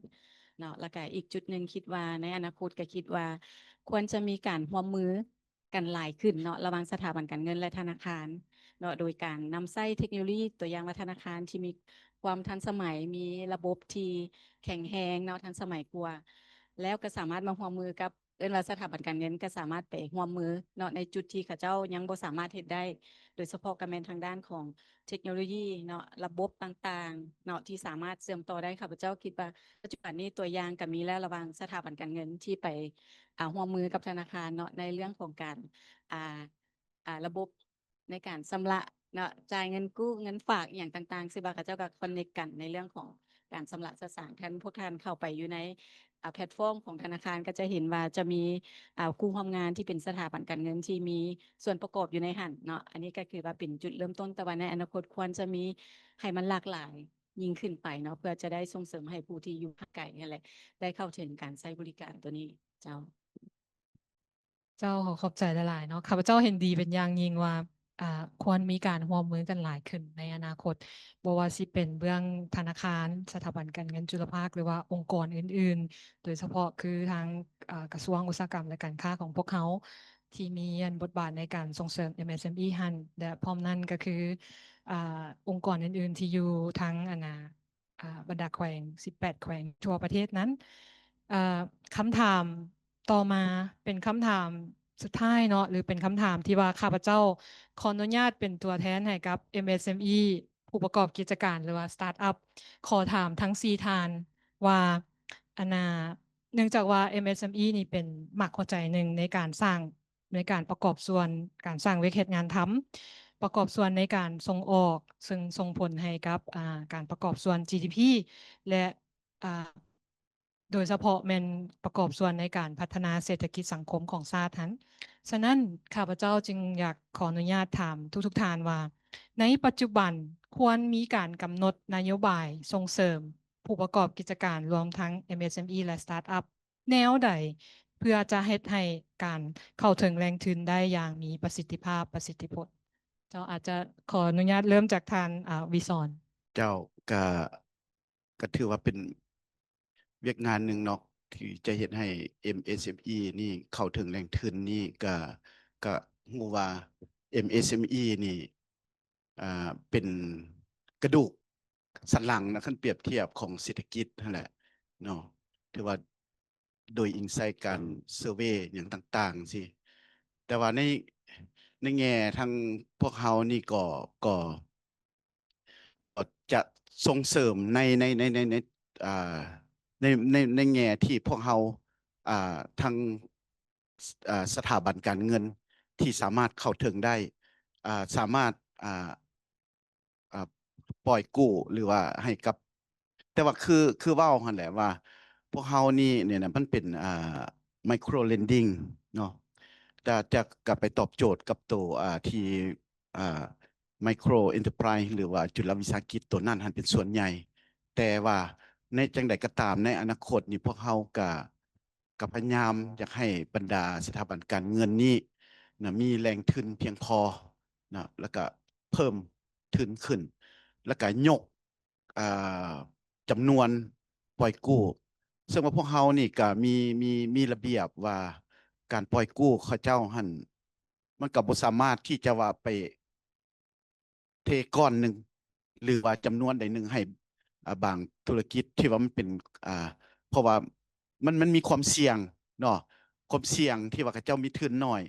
ເນາະ. ແລ້ວກະອີກຈຸດໜຶ່ງ ຄິດວ່າໃນອະນາຄົດກະຄິດວ່າຄວນຈະມີການຮ່ວມມືກັນຫຼາຍຂຶ້ນເນາະ ລະຫວ່າງສະຖາບັນການເງິນ ແລະ ທະນາຄານເນາະ ໂດຍການນຳໃຊ້ເທັກໂນໂລຢີ ຕົວຢ່າງວ່າທະນາຄານທີ່ມີຄວາມທັນສະໄໝ ມີລະບົບທີ່ແຂງແຮງເນາະ ທັນສະໄໝກວ່າ ແລ້ວກະສາມາດມາຮ່ວມມືກັບ ເອີ້ນວ່າສະຖາບັນການເງິນກໍສາມາດໄປຮ່ວມມືເນາະ ໃນຈຸດທີ່ເຂົາເຈົ້າຍັງບໍ່ສາມາດເຮັດໄດ້ ໂດຍສະເພາະກໍແມ່ນທາງດ້ານຂອງເທັກໂນໂລຢີເນາະ ລະບົບຕ່າງໆເນາະ ທີ່ສາມາດເຊື່ອມຕໍ່ໄດ້. ຂ້າພະເຈົ້າຄິດວ່າປັດຈຸບັນນີ້ຕົວຢ່າງກໍມີແລ້ວ ລະຫວ່າງສະຖາບັນການເງິນທີ່ໄປ ອາ ຮ່ວມມືກັບທະນາຄານເນາະ ໃນເລື່ອງຂອງການ ອາ ອາ ລະບົບ ໃນການຊຳລະເນາະ ຈ່າຍເງິນກູ້ ເງິນຝາກ ອີ່ຫຍັງຕ່າງໆ ຊຶ່ງວ່າເຂົາເຈົ້າກໍຄອນເນັກກັນໃນເລື່ອງຂອງການຊຳລະສະສາງ. ຄັນພວກທ່ານເຂົ້າໄປຢູ່ໃນ ອາ ແພລດຟອມຂອງທະນາຄານ ກໍຈະເຫັນວ່າຈະມີ ອາ ຄູ່ຮ່ວມງານທີ່ເປັນສະຖາບັນການເງິນທີ່ມີສ່ວນປະກອບຢູ່ໃນຫັ້ນເນາະ. ອັນນີ້ກໍຄືວ່າເປັນຈຸດເລີ່ມຕົ້ນ, ແຕ່ວ່າໃນອະນາຄົດຄວນຈະມີໃຫ້ມັນຫຼາກຫຼາຍຍິ່ງຂຶ້ນໄປເນາະ ເພື່ອຈະໄດ້ສົ່ງເສີມໃຫ້ຜູ້ທີ່ຢູ່ຫ່າງໄກຫັ້ນແຫຼະ ໄດ້ເຂົ້າເຖິງການໃຊ້ບໍລິການຕົວນີ້. ເຈົ້າ. ເຈົ້າ ຂໍຂອບໃຈຫຼາຍໆເນາະ. ຂ້າພະເຈົ້າເຫັນດີເປັນຢ່າງຍິ່ງວ່າ ອາ ຄວນມີການຮ່ວມມືກັນຫຼາຍຂຶ້ນໃນອະນາຄົດ, ບໍ່ວ່າຊິເປັນເບື້ອງທະນາຄານ, ສະຖາບັນການເງິນຈຸລະພາກ ຫຼືວ່າອົງກອນອື່ນໆ, ໂດຍສະເພາະຄືທາງ ອາ ກະຊວງອຸດສາຫະກຳ ແລະ ການຄ້າຂອງພວກເຮົາ ທີ່ມີອັນບົດບາດໃນການສົ່ງເສີມ ເອັມເອສເອັມອີ ຫັ້ນ ແລະ ພ້ອມນັ້ນກໍຄື ອາ ອົງກອນອື່ນໆທີ່ຢູ່ທາງ ອັນນາ ອາ ບັນດາແຂວງ ສິບແປດແຂວງທົ່ວປະເທດນັ້ນ. ອາ ຄຳຖາມຕໍ່ມາເປັນຄຳຖາມສຸດທ້າຍເນາະ ຫຼື ເປັນຄຳຖາມທີ່ວ່າຂ້າພະເຈົ້າຂໍອະນຸຍາດເປັນຕົວແທນໃຫ້ກັບ ເອັມເອສເອັມອີ ຜູ້ປະກອບກິດຈະການ ຫຼືວ່າ ສະຕາດອັບ ຂໍຖາມທັງສີ່ທ່ານວ່າ ອັນນ່າ ເນື່ອງຈາກວ່າ ເອັມເອສເອັມອີ ນີ້ເປັນໝາກຫົວໃຈໜຶ່ງໃນການສ້າງ ໃນການປະກອບສ່ວນການສ້າງວຽກເຮັດງານທຳ, ປະກອບສ່ວນໃນການສົ່ງອອກ ເຊິ່ງສົ່ງຜົນໃຫ້ກັບ ອາ ການປະກອບສ່ວນ ຈີດີພີ ແລະ ອາ ໂດຍສະເພາະແມ່ນປະກອບສ່ວນໃນການພັດທະນາເສດຖະກິດສັງຄົມຂອງຊາດຫັ້ນ. ສະນັ້ນ ຂ້າພະເຈົ້າຈຶ່ງຢາກຂໍອະນຸຍາດຖາມທຸກໆທ່ານວ່າ ໃນປັດຈຸບັນຄວນມີການກຳນົດນະໂຍບາຍສົ່ງເສີມຜູ້ປະກອບກິດຈະການ ລວມທັງ ເອັມເອສເອັມອີ ແລະ ສະຕາດອັບ ແນວໃດ ເພື່ອຈະເຮັດໃຫ້ການເຂົ້າເຖິງແຫຼ່ງທຶນໄດ້ຢ່າງມີປະສິດທິພາບ, ປະສິດທິຜົນ? ເຈົ້າ ອາດຈະຂໍອະນຸຍາດເລີ່ມຈາກທ່ານ ອາ ວິສອນ. ເຈົ້າ ກະ ກະຖືວ່າເປັນວຽກງານໜຶ່ງເນາະ ທີ່ຈະເຮັດໃຫ້ ເອັມເອສເອັມອີ ນີ້ເຂົ້າເຖິງແຫຼ່ງທຶນນີ້ ກະ ກະຮູ້ວ່າ ເອັມເອສເອັມອີ ນີ້ ອ່າ ເປັນກະດູກສັນຫຼັງນະ ຄັນປຽບທຽບຂອງເສດຖະກິດຫັ້ນແຫຼະເນາະ ຖືວ່າໂດຍອີງໃສ່ການເຊີເວຫຍັງຕ່າງໆ ຊີ້. ແຕ່ວ່າໃນ ໃນແງ່ທາງພວກເຮົານີ້ກໍ ກໍ ກໍຈະສົ່ງເສີມໃນ ໃນ ໃນ ໃນ ໃນ ອ່າ ໃນ ໃນ ໃນແງ່ທີ່ພວກເຮົາ ອ່າ ທັງ ອ່າ ສະຖາບັນການເງິນທີ່ສາມາດເຂົ້າເຖິງໄດ້ ອ່າ ສາມາດ ອ່າ ອ່າ ປ່ອຍກູ້ ຫຼືວ່າໃຫ້ກັບ ແຕ່ວ່າຄື ຄືເວົ້າຫັ້ນແຫຼະວ່າ ພວກເຮົານີ້ ນີ້ນະ ມັນເປັນ ອ່າ ໄມໂຄຣເລນດິງເນາະ ຈະ ຈະ ຈະໄປຕອບໂຈດກັບໂຕ ອ່າ ທີ່ ອ່າ ໄມໂຄຣເອັນເຕີໄພຣ ຫຼືວ່າຈຸລະວິສາຫະກິດໂຕນັ້ນຫັ້ນເປັນສ່ວນໃຫຍ່. ແຕ່ວ່າໃນ ຈັ່ງໃດກໍຕາມ ໃນອະນາຄົດນີ້ ພວກເຮົາກະ ກໍພະຍາຍາມຢາກໃຫ້ບັນດາສະຖາບັນການເງິນນີ້ນະ ມີແຫຼ່ງທຶນພຽງພໍນະ ແລ້ວກໍເພີ່ມທຶນຂຶ້ນ ແລ້ວກໍຍົກ ອ່າ ຈຳນວນປ່ອຍກູ້ ເຊິ່ງວ່າພວກເຮົານີ້ກໍມີ ມີ ມີລະບຽບວ່າການປ່ອຍກູ້ເຂົາເຈົ້າຫັ້ນ ມັນກໍບໍ່ສາມາດທີ່ຈະວ່າໄປ ເທກ້ອນໜຶ່ງ ຫຼືວ່າຈຳນວນໃດໜຶ່ງໃຫ້ ອ່າ ບາງທຸລະກິດທີ່ວ່າມັນເປັນ ອ່າ ເພາະວ່າມັນ ມັນມີຄວາມສ່ຽງເນາະ ຄວາມສ່ຽງທີ່ວ່າເຂົາເຈົ້າມີທຶນໜ້ອຍ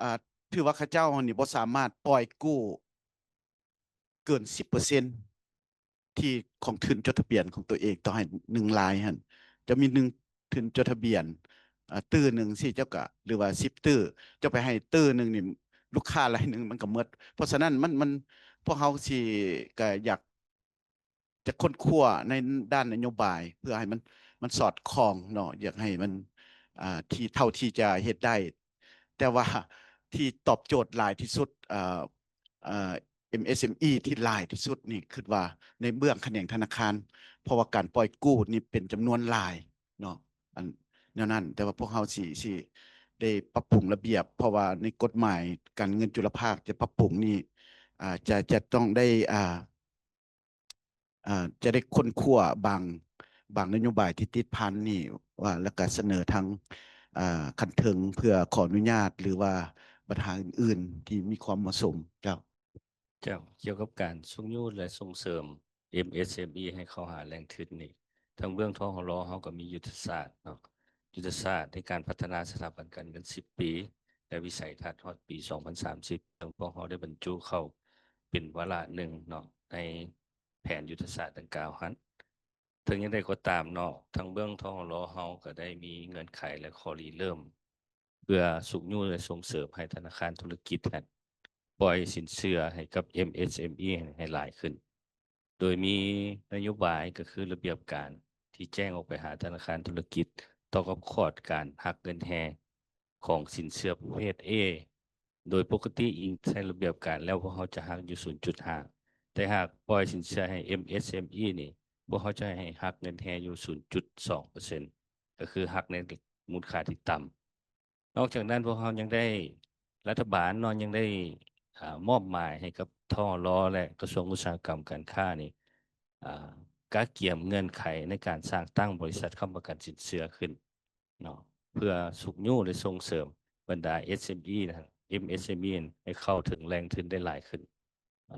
ອ່າ ຖືວ່າເຂົາເຈົ້ານີ້ບໍ່ສາມາດປ່ອຍກູ້ເກີນສິບເປີເຊັນ ທີ່ຂອງທຶນຈົດທະບຽນຂອງຕົວເອງ ຕໍ່ໃຫ້ໜຶ່ງລາຍຫັ້ນ ຈະມີໜຶ່ງທຶນຈົດທະບຽນ ອ່າ ຕື້ໜຶ່ງຊີ້ ເຈົ້າກະ ຫຼືວ່າສິບຕື້ ເຈົ້າໄປໃຫ້ຕື້ໜຶ່ງນີ້ ລູກຄ້າລາຍໜຶ່ງມັນກໍໝົດ. ເພາະສະນັ້ນ ມັນ ມັນ ພວກເຮົາຊິ ກະຢາກຈະຄົ້ນຄວ້າໃນດ້ານນະໂຍບາຍ ເພື່ອໃຫ້ມັນ ມັນສອດຄ່ອງເນາະ ຢາກໃຫ້ມັນ ອ່າ ທີ່ເທົ່າທີ່ຈະເຮັດໄດ້ ແຕ່ວ່າທີ່ຕອບໂຈດຫຼາຍທີ່ສຸດ ເອີ ເອີ ເອັມເອສເອັມອີ ທີ່ຫຼາຍທີ່ສຸດນີ້ ຄິດວ່າໃນເບື້ອງຂະແໜງທະນາຄານ ເພາະວ່າການປ່ອຍກູ້ນີ້ເປັນຈຳນວນຫຼາຍເນາະ ອັນແນວນັ້ນ. ແຕ່ວ່າພວກເຮົາຊິ ຊິໄດ້ປັບປຸງລະບຽບ ເພາະວ່າໃນກົດໝາຍການເງິນຈຸລະພາກຈະປັບປຸງນີ້ ອາ ຈະ ຈະຕ້ອງໄດ້ ອາ ອາ ຈະໄດ້ຄົ້ນຄວ້າບາງ ບາງນະໂຍບາຍທີ່ຕິດພັນນີ້ວ່າ ແລ້ວກະສະເໜີທາງ ອາ ຂັ້ນເທິງ ເພື່ອຂໍອະນຸຍາດ ຫຼືວ່າບັນຫາອື່ນໆທີ່ມີຄວາມເໝາະສົມ. ເຈົ້າ. ເຈົ້າ, ກ່ຽວກັບການຊຸກຍູ້ ແລະ ສົ່ງເສີມ ເອັມເອສເອັມອີ ໃຫ້ເຂົ້າຫາແຫຼ່ງທຶນນີ້ ທາງເບື້ອງ ທຫລ ເຮົາກໍມີຍຸດທະສາດເນາະ, ຍຸດທະສາດໃນການພັດທະນາສະຖາບັນການເງິນສິບປີ ແລະ ວິໄສທັດຮອດປີສອງພັນສາມສິບ ເຊິ່ງພວກເຮົາໄດ້ບັນຈຸເຂົ້າເປັນວາລະໜຶ່ງເນາະ ໃນແຜນຍຸດທະສາດດັ່ງກ່າວຫັ້ນ. ເຖິງຢ່າງໃດກໍຕາມເນາະ, ທາງເບື້ອງ ທຫລ ເຮົາກໍໄດ້ມີເງື່ອນໄຂ ແລະ ຂໍ້ລິເລີ່ມ ເພື່ອຊຸກຍູ້ ແລະ ສົ່ງເສີມໃຫ້ທະນາຄານທຸລະກິດຫັ້ນປ່ອຍສິນເຊື່ອໃຫ້ກັບ ເອັມເອສເອັມອີ ໃຫ້ຫຼາຍຂຶ້ນ ໂດຍມີນະໂຍບາຍ ກໍຄືລະບຽບການທີ່ແຈ້ງອອກໄປຫາທະນາຄານທຸລະກິດ ຕໍ່ກັບຂອດການຫັກເງິນແຮງຂອງສິນເຊື່ອປະເພດ A ໂດຍປົກກະຕິອີງໃສ່ລະບຽບການແລ້ວ ພວກເຮົາຈະຫັກຢູ່ສູນຈຸດຫ້າ ແຕ່ຫາກປ່ອຍສິນເຊື່ອໃຫ້ ເອັມເອສເອັມອີ ນີ້ ພວກເຮົາຈະໃຫ້ຫັກເງິນແຮງຢູ່ສູນຈຸດສອງເປີເຊັນ ກໍຄືຫັກໃນມູນຄ່າທີ່ຕ່ຳ. ນອກຈາກນັ້ນ ພວກເຮົາຍັງໄດ້ ລັດຖະບານເນາະ ຍັງໄດ້ ອາ ມອບໝາຍໃຫ້ກັບ ທຫລ ແລະ ກະຊວງອຸດສາຫະກຳການຄ້ານີ້ ອາ ກະກຽມເງື່ອນໄຂໃນການສ້າງຕັ້ງບໍລິສັດຄ້ຳປະກັນສິນເຊື່ອຂຶ້ນເນາະ ເພື່ອຊຸກຍູ້ ແລະ ສົ່ງເສີມບັນດາ ເອັມເອສເອັມອີ ເອັມເອສເອັມອີ ໃຫ້ເຂົ້າເຖິງແຫຼ່ງທຶນໄດ້ຫຼາຍຂຶ້ນ.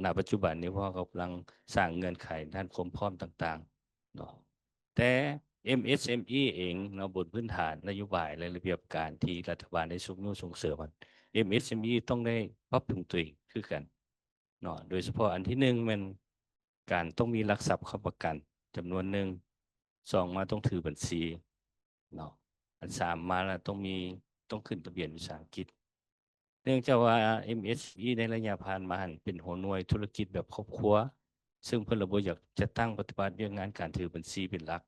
ນະປັດຈຸບັນນີ້ ພວກເຮົາກຳລັງສ້າງເງື່ອນໄຂດ້ານຄວາມພ້ອມຕ່າງໆເນາະ ແຕ່ ເອັມເອສເອັມອີ ເອງເນາະ ບົນພື້ນຖານນະໂຍບາຍ ແລະ ລະບຽບການທີ່ລັດຖະບານໄດ້ຊຸກຍູ້ສົ່ງເສີມ ເອັມເອສເອັມອີ ຕ້ອງໄດ້ປັບປຸງຕົວເອງຄືກັນເນາະ ໂດຍສະເພາະອັນທີໜຶ່ງແມ່ນ ການຕ້ອງມີຫຼັກຊັບຄ້ຳປະກັນຈຳນວນໜຶ່ງ, ສອງມາຕ້ອງຖືບັນຊີເນາະ, ອັນສາມມາລະຕ້ອງມີ ຕ້ອງຂຶ້ນທະບຽນວິສາຫະກິດ. ເນື່ອງຈາກວ່າ ເອັມເອສເອັມອີ ໃນໄລຍະຜ່ານມາຫັ້ນເປັນຫົວໜ່ວຍທຸລະກິດແບບຄອບຄົວ, ເຊິ່ງເພິ່ນລະບໍ່ຢາກຈັດຕັ້ງປະຕິບັດວຽກງານການຖືບັນຊີເປັນຫຼັກ.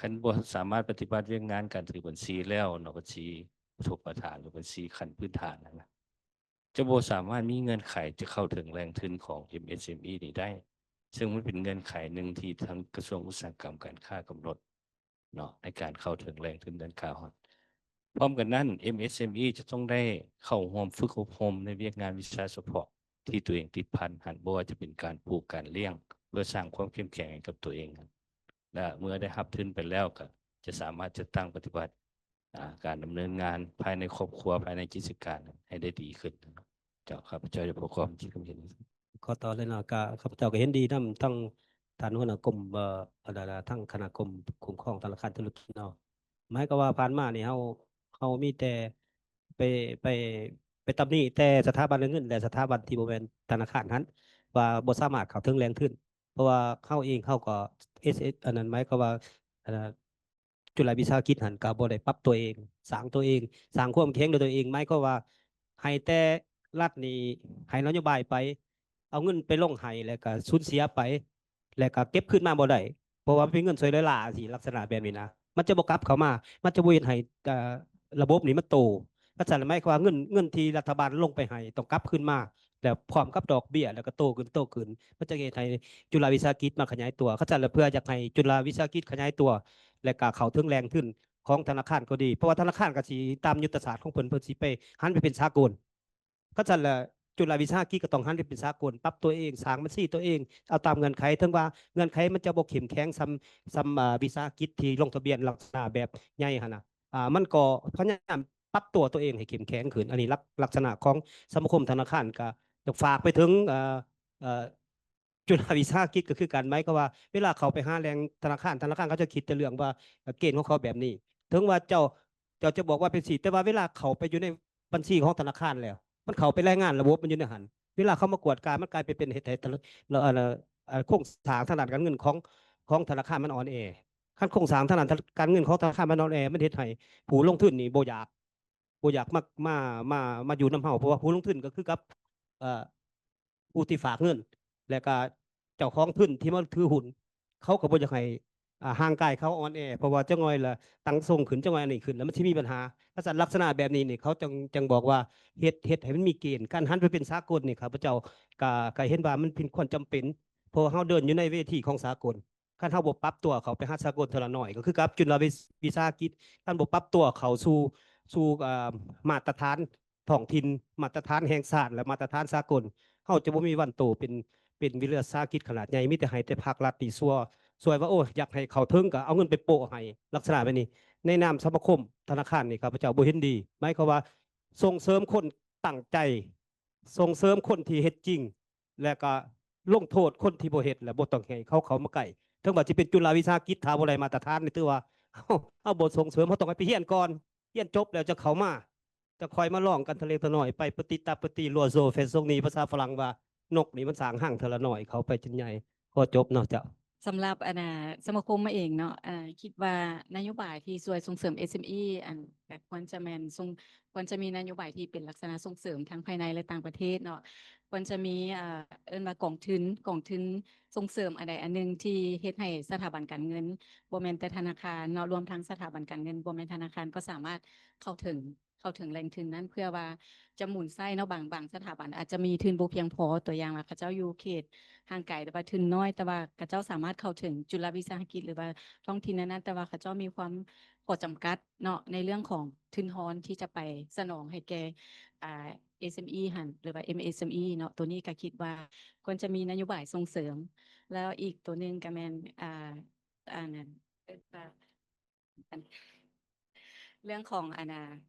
ຄັນບໍ່ສາມາດປະຕິບັດວຽກງານການຖືບັນຊີແລ້ວເນາະ, ບັນຊີປະຖົມປະຖານ ຫຼື ບັນຊີຂັ້ນພື້ນຖານນັ້ນນະ ຈະບໍ່ສາມາດມີເງື່ອນໄຂຈະເຂົ້າເຖິງແຫຼ່ງທຶນຂອງ ເອັມເອສເອັມອີ ນີ້ໄດ້, ເຊິ່ງມັນເປັນເງື່ອນໄຂໜຶ່ງທີ່ທາງກະຊວງອຸດສາຫະກຳການຄ້າກຳນົດເນາະ ໃນການເຂົ້າເຖິງແຫຼ່ງທຶນດັ່ງກ່າວ. ພ້ອມກັນນັ້ນ ເອັມເອສເອັມອີ ຈະຕ້ອງໄດ້ເຂົ້າຮ່ວມຝຶກອົບຮົມໃນວຽກງານວິຊາສະເພາະທີ່ຕົວເອງຕິດພັນຫັ້ນ, ບໍ່ວ່າຈະເປັນການປູກ, ການລ້ຽງ, ເພື່ອສ້າງຄວາມເຂັ້ມແຂງໃຫ້ກັບຕົວເອງ ແລະ ເມື່ອໄດ້ຮັບທຶນໄປແລ້ວ ກໍຈະສາມາດຈັດຕັ້ງປະຕິບັດ ອ່າ ການດຳເນີນງານພາຍໃນຄອບຄົວ, ພາຍໃນກິດຈະການໃຫ້ໄດ້ດີຂຶ້ນ. ເຈົ້າ, ຂ້າພະເຈົ້າຈະປະກອບຄວາມຄິດຄວາມເຫັນ. ຂໍຕໍ່ເລີຍເນາະ, ກໍຂ້າພະເຈົ້າກໍເຫັນດີນຳທັງທ່ານຫົວໜ້າກົມ, ເອີ ອັນນັ້ນນະ, ທັງຄະນະກົມຄຸ້ມຄອງທະນາຄານທຸລະກິດເນາະ. ໝາຍຄວາມວ່າຜ່ານມານີ້ເຮົາ, ເຮົາມີແຕ່ໄປ, ໄປ, ໄປຕຳໜິແຕ່ສະຖາບັນການເງິນ ແລະ ສະຖາບັນທີ່ບໍ່ແມ່ນທະນາຄານຫັ້ນ ວ່າບໍ່ສາມາດເຂົ້າເຖິງແຫຼ່ງທຶນ. ເພາະວ່າເຮົາເອງເຮົາກໍ ເອສເອສ ອັນນັ້ນ ໝາຍຄວາມວ່າ ອັນນັ້ນ ຈຸລະວິສາຫະກິດຫັ້ນກໍບໍ່ໄດ້ປັບຕົວເອງ, ສ້າງຕົວເອງ, ສ້າງຄວາມແຂງດ້ວຍຕົວເອງ. ໝາຍຄວາມວ່າໃຫ້ແຕ່ລັດນີ້ໃຫ້ນະໂຍບາຍໄປ, ເອົາເງິນໄປລົງໃຫ້ ແລ້ວກໍສູນເສຍໄປ, ແລ້ວກໍເກັບຄືນມາບໍ່ໄດ້, ເພາະວ່າມັນເປັນເງິນຊ່ວຍເຫຼືອລ້າ ຊິລັກສະນະແບບນີ້ນະ, ມັນຈະບໍ່ກັບເຂົ້າມາ, ມັນຈະບໍ່ເຮັດໃຫ້ ເອີ ລະບົບນີ້ມັນໂຕ. ຄັນຊັ້ນ ໝາຍຄວາມວ່າເງິນ, ເງິນທີ່ລັດຖະບານລົງໄປໃຫ້ຕ້ອງກັບຄືນມາ ແລ້ວພ້ອມກັບດອກເບ້ຍ ແລ້ວກໍໂຕຂຶ້ນ, ໂຕຂຶ້ນ, ມັນຈະເຮັດໃຫ້ຈຸລະວິສາຫະກິດມັນຂະຫຍາຍຕົວ. ຄັນຊັ້ນລະ ເພື່ອຢາກໃຫ້ຈຸລະວິສາຫະກິດຂະຫຍາຍຕົວ ແລະກະເຂົ້າເຖິງແຫຼ່ງທຶນຂອງທະນາຄານກໍດີ, ເພາະວ່າທະນາຄານກໍຊິຕາມຍຸດທະສາດຂອງເພິ່ນ, ເພິ່ນຊິໄປຫັນໄປເປັນສາກົນ. ຄັນຊັ້ນລະ ຈຸລະວິສາຫະກິດກໍຕ້ອງຫັນໄປເປັນສາກົນ, ປັບຕົວເອງ, ສ້າງບັນຊີຕົວເອງ, ເອົາຕາມເງື່ອນໄຂ. ເຖິງວ່າເງື່ອນໄຂມັນຈະບໍ່ເຂັ້ມແຂງສ່ຳ, ສ່ຳ ອາ ວິສາຫະກິດທີ່ລົງທະບຽນລັກສະນະແບບໃຫຍ່ຫັ້ນນະ, ອາ ມັນກໍພະຍາຍາມ ປັບຕົວຕົວເອງໃຫ້ເຂັ້ມແຂງຂຶ້ນ. ອັນນີ້ລັກ, ລັກສະນະຂອງສະມາຄົມທະນາຄານ ກໍຢາກຝາກໄປເຖິງ ເອີ ເອີ ຈຸລະວິສາຫະກິດກໍຄືກັນ. ໝາຍຄວາມວ່າເວລາເຂົ້າໄປຫາແຫຼ່ງທະນາຄານ, ທະນາຄານເຂົາຈະຄິດແຕ່ເລື່ອງວ່າ ເອີ ເກນຂອງເຂົາແບບນີ້. ເຖິງວ່າເຈົ້າ, ເຈົ້າຈະບອກວ່າເປັນຊີ້, ແຕ່ວ່າເວລາເຂົ້າໄປຢູ່ໃນບັນຊີຂອງທະນາຄານແລ້ວ, ມັນເຂົ້າໄປລາຍງານລະບົບມັນຢູ່ໃນຫັ້ນ. ເວລາເຂົາມາກວດກາ, ມັນກາຍໄປເປັນເຮັດໃຫ້ ເອີ ເອີ ເອີ ໂຄງສ້າງທາງດ້ານການເງິນຂອງ, ຂອງທະນາຄານມັນອ່ອນແອ. ຄັນໂຄງສ້າງທາງດ້ານການເງິນຂອງທະນາຄານມັນອ່ອນແອ, ມັນເຮັດໃຫ້ຜູ້ລົງທຶນນີ້ບໍ່ຢາກ, ບໍ່ຢາກມາ, ມາ, ມາ, ມາຢູ່ນຳເຮົາ, ເພາະວ່າຜູ້ລົງທຶນກໍຄືກັບ ເອີ ຜູ້ທີ່ຝາກເງິນ ແລະກະເຈົ້າຂອງທຶນທີ່ມາຖືຫຸ້ນ, ເຂົາກໍບໍ່ຢາກໃຫ້ ອ່າ ຮ່າງກາຍເຂົາອ່ອນແອ, ເພາະວ່າຈັກໜ່ອຍລະຕັງສົ່ງຂຶ້ນ, ຈັກໜ່ອຍອັນນີ້ຂຶ້ນ, ແລ້ວມັນຊິມີບັນຫາ. ຄັນຊັ້ນລັກສະນະແບບນີ້ນີ້ ເຂົາຈຶ່ງ, ຈຶ່ງບອກວ່າເຮັດ, ເຮັດໃຫ້ມັນມີເກນ. ການຫັນໄປເປັນສາກົນນີ້ ຂ້າພະເຈົ້າກະ, ກະເຫັນວ່າມັນເປັນຄວາມຈຳເປັນ, ເພາະວ່າເຮົາເດີນຢູ່ໃນເວທີຂອງສາກົນ. ຄັນເຮົາບໍ່ປັບຕົວເຂົ້າໄປຫາສາກົນເທື່ອລະໜ້ອຍ, ກໍຄືກັບຈຸລະວິ, ວິສາຫະກິດ, ຄັນບໍ່ປັບຕົວເຂົ້າສູ່, ສູ່ ເອີ ມາດຕະຖານທ້ອງຖິ່ນ, ມາດຕະຖານແຫ່ງຊາດ ແລະ ມາດຕະຖານສາກົນ, ເຮົາຈະບໍ່ມີວັນໂຕເປັນ, ເປັນວິສາຫະກິດຂະໜາດໃຫຍ່. ມີແຕ່ໃຫ້ແຕ່ພາກລັດນີ້ຊ່ວຍ, ຊ່ວຍວ່າ ໂອ້ຍ ຢາກໃຫ້ເຂົ້າເຖິງກໍເອົາເງິນໄປໂປະໃຫ້, ລັກສະນະແບບນີ້. ໃນນາມສະມາຄົມທະນາຄານນີ້ ຂ້າພະເຈົ້າບໍ່ເຫັນດີ. ໝາຍຄວາມວ່າສົ່ງເສີມຄົນຕັ້ງໃຈ, ສົ່ງເສີມຄົນທີ່ເຮັດຈິງ, ແລະກະລົງໂທດຄົນທີ່ບໍ່ເຮັດ ແລະບໍ່ຕ້ອງໃຫ້ເຂົາເຂົ້າມາໃກ້. ເຖິງວ່າຊິເປັນຈຸລະວິສາຫະກິດ, ຖ້າບໍ່ໄດ້ມາດຕະຖານນີ້ ຖືວ່າເຮົາ, ເຮົາບໍ່ສົ່ງເສີມ, ເຮົາຕ້ອງໃຫ້ໄປຮຽນກ່ອນ, ຮຽນຈົບແລ້ວຈະເຂົ້າມາ, ຈະຄ່ອຍມາລອງກັນທະເລັກທະໜ້ອຍ, ໄປປະຕິດຕາປະຕິ l'oiseau fait son nid ພາສາຝຣັ່ງວ່າ ນົກນີ້ມັນສ້າງຮັງເທື່ອລະໜ້ອຍ ເຂົ້າໄປຈົນໃຫຍ່. ຂໍຈົບເນາະເຈົ້າ. ສຳລັບ ອັນນ່າ ສະມາຄົມມາເອງເນາະ, ອ່າ ຄິດວ່ານະໂຍບາຍທີ່ຊ່ວຍສົ່ງເສີມ ເອສເອັມອີ ອັນ ກໍຄວນຈະແມ່ນສົ່ງ, ຄວນຈະມີນະໂຍບາຍທີ່ເປັນລັກສະນະສົ່ງເສີມທັງພາຍໃນ ແລະ ຕ່າງປະເທດເນາະ. ຄວນຈະມີ ເອີ ເອີ້ນວ່າກອງທຶນ, ກອງທຶນສົ່ງເສີມອັນໃດອັນໜຶ່ງທີ່ເຮັດໃຫ້ສະຖາບັນການເງິນ, ບໍ່ແມ່ນແຕ່ທະນາຄານເນາະ, ລວມທັງສະຖາບັນການເງິນ ບໍ່ແມ່ນທະນາຄານ ກໍສາມາດເຂົ້າເຖິງ, ເຂົ້າເຖິງແຫຼ່ງທຶນນັ້ນ ເພື່ອວ່າຈະໝູນໃຊ້ເນາະ. ບາງ, ບາງສະຖາບັນອາດຈະມີທຶນບໍ່ພຽງພໍ, ຕົວຢ່າງວ່າເຂົາເຈົ້າຢູ່ເຂດຫ່າງໄກ ຫຼືວ່າທຶນນ້ອຍ, ແຕ່ວ່າເຂົາເຈົ້າສາມາດເຂົ້າເຖິງຈຸລະວິສາຫະກິດ ຫຼືວ່າທ້ອງຖິ່ນນັ້ນໆ, ແຕ່ວ່າເຂົາເຈົ້າມີຄວາມຂໍ້ຈຳກັດເນາະ ໃນເລື່ອງຂອງທຶນຮອນທີ່ຈະໄປສະໜອງໃຫ້ແກ່ ອ່າ ເອສເອັມອີຫັ້ນ ຫຼືວ່າ ເອັມເອສເອັມອີ ເນາະ. ໂຕນີ້ກໍຄິດວ່າຄວນຈະມີນະໂຍບາຍສົ່ງເສີມ. ແລ້ວອີກໂຕໜຶ່ງກໍແມ່ນ ອ່າ ອັນນັ້ນ ເອີ້ນວ່າ ອັນ ເລື່ອງຂອງ ອັນນ່າ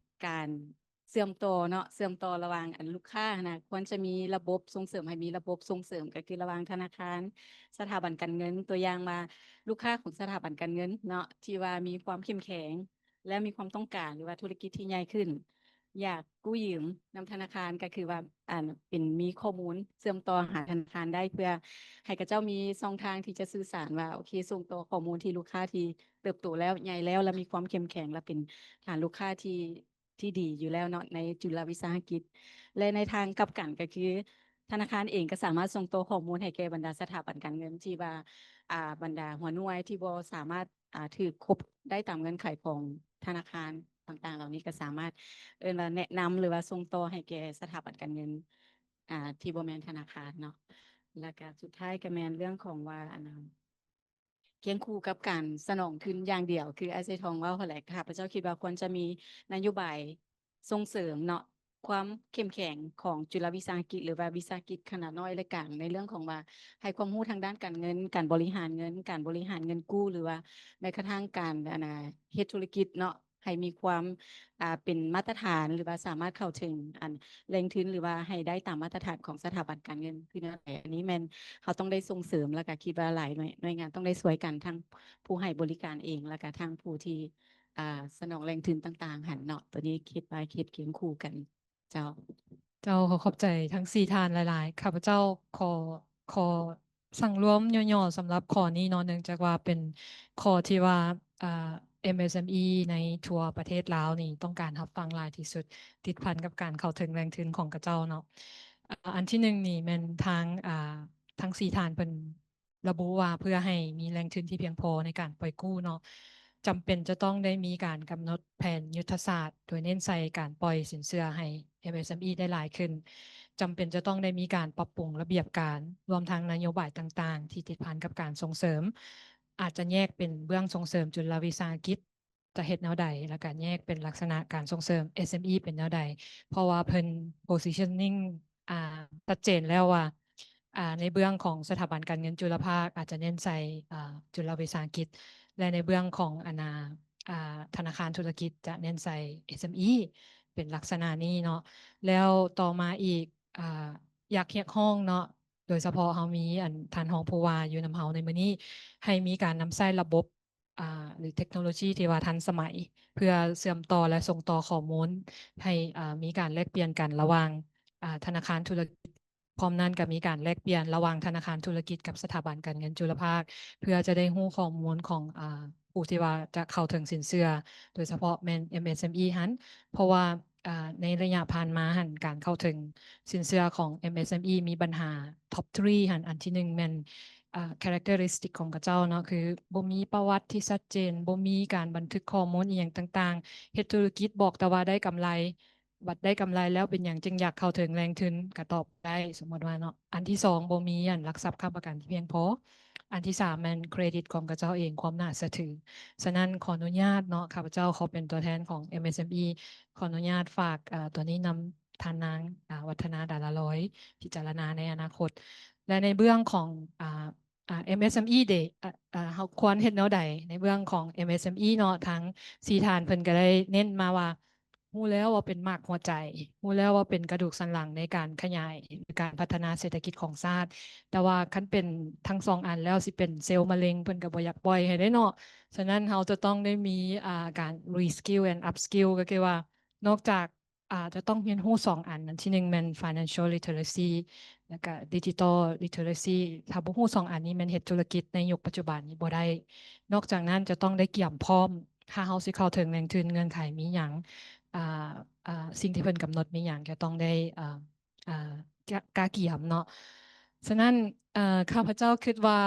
ການເຊື່ອມຕໍ່ເນາະ, ເຊື່ອມຕໍ່ລະຫວ່າງ ອັນ ລູກຄ້າຫັ້ນນະ, ຄວນຈະມີລະບົບສົ່ງເສີມ, ໃຫ້ມີລະບົບສົ່ງເສີມ ກໍຄືລະຫວ່າງທະນາຄານ, ສະຖາບັນການເງິນ. ຕົວຢ່າງວ່າ ລູກຄ້າຂອງສະຖາບັນການເງິນເນາະ ທີ່ວ່າມີຄວາມເຂັ້ມແຂງ ແລະ ມີຄວາມຕ້ອງການ ຫຼືວ່າທຸລະກິດທີ່ໃຫຍ່ຂຶ້ນ, ຢາກກູ້ຢືມນຳທະນາຄານ ກໍຄືວ່າ ອັນ ເປັນ ມີຂໍ້ມູນເຊື່ອມຕໍ່ຫາທະນາຄານໄດ້ ເພື່ອໃຫ້ເຂົາເຈົ້າມີຊ່ອງທາງທີ່ຈະສື່ສານວ່າ ໂອເຄ ສົ່ງຕໍ່ຂໍ້ມູນທີ່ລູກຄ້າທີ່ເຕີບໂຕແລ້ວ ໃຫຍ່ແລ້ວ ແລະ ມີຄວາມເຂັ້ມແຂງ ແລະ ເປັນຖານລູກຄ້າທີ່ ທີ່ດີຢູ່ແລ້ວເນາະ ໃນຈຸລະວິສາຫະກິດ ແລະ ໃນທາງກັບກັນກໍຄື ທະນາຄານເອງກໍສາມາດສົ່ງຕໍ່ຂໍ້ມູນໃຫ້ແກ່ບັນດາສະຖາບັນການເງິນທີ່ວ່າ ອ່າ ບັນດາຫົວໜ່ວຍທີ່ບໍ່ສາມາດ ອ່າ ຖືກຄົບໄດ້ຕາມເງື່ອນໄຂຂອງທະນາຄານຕ່າງໆເຫຼົ່ານີ້ ກໍສາມາດ ເອີ້ນວ່າແນະນຳ ຫຼືວ່າສົ່ງຕໍ່ໃຫ້ແກ່ສະຖາບັນການເງິນ ອ່າ ທີ່ບໍ່ແມ່ນທະນາຄານເນາະ. ແລ້ວກໍສຸດທ້າຍກໍແມ່ນເລື່ອງຂອງວ່າ ອັນ ຄຽງຄູ່ກັບການສະໜອງທຶນຢ່າງດຽວ ຄືອ້າຍໄຊທອງເວົ້າຫັ້ນແຫຼະ, ຂ້າພະເຈົ້າຄິດວ່າຄວນຈະມີນະໂຍບາຍສົ່ງເສີມເນາະ ຄວາມເຂັ້ມແຂງຂອງຈຸລະວິສາຫະກິດ ຫຼືວ່າວິສາຫະກິດຂະໜາດນ້ອຍ ແລະ ກາງ ໃນເລື່ອງຂອງວ່າໃຫ້ຄວາມຮູ້ທາງດ້ານການເງິນ, ການບໍລິຫານເງິນ, ການບໍລິຫານເງິນກູ້ ຫຼືວ່າແມ້ກະທັ່ງການ ອັນ ເຮັດທຸລະກິດເນາະ ໃຫ້ມີຄວາມ ອ່າ ເປັນມາດຕະຖານ ຫຼືວ່າສາມາດເຂົ້າເຖິງ ອັນ ແຫຼ່ງທຶນ ຫຼືວ່າໃຫ້ໄດ້ຕາມມາດຕະຖານຂອງສະຖາບັນການເງິນຄືແນວໃດ. ອັນນີ້ແມ່ນເຮົາຕ້ອງໄດ້ສົ່ງເສີມ ແລ້ວກະຄິດວ່າຫຼາຍໜ່ວຍ ໜ່ວຍງານຕ້ອງໄດ້ຊ່ວຍກັນ ທັງຜູ້ໃຫ້ບໍລິການເອງ ແລ້ວກະທັງຜູ້ທີ່ ອ່າ ສະໜອງແຫຼ່ງທຶນຕ່າງໆຫັ້ນເນາະ. ໂຕນີ້ຄິດວ່າເຮັດຄຽງຄູ່ກັນ. ເຈົ້າ. ເຈົ້າ ຂໍຂອບໃຈທັງສີ່ທ່ານຫຼາຍໆ. ຂ້າພະເຈົ້າຂໍ ຂໍສັງລວມຫຍໍ້ໆສຳລັບຂໍ້ນີ້ເນາະ, ເນື່ອງຈາກວ່າເປັນຂໍ້ທີ່ວ່າ ອ່າ ເອັມເອສເອັມອີໃນທົ່ວປະເທດລາວນີ້ຕ້ອງການຮັບຟັງຫຼາຍທີ່ສຸດ ຕິດພັນກັບການເຂົ້າເຖິງແຫຼ່ງທຶນຂອງເຂົາເຈົ້າເນາະ. ອ່າ ອັນທີໜຶ່ງນີ້ແມ່ນທາງ ອ່າ ທັງສີ່ທ່ານເພິ່ນ ລະບຸວ່າເພື່ອໃຫ້ມີແຫຼ່ງທຶນທີ່ພຽງພໍໃນການປ່ອຍກູ້ເນາະ, ຈຳເປັນຈະຕ້ອງໄດ້ມີການກຳນົດແຜນຍຸດທະສາດ ໂດຍເນັ້ນໃສ່ການປ່ອຍສິນເຊື່ອໃຫ້ເອັມເອສເອັມອີໄດ້ຫຼາຍຂຶ້ນ. ຈຳເປັນຈະຕ້ອງໄດ້ມີການປັບປຸງລະບຽບການ ລວມທັງນະໂຍບາຍຕ່າງໆທີ່ຕິດພັນກັບການສົ່ງເສີມ, ອາດຈະແຍກເປັນເບື້ອງສົ່ງເສີມຈຸລະວິສາຫະກິດ ຈະເຮັດແນວໃດ ແລ້ວກະແຍກເປັນລັກສະນະການສົ່ງເສີມເອັສເອັມອີເປັນແນວໃດ, ເພາະວ່າເພິ່ນ positioning ອ່າ ຊັດເຈນແລ້ວວ່າ ອ່າ ໃນເບື້ອງຂອງສະຖາບັນການເງິນຈຸລະພາກອາດຈະເນັ້ນໃສ່ ອ່າ ຈຸລະວິສາຫະກິດ ແລະ ໃນເບື້ອງຂອງ ອັນ ອ່າ ທະນາຄານທຸລະກິດຈະເນັ້ນໃສ່ເອັສເອັມອີ ເປັນລັກສະນະນີ້ເນາະ. ແລ້ວຕໍ່ມາອີກ ອ່າ ຢາກຮຽກຮ້ອງເນາະ ໂດຍສະເພາະເຮົາມີ ອັນ ທ່ານຮອງຜູ້ວ່າຢູ່ນຳເຮົາໃນມື້ນີ້ ໃຫ້ມີການນຳໃຊ້ລະບົບ ອ່າ ຫຼືເທັກໂນໂລຊີທີ່ວ່າທັນສະໄໝ ເພື່ອເຊື່ອມຕໍ່ ແລະ ສົ່ງຕໍ່ຂໍ້ມູນໃຫ້ ອ່າ ມີການແລກປ່ຽນກັນລະຫວ່າງ ອ່າ ທະນາຄານທຸລະກິດ, ພ້ອມນັ້ນກໍມີການແລກປ່ຽນລະຫວ່າງທະນາຄານທຸລະກິດກັບສະຖາບັນການເງິນຈຸລະພາກ ເພື່ອຈະໄດ້ຮູ້ຂໍ້ມູນຂອງ ອ່າ ຜູ້ທີ່ວ່າຈະເຂົ້າເຖິງສິນເຊື່ອ ໂດຍສະເພາະແມ່ນເອັມເອສເອັມອີຫັ້ນ, ເພາະວ່າ ອ່າ ໃນໄລຍະຜ່ານມາຫັ້ນ ການເຂົ້າເຖິງສິນເຊື່ອຂອງເອັມເອສເອັມອີມີບັນຫາ top three ຫັ້ນ. ອັນທີໜຶ່ງແມ່ນ ອ່າ characteristic ຂອງເຂົາເຈົ້າເນາະ ຄືບໍ່ມີປະຫວັດທີ່ຊັດເຈນ, ບໍ່ມີການບັນທຶກຂໍ້ມູນອີ່ຫຍັງຕ່າງໆ, ເຮັດທຸລະກິດບອກແຕ່ວ່າໄດ້ກຳໄລ, ບັດໄດ້ກຳໄລແລ້ວເປັນຫຍັງຈຶ່ງຢາກເຂົ້າເຖິງແຫຼ່ງທຶນ ກໍຕອບບໍ່ໄດ້ ສົມມຸດວ່າເນາະ. ອັນທີສອງ ບໍ່ມີ ອັນ ຫຼັກຊັບຄ້ຳປະກັນທີ່ພຽງພໍ. ອັນທີສາມແມ່ນເຄຣດິດຂອງເຂົາເຈົ້າເອງ ຄວາມໜ້າເຊື່ອຖື. ສະນັ້ນ ຂໍອະນຸຍາດເນາະ ຂ້າພະເຈົ້າຂໍເປັນຕົວແທນຂອງເອັມເອສເອັມອີ ຂໍອະນຸຍາດຝາກ ເອີ ຕົວນີ້ນຳທ່ານນາງ ອາ ວັດທະນາ ດາລາລອຍ ພິຈາລະນາໃນອະນາຄົດ. ແລະ ໃນເບື້ອງຂອງ ອາ ອາ ເອັມເອສເອັມອີເດ ອາ ອາ ເຮົາຄວນເຮັດແນວໃດໃນເບື້ອງຂອງເອັມເອສເອັມອີເນາະ? ທັງສີ່ທ່ານເພິ່ນກໍໄດ້ເນັ້ນມາວ່າ ຮູ້ແລ້ວວ່າເປັນໝາກຫົວໃຈ, ຮູ້ແລ້ວວ່າເປັນກະດູກສັນຫຼັງໃນການຂະຫຍາຍ ຫຼື ການພັດທະນາເສດຖະກິດຂອງຊາດ, ແຕ່ວ່າຄັນເປັນທັງສອງອັນແລ້ວ ຊິເປັນເຊວມະເຮັງ ເພິ່ນກໍບໍ່ຢາກປ່ອຍໃຫ້ເດ້ເນາະ. ສະນັ້ນ ເຮົາຈະຕ້ອງໄດ້ມີ ອາ ການ reskill and upskill ກໍຄືວ່າ ນອກຈາກ ອາ ຈະຕ້ອງຮຽນຮູ້ສອງອັນ, ອັນທີໜຶ່ງແມ່ນ financial literacy ແລ້ວກະ digital literacy. ຖ້າບໍ່ຮູ້ສອງອັນນີ້ ແມ່ນເຮັດທຸລະກິດໃນຍຸກປັດຈຸບັນນີ້ບໍ່ໄດ້. ນອກຈາກນັ້ນຈະຕ້ອງໄດ້ກຽມພ້ອມ ຖ້າເຮົາຊິເຂົ້າເຖິງແຫຼ່ງທຶນ ເງື່ອນໄຂມີຫຍັງ ອາ ອາ ສິ່ງທີ່ເພິ່ນກຳນົດມີຫຍັງ ຈະຕ້ອງໄດ້ ອາ ອາ ກະ ກະກຽມເນາະ. ສະນັ້ນ ເອີ ຂ້າພະເຈົ້າຄິດວ່າ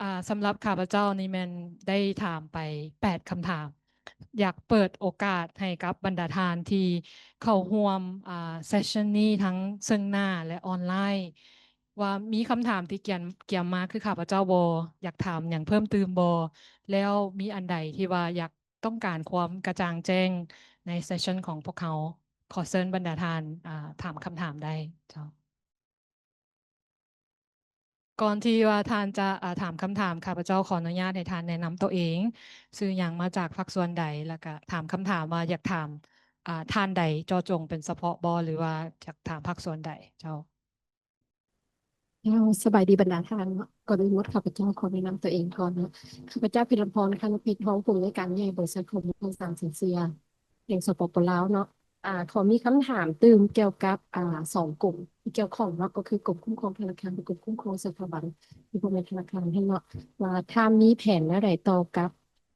ອາ ສຳລັບຂ້າພະເຈົ້ານີ້ແມ່ນໄດ້ຖາມໄປແປດຄຳຖາມ. ຢາກເປີດໂອກາດໃຫ້ກັບບັນດາທ່ານທີ່ເຂົ້າຮ່ວມ ອາ ເຊັສຊັນນີ້ທັງເຊິ່ງໜ້າ ແລະ ອອນລາຍ ວ່າມີຄຳຖາມທີ່ກຽມ ກຽມມາຄືຂ້າພະເຈົ້າບໍ່? ຢາກຖາມຫຍັງເພີ່ມຕື່ມບໍ່? ແລ້ວມີອັນໃດທີ່ວ່າຢາກ ຕ້ອງການຄວາມກະຈ່າງແຈ້ງໃນເຊັສຊັນຂອງພວກເຮົາ? ຂໍເຊີນບັນດາທ່ານ ອາ ຖາມຄຳຖາມໄດ້ເຈົ້າ. ກ່ອນທີ່ວ່າທ່ານຈະ ອາ ຖາມຄຳຖາມ, ຂ້າພະເຈົ້າຂໍອະນຸຍາດໃຫ້ທ່ານແນະນຳຕົວເອງ, ຊື່ຫຍັງ, ມາຈາກພາກສ່ວນໃດ, ແລ້ວກະຖາມຄຳຖາມວ່າຢາກຖາມ ອາ ທ່ານໃດເຈາະຈົງເປັນສະເພາະບໍ່ ຫຼືວ່າຢາກຖາມພາກສ່ວນໃດເຈົ້າ? ເຈົ້າ ສະບາຍດີບັນດາທ່ານເນາະ. ກ່ອນອື່ນໝົດ ຂ້າພະເຈົ້າຂໍແນະນຳຕົວເອງກ່ອນເນາະ. ຂ້າພະເຈົ້າ ພິລະພອນ ຄະນຸພິດ ຮອງຜູ້ອຳນວຍການໃຫຍ່ ບໍລິສັດ ຂໍ້ມູນຂ່າວສານສິນເຊື່ອ ແຂວງສປປ ລາວເນາະ. ອ່າ ຂໍມີຄຳຖາມຕື່ມກ່ຽວກັບ ອ່າ ສອງກົມທີ່ກ່ຽວຂ້ອງເນາະ ກໍຄືກົມຄຸ້ມຄອງທະນາຄານ ແລະ ກົມຄຸ້ມຄອງສະຖາບັນທີ່ບໍ່ແມ່ນທະນາຄານຫັ້ນເນາະ ວ່າທ່ານມີແຜນແນວໃດຕໍ່ກັບ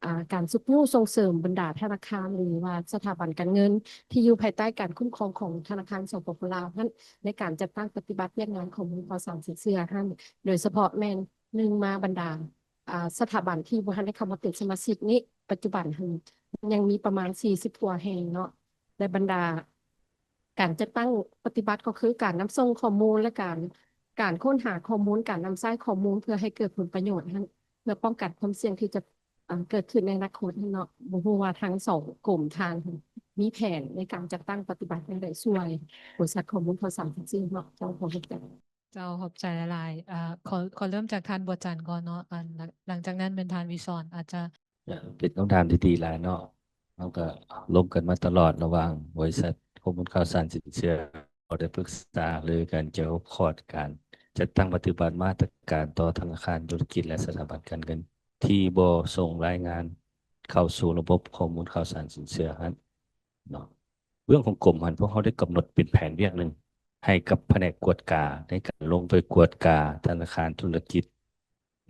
ອ່າ ການຊຸກຍູ້ສົ່ງເສີມບັນດາທະນາຄານ ຫຼືວ່າສະຖາບັນການເງິນທີ່ຢູ່ພາຍໃຕ້ການຄຸ້ມຄອງຂອງທະນາຄານ ສປປ ລາວ ຫັ້ນ ໃນການຈັດຕັ້ງປະຕິບັດວຽກງານຂໍ້ມູນຂ່າວສານສິນເຊື່ອຫັ້ນ ໂດຍສະເພາະແມ່ນ ໜຶ່ງມາບັນດາ ອ່າ ສະຖາບັນທີ່ບໍ່ທັນໄດ້ເຂົ້າມາເປັນສະມາຊິກນີ້ ປັດຈຸບັນຫັ້ນຍັງມີປະມານສີ່ສິບກວ່າແຫ່ງເນາະ ແລະ ບັນດາການຈັດຕັ້ງປະຕິບັດກໍຄືການນຳສົ່ງຂໍ້ມູນ ແລະ ການ ການຄົ້ນຫາຂໍ້ມູນ ການນຳໃຊ້ຂໍ້ມູນເພື່ອໃຫ້ເກີດຜົນປະໂຫຍດຫັ້ນ ເພື່ອປ້ອງກັນຄວາມສ່ຽງທີ່ຈະ ອ່າ ເກີດຂຶ້ນໃນອະນາຄົດຫັ້ນເນາະ. ບໍ່ຮູ້ວ່າທັງສອງກົມທ່ານມີແຜນໃນການຈັດຕັ້ງປະຕິບັດແນວໃດຊ່ວຍບໍລິສັດຂໍ້ມູນຂ່າວສານສິນເຊື່ອເນາະ. ເຈົ້າ ຂໍຂອບໃຈ. ເຈົ້າ ຂອບໃຈຫຼາຍໆ. ເອີ ຂໍ ຂໍເລີ່ມຈາກທ່ານບົວຈັນກ່ອນເນາະ ອັນ ຫຼັງ ຫຼັງຈາກນັ້ນແມ່ນທ່ານວິສອນ ອາດຈະ ເປັນຄຳຖາມທີ່ດີຫຼາຍເນາະ. ເຮົາກໍລົມກັນມາຕະຫຼອດລະຫວ່າງບໍລິສັດຂໍ້ມູນຂ່າວສານສິນເຊື່ອ ກໍໄດ້ປຶກສາຫາລືກັນກ່ຽວກັບຂອດການຈັດຕັ້ງປະຕິບັດມາດຕະການຕໍ່ທະນາຄານທຸລະກິດ ແລະ ສະຖາບັນການເງິນ ທີ່ບໍ່ສົ່ງລາຍງານເຂົ້າສູ່ລະບົບຂໍ້ມູນຂ່າວສານສິນເຊື່ອຫັ້ນເນາະ. ເລື່ອງຂອງກົມຫັ້ນ ພວກເຮົາໄດ້ກຳນົດເປັນແຜນວຽກໜຶ່ງ ໃຫ້ກັບພະແນກກວດກາ ໃນການລົງໄປກວດກາທະນາຄານທຸລະກິດ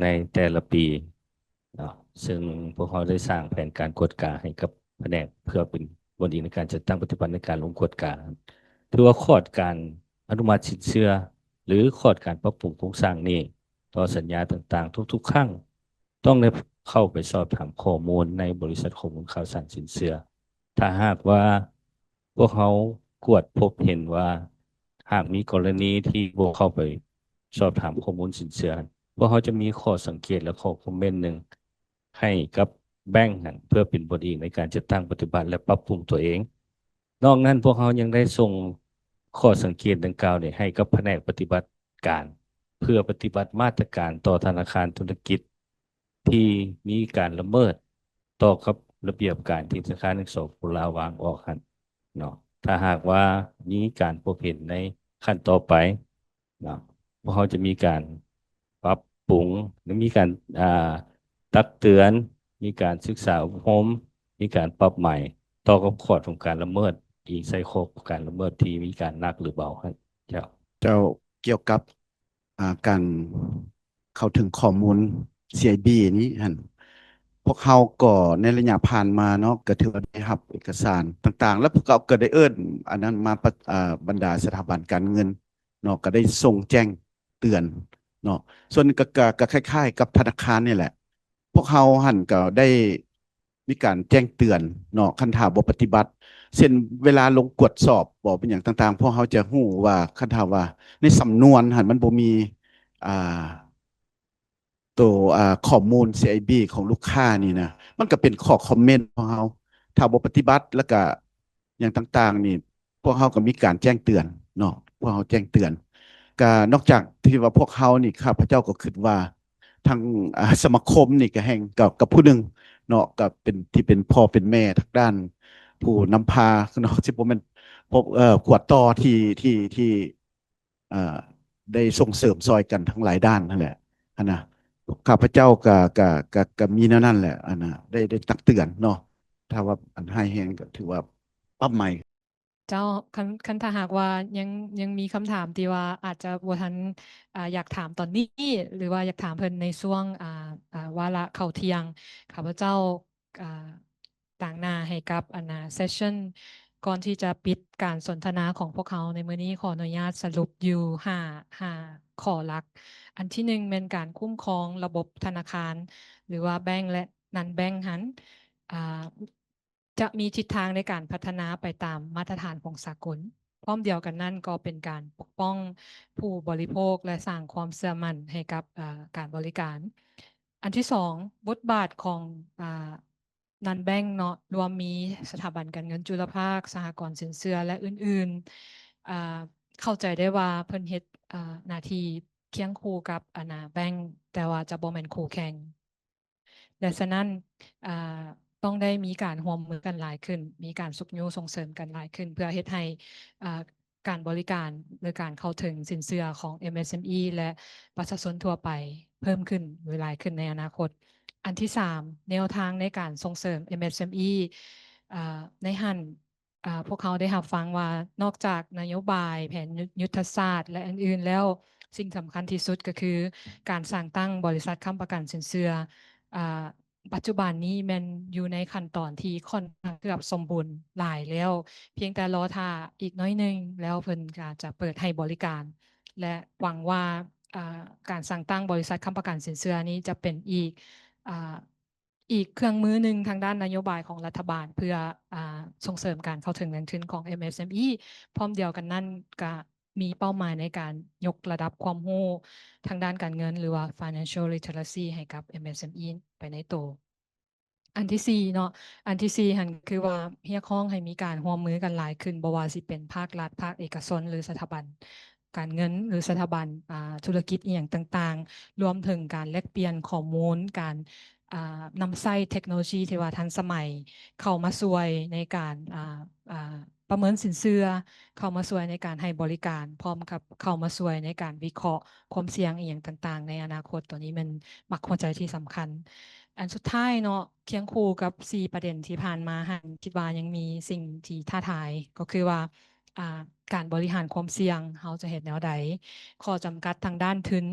ໃນແຕ່ລະປີເນາະ, ເຊິ່ງພວກເຮົາໄດ້ສ້າງແຜນການກວດກາໃຫ້ກັບພະແນກ ເພື່ອເປັນບ່ອນອີງໃນການຈັດຕັ້ງປະຕິບັດໃນການລົງກວດກາ. ຖືວ່າຂອດການອະນຸມັດສິນເຊື່ອ ຫຼື ຂອດການປັບປຸງໂຄງສ້າງໜີ້ຕໍ່ສັນຍາຕ່າງໆ ທຸກໆຄັ້ງ ຕ້ອງໄດ້ເຂົ້າໄປສອບຖາມຂໍ້ມູນໃນບໍລິສັດຂໍ້ມູນຂ່າວສານສິນເຊື່ອ. ຖ້າຫາກວ່າພວກເຮົາກວດພົບເຫັນວ່າ ຫາກມີກໍລະນີທີ່ບໍ່ເຂົ້າໄປສອບຖາມຂໍ້ມູນສິນເຊື່ອ, ພວກເຮົາຈະມີຂໍ້ສັງເກດ ແລະ ຂໍ້ຄອມເມັນໜຶ່ງໃຫ້ກັບແບງຫັ້ນ ເພື່ອເປັນບົດອີງໃນການຈັດຕັ້ງປະຕິບັດ ແລະ ປັບປຸງຕົວເອງ. ນອກນັ້ນ ພວກເຮົາຍັງໄດ້ສົ່ງຂໍ້ສັງເກດດັ່ງກ່າວນີ້ໃຫ້ກັບພະແນກປະຕິບັດການ ເພື່ອປະຕິບັດມາດຕະການຕໍ່ທະນາຄານທຸລະກິດ ທີ່ມີການລະເມີດຕໍ່ກັບລະບຽບການທີ່ທະນາຄານແຫ່ງ ສປປ ລາວ ວາງອອກຫັ້ນເນາະ. ຖ້າຫາກວ່າມີການພົບເຫັນໃນຂັ້ນຕໍ່ໄປເນາະ, ພວກເຮົາຈະມີການປັບປຸງ ແລະ ມີການ ອ່າ ຕັກເຕືອນ, ມີການສຶກສາອົບຮົມ, ມີການປັບໃໝຕໍ່ກັບຂອດຂອງການລະເມີດ ອີງໃສ່ຂໍ້ການລະເມີດທີ່ມີການໜັກ ຫຼື ເບົາຫັ້ນ. ເຈົ້າ. ເຈົ້າ, ກ່ຽວກັບ ອ່າ ການເຂົ້າເຖິງຂໍ້ມູນ ຊີໄອບີ ນີ້ຫັ້ນ, ພວກເຮົາກໍໃນໄລຍະຜ່ານມາເນາະ ກໍຖືວ່າໄດ້ຮັບເອກະສານຕ່າງໆ ແລ້ວພວກເຮົາກໍໄດ້ເອີ້ນອັນນັ້ນມາປະ ອ່າ ບັນດາສະຖາບັນການເງິນເນາະ ກໍໄດ້ສົ່ງແຈ້ງເຕືອນເນາະ. ສ່ວນກໍ ກໍ ກໍຄ້າຍໆກັບທະນາຄານນີ້ແຫຼະ, ພວກເຮົາຫັ້ນກໍໄດ້ ມີການແຈ້ງເຕືອນເນາະ ຄັນຖ້າບໍ່ປະຕິບັດ ເຊັ່ນ ເວລາລົງກວດສອບບໍ ເປັນຫຍັງຕ່າງໆ ພວກເຮົາຈະຮູ້ວ່າ ຄັນຖ້າວ່າໃນສຳນວນຫັ້ນມັນບໍ່ມີ ອ່າ ໂຕ ອ່າ ຂໍ້ມູນ ຊີໄອບີ ຂອງລູກຄ້ານີ້ນະ ມັນກໍເປັນຂໍ້ຄອມເມັນຂອງເຮົາ ຖ້າບໍ່ປະຕິບັດ ແລ້ວກະຫຍັງຕ່າງໆນີ້ ພວກເຮົາກໍມີການແຈ້ງເຕືອນເນາະ ພວກເຮົາແຈ້ງເຕືອນ. ກະນອກຈາກທີ່ວ່າພວກເຮົານີ້ ຂ້າພະເຈົ້າກໍຄິດວ່າ ທາງ ອ່າ ສະມາຄົມນີ້ກໍແຮ່ງ ກໍ ກໍຜູ້ໜຶ່ງເນາະ ກໍເປັນ ທີ່ເປັນພໍ່ເປັນແມ່ທາງດ້ານຜູ້ນຳພາເນາະ ຊິບໍ່ແມ່ນ ພວກ ເອີ ຂວດຕໍ່ທີ່ ທີ່ ທີ່ ເອີ ໄດ້ສົ່ງເສີມຊ່ອຍກັນທັງຫຼາຍດ້ານຫັ້ນແຫຼະ ຫັ້ນນະ. ຂ້າພະເຈົ້າກໍ ກໍ ກໍ ກໍມີແນວນັ້ນແຫຼະ ອັນນະ ໄດ້ ໄດ້ຕັກເຕືອນເນາະ ຖ້າວ່າອັນຮ້າຍແຮງກໍຖືວ່າປັບໃໝ. ເຈົ້າ, ຄັນ ຄັນຖ້າຫາກວ່າຍັງ ຍັງມີຄຳຖາມທີ່ວ່າອາດຈະບໍ່ທັນ ອ່າ ຢາກຖາມຕອນນີ້ ຫຼືວ່າຢາກຖາມເພິ່ນໃນຊ່ວງ ອ່າ ອ່າ ວາລະເຂົ້າທ່ຽງ, ຂ້າພະເຈົ້າ ອ່າ ຕາງໜ້າໃຫ້ກັບ ອັນນາ ເຊັສຊັນ ກ່ອນທີ່ຈະປິດການສົນທະນາຂອງພວກເຮົາໃນມື້ນີ້, ຂໍອະນຸຍາດສະຫຼຸບຢູ່ຫ້າ ຫ້າຂໍ້ຫຼັກ. ອັນທີໜຶ່ງແມ່ນການຄຸ້ມຄອງລະບົບທະນາຄານ ຫຼືວ່າແບງ ແລະ ນອນແບງຫັ້ນ ອ່າ ຈະມີທິດທາງໃນການພັດທະນາໄປຕາມມາດຕະຖານຂອງສາກົນ. ພ້ອມດຽວກັນນັ້ນກໍເປັນການປົກປ້ອງຜູ້ບໍລິໂພກ ແລະ ສ້າງຄວາມເຊື່ອໝັ້ນໃຫ້ກັບ ເອີ ການບໍລິການ. ອັນທີສອງ ບົດບາດຂອງ ອາ ນອນແບງເນາະ ລວມມີສະຖາບັນການເງິນຈຸລະພາກ, ສະຫະກອນສິນເຊື່ອ ແລະ ອື່ນໆ. ອາ ເຂົ້າໃຈໄດ້ວ່າເພິ່ນເຮັດ ອາ ໜ້າທີ່ຄຽງຄູ່ກັບ ອາ ນາ ແບງ ແຕ່ວ່າຈະບໍ່ແມ່ນຄູ່ແຂ່ງ. ແລະ ສະນັ້ນ ອ່າ ຕ້ອງໄດ້ມີການຮ່ວມມືກັນຫຼາຍຂຶ້ນ, ມີການຊຸກຍູ້ສົ່ງເສີມກັນຫຼາຍຂຶ້ນ ເພື່ອເຮັດໃຫ້ ອ່າ ການບໍລິການ ຫຼື ການເຂົ້າເຖິງສິນເຊື່ອຂອງ ເອັມເອສເອັມອີ ແລະ ປະຊາຊົນທົ່ວໄປເພີ່ມຂຶ້ນ ຫຼື ຫຼາຍຂຶ້ນໃນອະນາຄົດ. ອັນທີສາມ ແນວທາງໃນການສົ່ງເສີມ ເອັມເອສເອັມອີ ອ່າ ໃນຫັ້ນ ອາ ພວກເຮົາໄດ້ຮັບຟັງວ່ານອກຈາກນະໂຍບາຍ, ແຜນຍຸດ ຍຸດທະສາດ ແລະ ອື່ນໆແລ້ວ, ສິ່ງສຳຄັນທີ່ສຸດກໍຄືການສ້າງຕັ້ງບໍລິສັດຄ້ຳປະກັນສິນເຊື່ອ ອາ ປັດຈຸບັນນີ້ແມ່ນຢູ່ໃນຂັ້ນຕອນທີ່ຂ້ອນຂ້າງເກືອບສົມບູນຫຼາຍແລ້ວ, ພຽງແຕ່ລໍຖ້າອີກໜ້ອຍໜຶ່ງ ແລ້ວເພິ່ນກໍຈະເປີດໃຫ້ບໍລິການ ແລະ ຫວັງວ່າ ອາ ການສ້າງຕັ້ງບໍລິສັດຄ້ຳປະກັນສິນເຊື່ອນີ້ຈະເປັນອີກ ອາ ອີກເຄື່ອງມືໜຶ່ງທາງດ້ານນະໂຍບາຍຂອງລັດຖະບານ ເພື່ອ ອາ ສົ່ງເສີມການເຂົ້າເຖິງແຫຼ່ງທຶນຂອງ ເອັມເອສເອັມອີ. ພ້ອມດຽວກັນນັ້ນ ກະມີເປົ້າໝາຍໃນການຍົກລະດັບຄວາມຮູ້ທາງດ້ານການເງິນ ຫຼືວ່າ financial literacy ໃຫ້ກັບ ເອັມເອສເອັມອີ ໄປໃນໂຕ. ອັນທີສີ່ເນາະ, ອັນທີສີ່ຫັ້ນຄືວ່າຮຽກຮ້ອງໃຫ້ມີການຮ່ວມມືກັນຫຼາຍຂຶ້ນ, ບໍ່ວ່າຊິເປັນພາກລັດ, ພາກເອກະຊົນ ຫຼືສະຖາບັນການເງິນ ຫຼືສະຖາບັນ ອາ ທຸລະກິດອີ່ຫຍັງຕ່າງໆ, ລວມເຖິງການແລກປ່ຽນຂໍ້ມູນ, ການ ອາ ນຳໃຊ້ເທັກໂນໂລຊີທີ່ວ່າທັນສະໄໝເຂົ້າມາຊ່ວຍໃນການ ອາ ອາ ປະເມີນສິນເຊື່ອ, ເຂົ້າມາຊ່ວຍໃນການໃຫ້ບໍລິການ, ພ້ອມກັບເຂົ້າມາຊ່ວຍໃນການວິເຄາະຄວາມສ່ຽງອີ່ຫຍັງຕ່າງໆໃນອະນາຄົດ. ຕົວນີ້ແມ່ນໝາກຫົວໃຈທີ່ສຳຄັນ. ອັນສຸດທ້າຍເນາະ, ຄຽງຄູ່ກັບສີ່ປະເດັນທີ່ຜ່ານມາຫັ້ນ, ຄິດວ່າຍັງມີສິ່ງທີ່ທ້າທາຍ, ກໍຄືວ່າ ອາ ການບໍລິຫານຄວາມສ່ຽງ ເຮົາຈະເຮັດແນວໃດ? ຂໍ້ຈຳກັດທາງດ້ານທຶນ,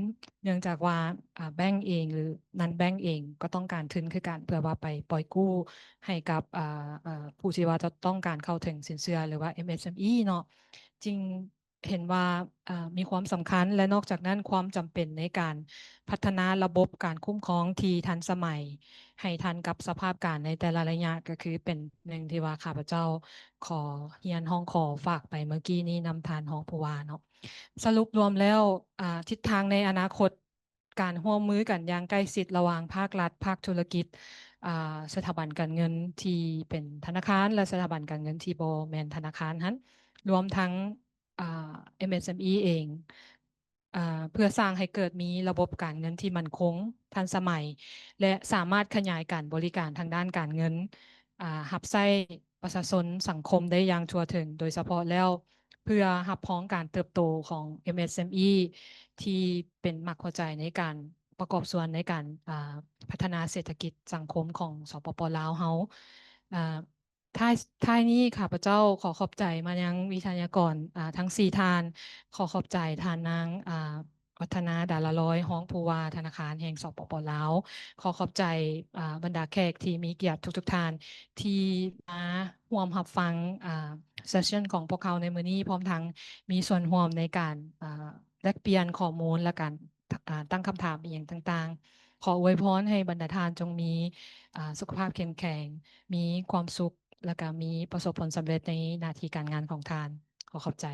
ເນື່ອງຈາກວ່າ ອາ ແບັງເອງ ຫຼື non bank ເອງກໍຕ້ອງການທຶນຄືກັນ ເພື່ອວ່າໄປປ່ອຍກູ້ໃຫ້ກັບ ອາ ອາ ຜູ້ທີ່ວ່າຈະຕ້ອງການເຂົ້າເຖິງສິນເຊື່ອ ຫຼືວ່າ ເອັມເອສເອັມອີ ເນາະ, ຈຶ່ງເຫັນວ່າ ອາ ມີຄວາມສຳຄັນ ແລະ ນອກຈາກນັ້ນ ຄວາມຈຳເປັນໃນການພັດທະນາລະບົບການຄຸ້ມຄອງທີ່ທັນສະໄໝ ໃຫ້ທັນກັບສະພາບການໃນແຕ່ລະໄລຍະ ກໍຄືເປັນໜຶ່ງທີ່ວ່າຂ້າພະເຈົ້າ ຂໍຮຽນຮ້ອງຂໍຝາກໄປເມື່ອກີ້ນີ້ນຳທ່ານຮອງຜູ້ວ່າເນາະ. ສະຫຼຸບລວມແລ້ວ ອາ ທິດທາງໃນອະນາຄົດ ການຮ່ວມມືກັນຢ່າງໃກ້ຊິດລະຫວ່າງພາກລັດ, ພາກທຸລະກິດ, ອາ ສະຖາບັນການເງິນທີ່ເປັນທະນາຄານ ແລະ ສະຖາບັນການເງິນທີ່ບໍ່ແມ່ນທະນາຄານຫັ້ນ, ລວມທັງ ອາ ເອັມເອສເອັມອີ ເອງ ອາ ເພື່ອສ້າງໃຫ້ເກີດມີລະບົບການເງິນທີ່ໝັ້ນຄົງ, ທັນສະໄໝ ແລະ ສາມາດຂະຫຍາຍການບໍລິການທາງດ້ານການເງິນ ອາ ຮັບໃຊ້ປະຊາຊົນສັງຄົມໄດ້ຢ່າງທົ່ວເຖິງ, ໂດຍສະເພາະແລ້ວ ເພື່ອຮັບຮອງການເຕີບໂຕຂອງ ເອັມເອສເອັມອີ ທີ່ເປັນໝາກຫົວໃຈໃນການປະກອບສ່ວນໃນການ ອາ ພັດທະນາເສດຖະກິດສັງຄົມຂອງ ສປປ ລາວ ເຮົາ. ອາ ທ້າຍ ທ້າຍນີ້ ຂ້າພະເຈົ້າຂໍຂອບໃຈມາຍັງວິທະຍາກອນ ອາ ທັງສີ່ທ່ານ, ຂໍຂອບໃຈທ່ານນາງ ອາ ວັດທະນາ ດາລາລອຍ ຮອງຜູ້ວ່າທະນາຄານແຫ່ງ ສປປ ລາວ, ຂໍຂອບໃຈ ອາ ບັນດາແຂກທີ່ມີກຽດທຸກໆທ່ານ ທີ່ມາຮ່ວມຮັບຟັງ ອາ ເຊັສຊັນຂອງພວກເຮົາໃນມື້ນີ້, ພ້ອມທັງມີສ່ວນຮ່ວມໃນການ ອາ ແລກປ່ຽນຂໍ້ມູນ ແລະ ການ ອາ ຕັ້ງຄຳຖາມອີ່ຫຍັງຕ່າງໆ. ຂໍອວຍພອນໃຫ້ບັນດາທ່ານຈົ່ງມີ ອາ ສຸຂະພາບເຂັ້ມແຂງ, ມີຄວາມສຸກ ແລະ ກະມີປະສົບຜົນສຳເລັດໃນໜ້າທີ່ການງານຂອງທ່ານ. ຂໍຂອບໃຈ.